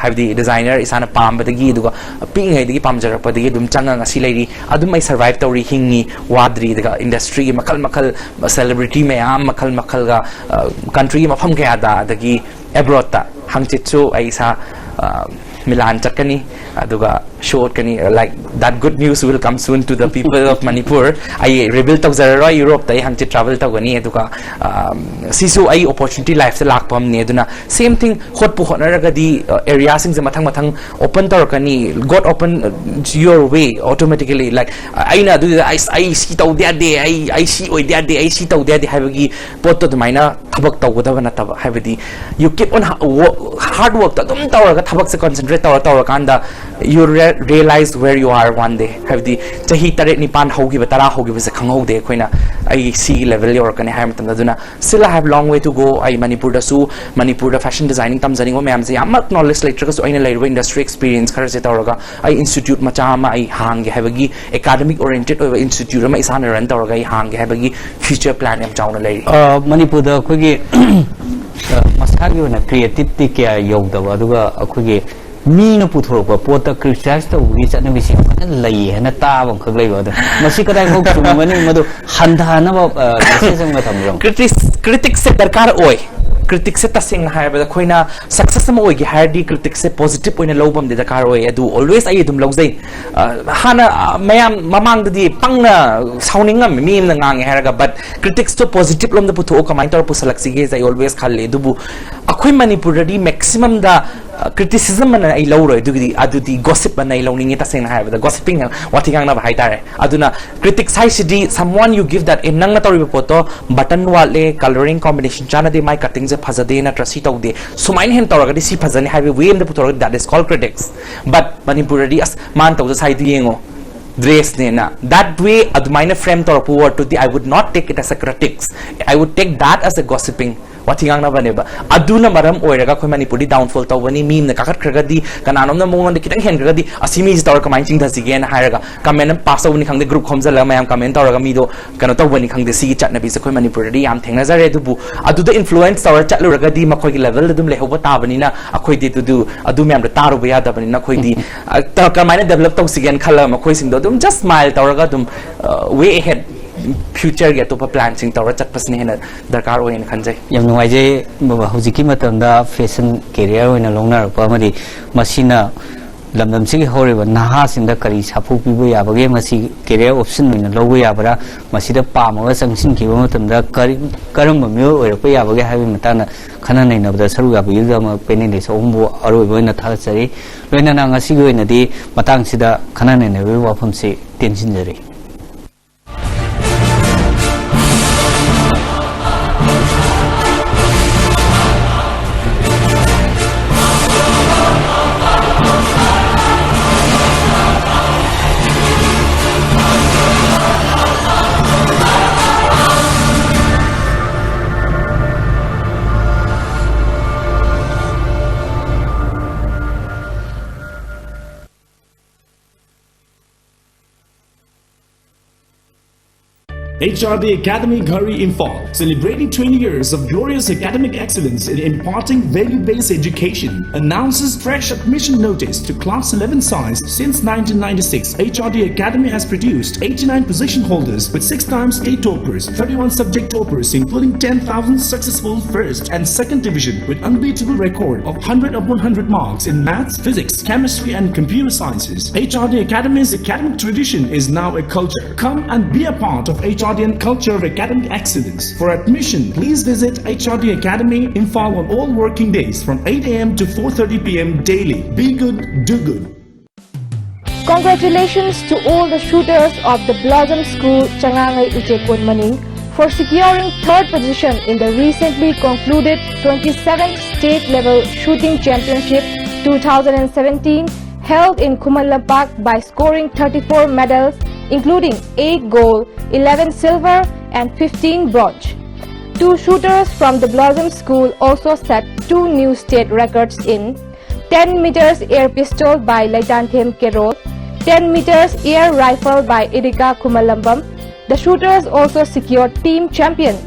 ꯍꯥꯏꯕꯗꯤ designer ꯏꯁꯥꯅ ꯄꯥꯝꯕꯗꯒꯤ, ꯑꯗꯨꯒ ꯄꯤꯛꯏꯉꯩꯗꯒꯤ ꯄꯥꯝꯖꯔꯛꯄꯗꯒꯤ ꯑꯗꯨꯝ ꯆꯪꯉ ꯉꯁꯤ ꯂꯩꯔꯤ꯫ ꯑꯗꯨꯝ ꯑꯩ survive ꯇꯧꯔꯤ, ꯍꯤꯡꯉꯤ, ꯋꯥꯗ꯭ꯔꯤ꯫ ꯑꯗꯨꯒ industry ꯒꯤ ꯃꯈꯜ ꯃꯈꯜ, celebrity ꯃꯌꯥꯝ ꯃꯈꯜ ꯃꯈꯜꯒ, country ꯒꯤ ꯃꯐꯝ ꯀꯌꯥꯗ, ꯑꯗꯒꯤ abroad ꯇ, ꯍꯪꯆꯤꯠꯁꯨ ꯑꯩ ꯏꯁꯥ ꯃꯤꯂꯥꯟ ꯆꯠꯀꯅꯤ꯫ ꯑꯗꯨꯒ ꯁꯣ ꯎꯠꯀꯅꯤ, like, that good news will come soon to the people of Manipur. ꯑꯩ ꯔꯤꯕꯤꯜ ꯇꯧꯖꯔꯔꯣꯏ, ꯌꯨꯔꯣꯞꯇ ꯑꯩ ꯍꯪꯆꯤꯠ ꯇ꯭ꯔꯥꯚꯦꯜ ꯇꯧꯒꯅꯤ, ꯑꯗꯨꯒ ꯁꯤꯁꯨ ꯑꯩ ꯑꯣꯄꯣꯔꯆꯨꯅꯤꯇꯤ ꯂꯥꯏꯐꯇ ꯂꯥꯛꯄ ꯑꯃꯅꯤ꯫ ꯑꯗꯨꯅ ꯁꯦꯝ ꯊꯤꯡ, ꯍꯣꯠꯄꯨ ꯍꯣꯠꯅꯔꯒꯗꯤ ꯑꯦꯔꯤꯌꯥꯁꯤꯡꯁꯦ ꯃꯊꯪ ꯃꯊꯪ ꯑꯣꯄꯟ ꯇꯧꯔꯛꯀꯅꯤ꯫ God open your way automatically, like, ꯑꯩꯅ ꯑꯗꯨꯗ ꯑꯩ ꯑꯩ ꯁꯤ ꯇꯧꯗ ꯌꯥꯗꯦ, ꯑꯩ ꯑꯩ ꯁꯤ ꯑꯣꯏꯗ ꯌꯥꯗꯦ, ꯑꯩ ꯁꯤ ꯇꯧꯗ ꯌꯥꯗꯦ ꯍꯥꯏꯕꯒꯤ ꯄꯣꯠꯇꯣ ꯑꯗꯨꯃꯥꯏꯅ ꯊꯕꯛ ꯇꯧꯒꯗꯕ ꯅꯠꯇꯕ꯫ ꯍꯥꯏꯕꯗꯤ, you keep on hard workꯇ ꯑꯗꯨꯝ ꯇꯧꯔꯒ, ꯊꯕꯛꯁꯦ ꯀꯟꯁꯦꯟꯇ꯭ꯔꯦꯠ ꯇꯧꯔ ꯇꯧꯔꯀꯥꯟꯗ, you realize where you are one day. ꯍꯥꯏꯕꯗꯤ, ꯆꯍꯤ ꯇꯔꯦꯠ ꯅꯤꯄꯥꯟ ꯍꯧꯈꯤꯕ, ꯇꯔꯥ ꯍꯧꯈꯤꯕꯁꯦ ꯈꯪꯍꯧꯗꯦ ꯑꯩꯈꯣꯏꯅ, ꯑꯩ ꯁꯤꯒꯤ ꯂꯦꯚꯦꯜ ꯌꯧꯔꯛꯀꯅꯤ ꯍꯥꯏꯕ ꯃꯇꯝꯗ꯫ ꯑꯗꯨꯅ still I have long way to go. ꯑꯩ ꯃꯅꯤꯄꯨꯔꯗꯁꯨ, ꯃꯅꯤꯄꯨꯔꯗ ꯐꯦꯁꯟ ꯗꯤꯖꯥꯏꯅꯤꯡ ꯇꯝꯖꯅꯤꯡꯕ ꯃꯌꯥꯝꯁꯦ ꯌꯥꯝꯅ ꯅꯣꯂꯦꯖ ꯂꯩꯇ꯭ꯔꯒꯁꯨ, ꯑꯩꯅ ꯂꯩꯔꯤꯕ ꯏꯟꯗꯁꯇ꯭ꯔꯤ ꯑꯦꯛꯁꯄꯤꯔꯤꯌꯦꯟꯁ ꯈꯔꯁꯦ ꯇꯧꯔꯒ ꯑꯩ ꯏꯟꯁꯇꯤꯇ꯭ꯌꯨꯠ ꯃꯆꯥ ꯑꯃ ꯑꯩ ꯍꯥꯡꯒꯦ ꯍꯥꯏꯕꯒꯤ, ꯑꯦꯀꯥꯗꯃꯤꯛ ꯑꯣꯔꯤꯌꯦꯟꯇꯦꯠ ꯑꯣꯏꯕ ꯏꯟꯁꯇꯤꯇ꯭ꯌꯨꯠ ꯑꯃ ꯏꯁꯥꯅ ꯔꯟ ꯇꯧꯔꯒ ꯑꯩ ꯍꯥꯡꯒꯦ ꯍꯥꯏꯕꯒꯤ ꯐ꯭ꯌꯨꯆꯔ ꯄ꯭ꯂꯥꯟ ꯌꯥꯝ ꯆꯥꯎꯅ ꯂꯩꯔꯤ꯫ ꯑ, ꯃꯅꯤꯄꯨꯔꯗ ꯑꯩꯈꯣꯏꯒꯤ, ꯑ, ꯃꯁꯥꯒꯤ ꯑꯣꯏꯅ ꯀ꯭ꯔꯤꯌꯦꯇꯤꯞꯇꯤ ꯀꯌꯥ ꯌꯧꯗꯕ, ꯑꯗꯨꯒ ꯑꯩꯈꯣꯏꯒꯤ ꯃꯤꯅ ꯄꯨꯊꯣꯔꯛꯄ ꯄꯣꯠꯇ ꯀ꯭ꯔꯤꯇꯤꯁꯥꯏꯁ ꯇꯧꯕꯒꯤ ꯆꯠꯅꯕꯤꯁꯤ ꯌꯥꯝ ꯀꯟꯅ ꯂꯩꯌꯦ ꯍꯥꯏꯅ ꯇꯥꯕ ꯑꯃꯈꯛ ꯂꯩꯕ꯫ ꯑꯗꯣ ꯃꯁꯤ ꯀꯗꯥꯏꯐꯥꯎ ꯆꯨꯝꯒꯅꯤ? ꯃꯗꯨ ꯍꯟꯊꯅꯕ, ꯑ, ꯃꯦꯁꯦꯖ ꯑꯃꯒ ꯊꯝꯕꯤꯔꯝꯃꯨ꯫ ꯀ꯭ꯔꯤꯇꯤꯛꯁ ꯀ꯭ꯔꯤꯇꯤꯛꯁꯁꯦ ꯗꯔꯀꯥꯔ ꯑꯣꯏ꯫ ꯀ꯭ꯔꯤꯇꯤꯛꯁꯁꯦ ꯇꯁꯦꯡꯅ ꯍꯥꯏꯔꯕꯗ ꯑꯩꯈꯣꯏꯅ ꯁꯛꯁꯦꯁ ꯑꯃ ꯑꯣꯏꯒꯦ ꯍꯥꯏꯔꯗꯤ ꯀ꯭ꯔꯤꯇꯤꯛꯁꯁꯦ ꯄꯣꯖꯤꯇꯤꯚ ꯑꯣꯏꯅ ꯂꯧꯕ ꯑꯃꯗꯤ ꯗꯔꯀꯥꯔ ꯑꯣꯏ꯫ ꯑꯗꯨ ꯑꯣꯜꯋꯦꯁ ꯑꯩ ꯑꯗꯨꯝ ꯂꯧꯖꯩ꯫ ꯑ, ꯍꯥꯟꯅ, ꯑ, ꯃꯌꯥꯝ ꯃꯃꯥꯡꯗꯗꯤ ꯄꯪꯅ ꯁꯥꯎꯅꯤꯡꯉꯝꯃꯤ, ꯃꯤ ꯑꯃꯅ ꯉꯥꯡꯉꯦ ꯍꯥꯏꯔꯒ, ꯕꯠ ꯀ꯭ꯔꯤꯇꯤꯛꯁꯇꯣ ꯄꯣꯖꯤꯇꯤꯚ ꯂꯣꯝꯗ ꯄꯨꯊꯣꯛꯑꯣ, ꯀꯃꯥꯏꯅ ꯇꯧꯔ ꯄꯨꯁꯜꯂꯛꯁꯤꯒꯦꯁꯦ ꯑꯩ ꯑꯣꯜꯋꯦꯁ ꯈꯜꯂꯦ꯫ ꯑꯗꯨꯕꯨ ꯑꯩꯈꯣꯏ ꯃꯅꯤꯄꯨꯔꯗꯗꯤ ꯃꯦꯛꯁꯤꯃꯝꯗ ꯀ꯭ꯔꯤꯇꯤꯁꯤꯖꯝ ꯑꯅ ꯑꯩ ꯂꯧꯔꯣꯏ, ꯑꯗꯨꯒꯤꯗꯤ, ꯑꯗꯨꯗꯤ ꯒꯣꯁꯤꯞ ꯑꯅ ꯑꯩ ꯂꯧꯅꯤꯡꯉꯤ, ꯇꯁꯦꯡꯅ ꯍꯥꯏꯔꯕꯗ ꯒꯣꯁꯤꯄꯤꯡ, ꯋꯥꯊꯤ ꯉꯥꯡꯅꯕ ꯍꯥꯏꯇꯥꯔꯦ꯫ ꯑꯗꯨꯅ ꯀ꯭ꯔꯤꯇꯤꯛꯁ ꯍꯥꯏꯁꯤꯗꯤ someone you give that, ꯑꯦ, ꯅꯪꯅ ꯇꯧꯔꯤꯕ ꯄꯣꯠꯇꯣ ꯕꯇꯟ ꯋꯥꯠꯂꯦ, ꯀꯂꯔꯤꯡ ꯀꯣꯝꯕꯤꯅꯦꯁꯟ ꯆꯥꯟꯅꯗꯦ, ꯃꯥꯏ ꯀꯠꯇꯤꯡꯁꯦ ꯐꯖꯗꯦ, ꯅꯠꯇ꯭ꯔ ꯁꯤ ꯇꯧꯗꯦ, ꯁꯨꯃꯥꯏꯅ ꯍꯦꯟꯅ ꯇꯧꯔꯒꯗꯤ ꯁꯤ ꯐꯖꯅꯤ ꯍꯥꯏꯕꯒꯤ ꯋꯦ ꯑꯃꯗ ꯄꯨꯊꯣꯔꯛꯑꯗꯤ, that is called critics. But ꯃꯅꯤꯄꯨꯔꯗꯗꯤ, "ꯑꯁ, ꯃꯥꯅ ꯇꯧꯖ ꯁꯥꯏꯗꯨ ꯌꯦꯡꯉꯣ, ꯗ꯭ꯔꯦꯁꯅꯦꯅ", that way ꯑꯗꯨꯃꯥꯏꯅ ꯐ꯭ꯔꯦꯝ ꯇꯧꯔꯛꯄ ꯋꯥꯔꯗꯇꯨꯗꯤ, I would not take it as a critics, I would take that as a gossiping. ꯋꯥꯊꯤ ꯉꯥꯡꯅꯕꯅꯦꯕ꯫ ꯑꯗꯨꯅ ꯃꯔꯝ ꯑꯣꯏꯔꯒ ꯑꯩꯈꯣꯏ ꯃꯅꯤꯄꯨꯔꯗꯤ ꯗꯥꯎꯟꯐꯣꯜ ꯇꯧꯕꯅꯤ꯫ ꯃꯤ ꯑꯃꯅ ꯀꯥꯈꯠꯈ꯭ꯔꯒꯗꯤ, ꯀꯅꯥꯅꯣꯝꯅ ꯃꯉꯣꯟꯗ ꯈꯤꯇꯪ ꯍꯦꯟꯈ꯭ꯔꯒꯗꯤ, "ꯑꯁꯤ ꯃꯤꯁꯤ ꯇꯧꯔ ꯀꯃꯥꯏꯅ ꯆꯤꯡꯊꯁꯤꯒꯦꯅ" ꯍꯥꯏꯔꯒ ꯀꯃꯦꯟ ꯑꯃ ꯄꯥꯁ ꯇꯧꯕꯅꯤ ꯈꯪꯗꯦ, ꯒ꯭ꯔꯨꯞ ꯈꯣꯝꯖꯤꯜꯂꯒ ꯃꯌꯥꯝ ꯀꯃꯦꯟ ꯇꯧꯔꯒ ꯃꯤꯗꯣ ꯀꯩꯅꯣ ꯇꯧꯕꯅꯤ ꯈꯪꯗꯦ꯫ ꯁꯤꯒꯤ ꯆꯠꯅꯕꯤꯁꯦ ꯑꯩꯈꯣꯏ ꯃꯅꯤꯄꯨꯔꯗꯗꯤ ꯌꯥꯝ ꯊꯦꯡꯅꯖꯔꯦ꯫ ꯑꯗꯨꯕꯨ ꯑꯗꯨꯗ ꯏꯟꯐ꯭ꯂꯨꯋꯦꯟꯁ ꯇꯧꯔ ꯆꯠꯂꯨꯔꯒꯗꯤ ꯃꯈꯣꯏꯒꯤ ꯂꯦꯚꯦꯜꯗ ꯑꯗꯨꯝ ꯂꯩꯍꯧꯕ ꯇꯥꯕꯅꯤꯅ, ꯑꯩꯈꯣꯏꯗꯤ ꯑꯗꯨꯗꯨ, ꯑꯗꯨ ꯃꯌꯥꯝꯗꯣ ꯇꯥꯔꯨꯕ ꯌꯥꯗꯕꯅꯤꯅ, ꯑꯩꯈꯣꯏꯗꯤ, ꯑ, ꯀ-, ꯀꯃꯥꯏꯅ ꯗꯦꯕꯂꯞ ꯇꯧꯁꯤꯒꯦꯅ ꯈꯜꯂꯒ ꯃꯈꯣꯏꯁꯤꯡꯗꯣ ꯑꯗꯨꯝ ꯖꯁ ꯁ꯭ꯃꯥꯏꯜ ꯇꯧꯔꯒ ꯑꯗꯨꯝ, ꯑ, ꯋꯦ ꯑꯍꯦꯗ, ꯐ꯭ꯌꯨꯆꯔꯒꯤ ꯑꯇꯣꯞꯄ ꯄ꯭ꯂꯥꯟꯁꯤꯡ ꯇꯧꯔ ꯆꯠꯄꯁꯤꯅ ꯍꯦꯟꯅ ꯗꯔꯀꯥꯔ ꯑꯣꯏꯌꯦꯅ ꯈꯟꯖꯩ꯫ ꯌꯥꯝ ꯅꯨꯡꯉꯥꯏꯖꯩ, ꯕꯕꯥ꯫ ꯍꯧꯖꯤꯛꯀꯤ ꯃꯇꯝꯗ ꯐꯦꯁꯟ ꯀꯦꯔꯤꯌꯔ ꯑꯣꯏꯅ ꯂꯧꯅꯔꯛꯄ ꯑꯃꯗꯤ ꯃꯁꯤꯅ ꯂꯝꯗꯝꯁꯤꯒꯤ ꯍꯧꯔꯤꯕ ꯅꯍꯥꯁꯤꯡꯗ ꯀꯔꯤ ꯁꯥꯐꯨ ꯄꯤꯕ ꯌꯥꯕꯒꯦ, ꯃꯁꯤ career option ꯑꯣꯏꯅ ꯂꯧꯕ ꯌꯥꯕ꯭ꯔꯥ, ꯃꯁꯤꯗ ꯄꯥꯝꯃꯒ ꯆꯪꯁꯤꯟꯈꯤꯕ ꯃꯇꯝꯗ ꯀꯔꯤ, ꯀꯔꯝꯕ ꯃꯤꯑꯣꯏ ꯑꯣꯏꯔꯛꯄ ꯌꯥꯕꯒꯦ ꯍꯥꯏꯕꯒꯤ ꯃꯇꯥꯡꯗ ꯈꯟꯅ ꯅꯩꯅꯕꯗ ꯁꯔꯨꯛ ꯌꯥꯕꯤꯒꯤꯗꯃꯛ panelist ꯑꯍꯨꯝꯕꯨ ꯑꯔꯣꯏꯕ ꯑꯣꯏꯅ ꯊꯥꯒꯠꯆꯔꯤ꯫ ꯂꯣꯏꯅꯅ ꯉꯁꯤꯒꯤ ꯑꯣꯏꯅꯗꯤ ꯃꯇꯥꯡꯁꯤꯗ ꯈꯟꯅ ꯅꯩꯅꯕꯒꯤ ꯋꯥꯐꯝꯁꯤ ꯇꯦꯟꯁꯤꯟꯖꯔꯤ꯫ H R D Academy Ghari Imphal, celebrating twenty years of glorious academic excellence in imparting value-based education, announces fresh admission notice to class eleven science. Since nineteen ninety-six, H R D Academy has produced eighty-nine position holders with six times state toppers, thirty-one subject toppers, including ten thousand successful first and second division, with unbeatable record of hundred upon hundred marks in maths, physics, chemistry, and computer sciences. H R D Academy's academic tradition is now a culture. Come and be a part of H R D and culture of academic excellence. For admission, please visit H R D Academy Imphal on all working days from eight A M to four thirty P M daily. Be good, do good. Congratulations to all the shooters of the Blossom School, Changangai Uchekon Maning, for securing third position in the recently concluded twenty-seventh State Level Shooting Championship two thousand seventeen, held in Khuman Lampak, by scoring thirty-four medals, including eight gold, eleven silver, and fifteen bronze. Two shooters from the Blossom School also set two new state records in ten meters air pistol by Leitanthem Kerol, ten meters air rifle by Erika Khumalambam. The shooters also secured team champion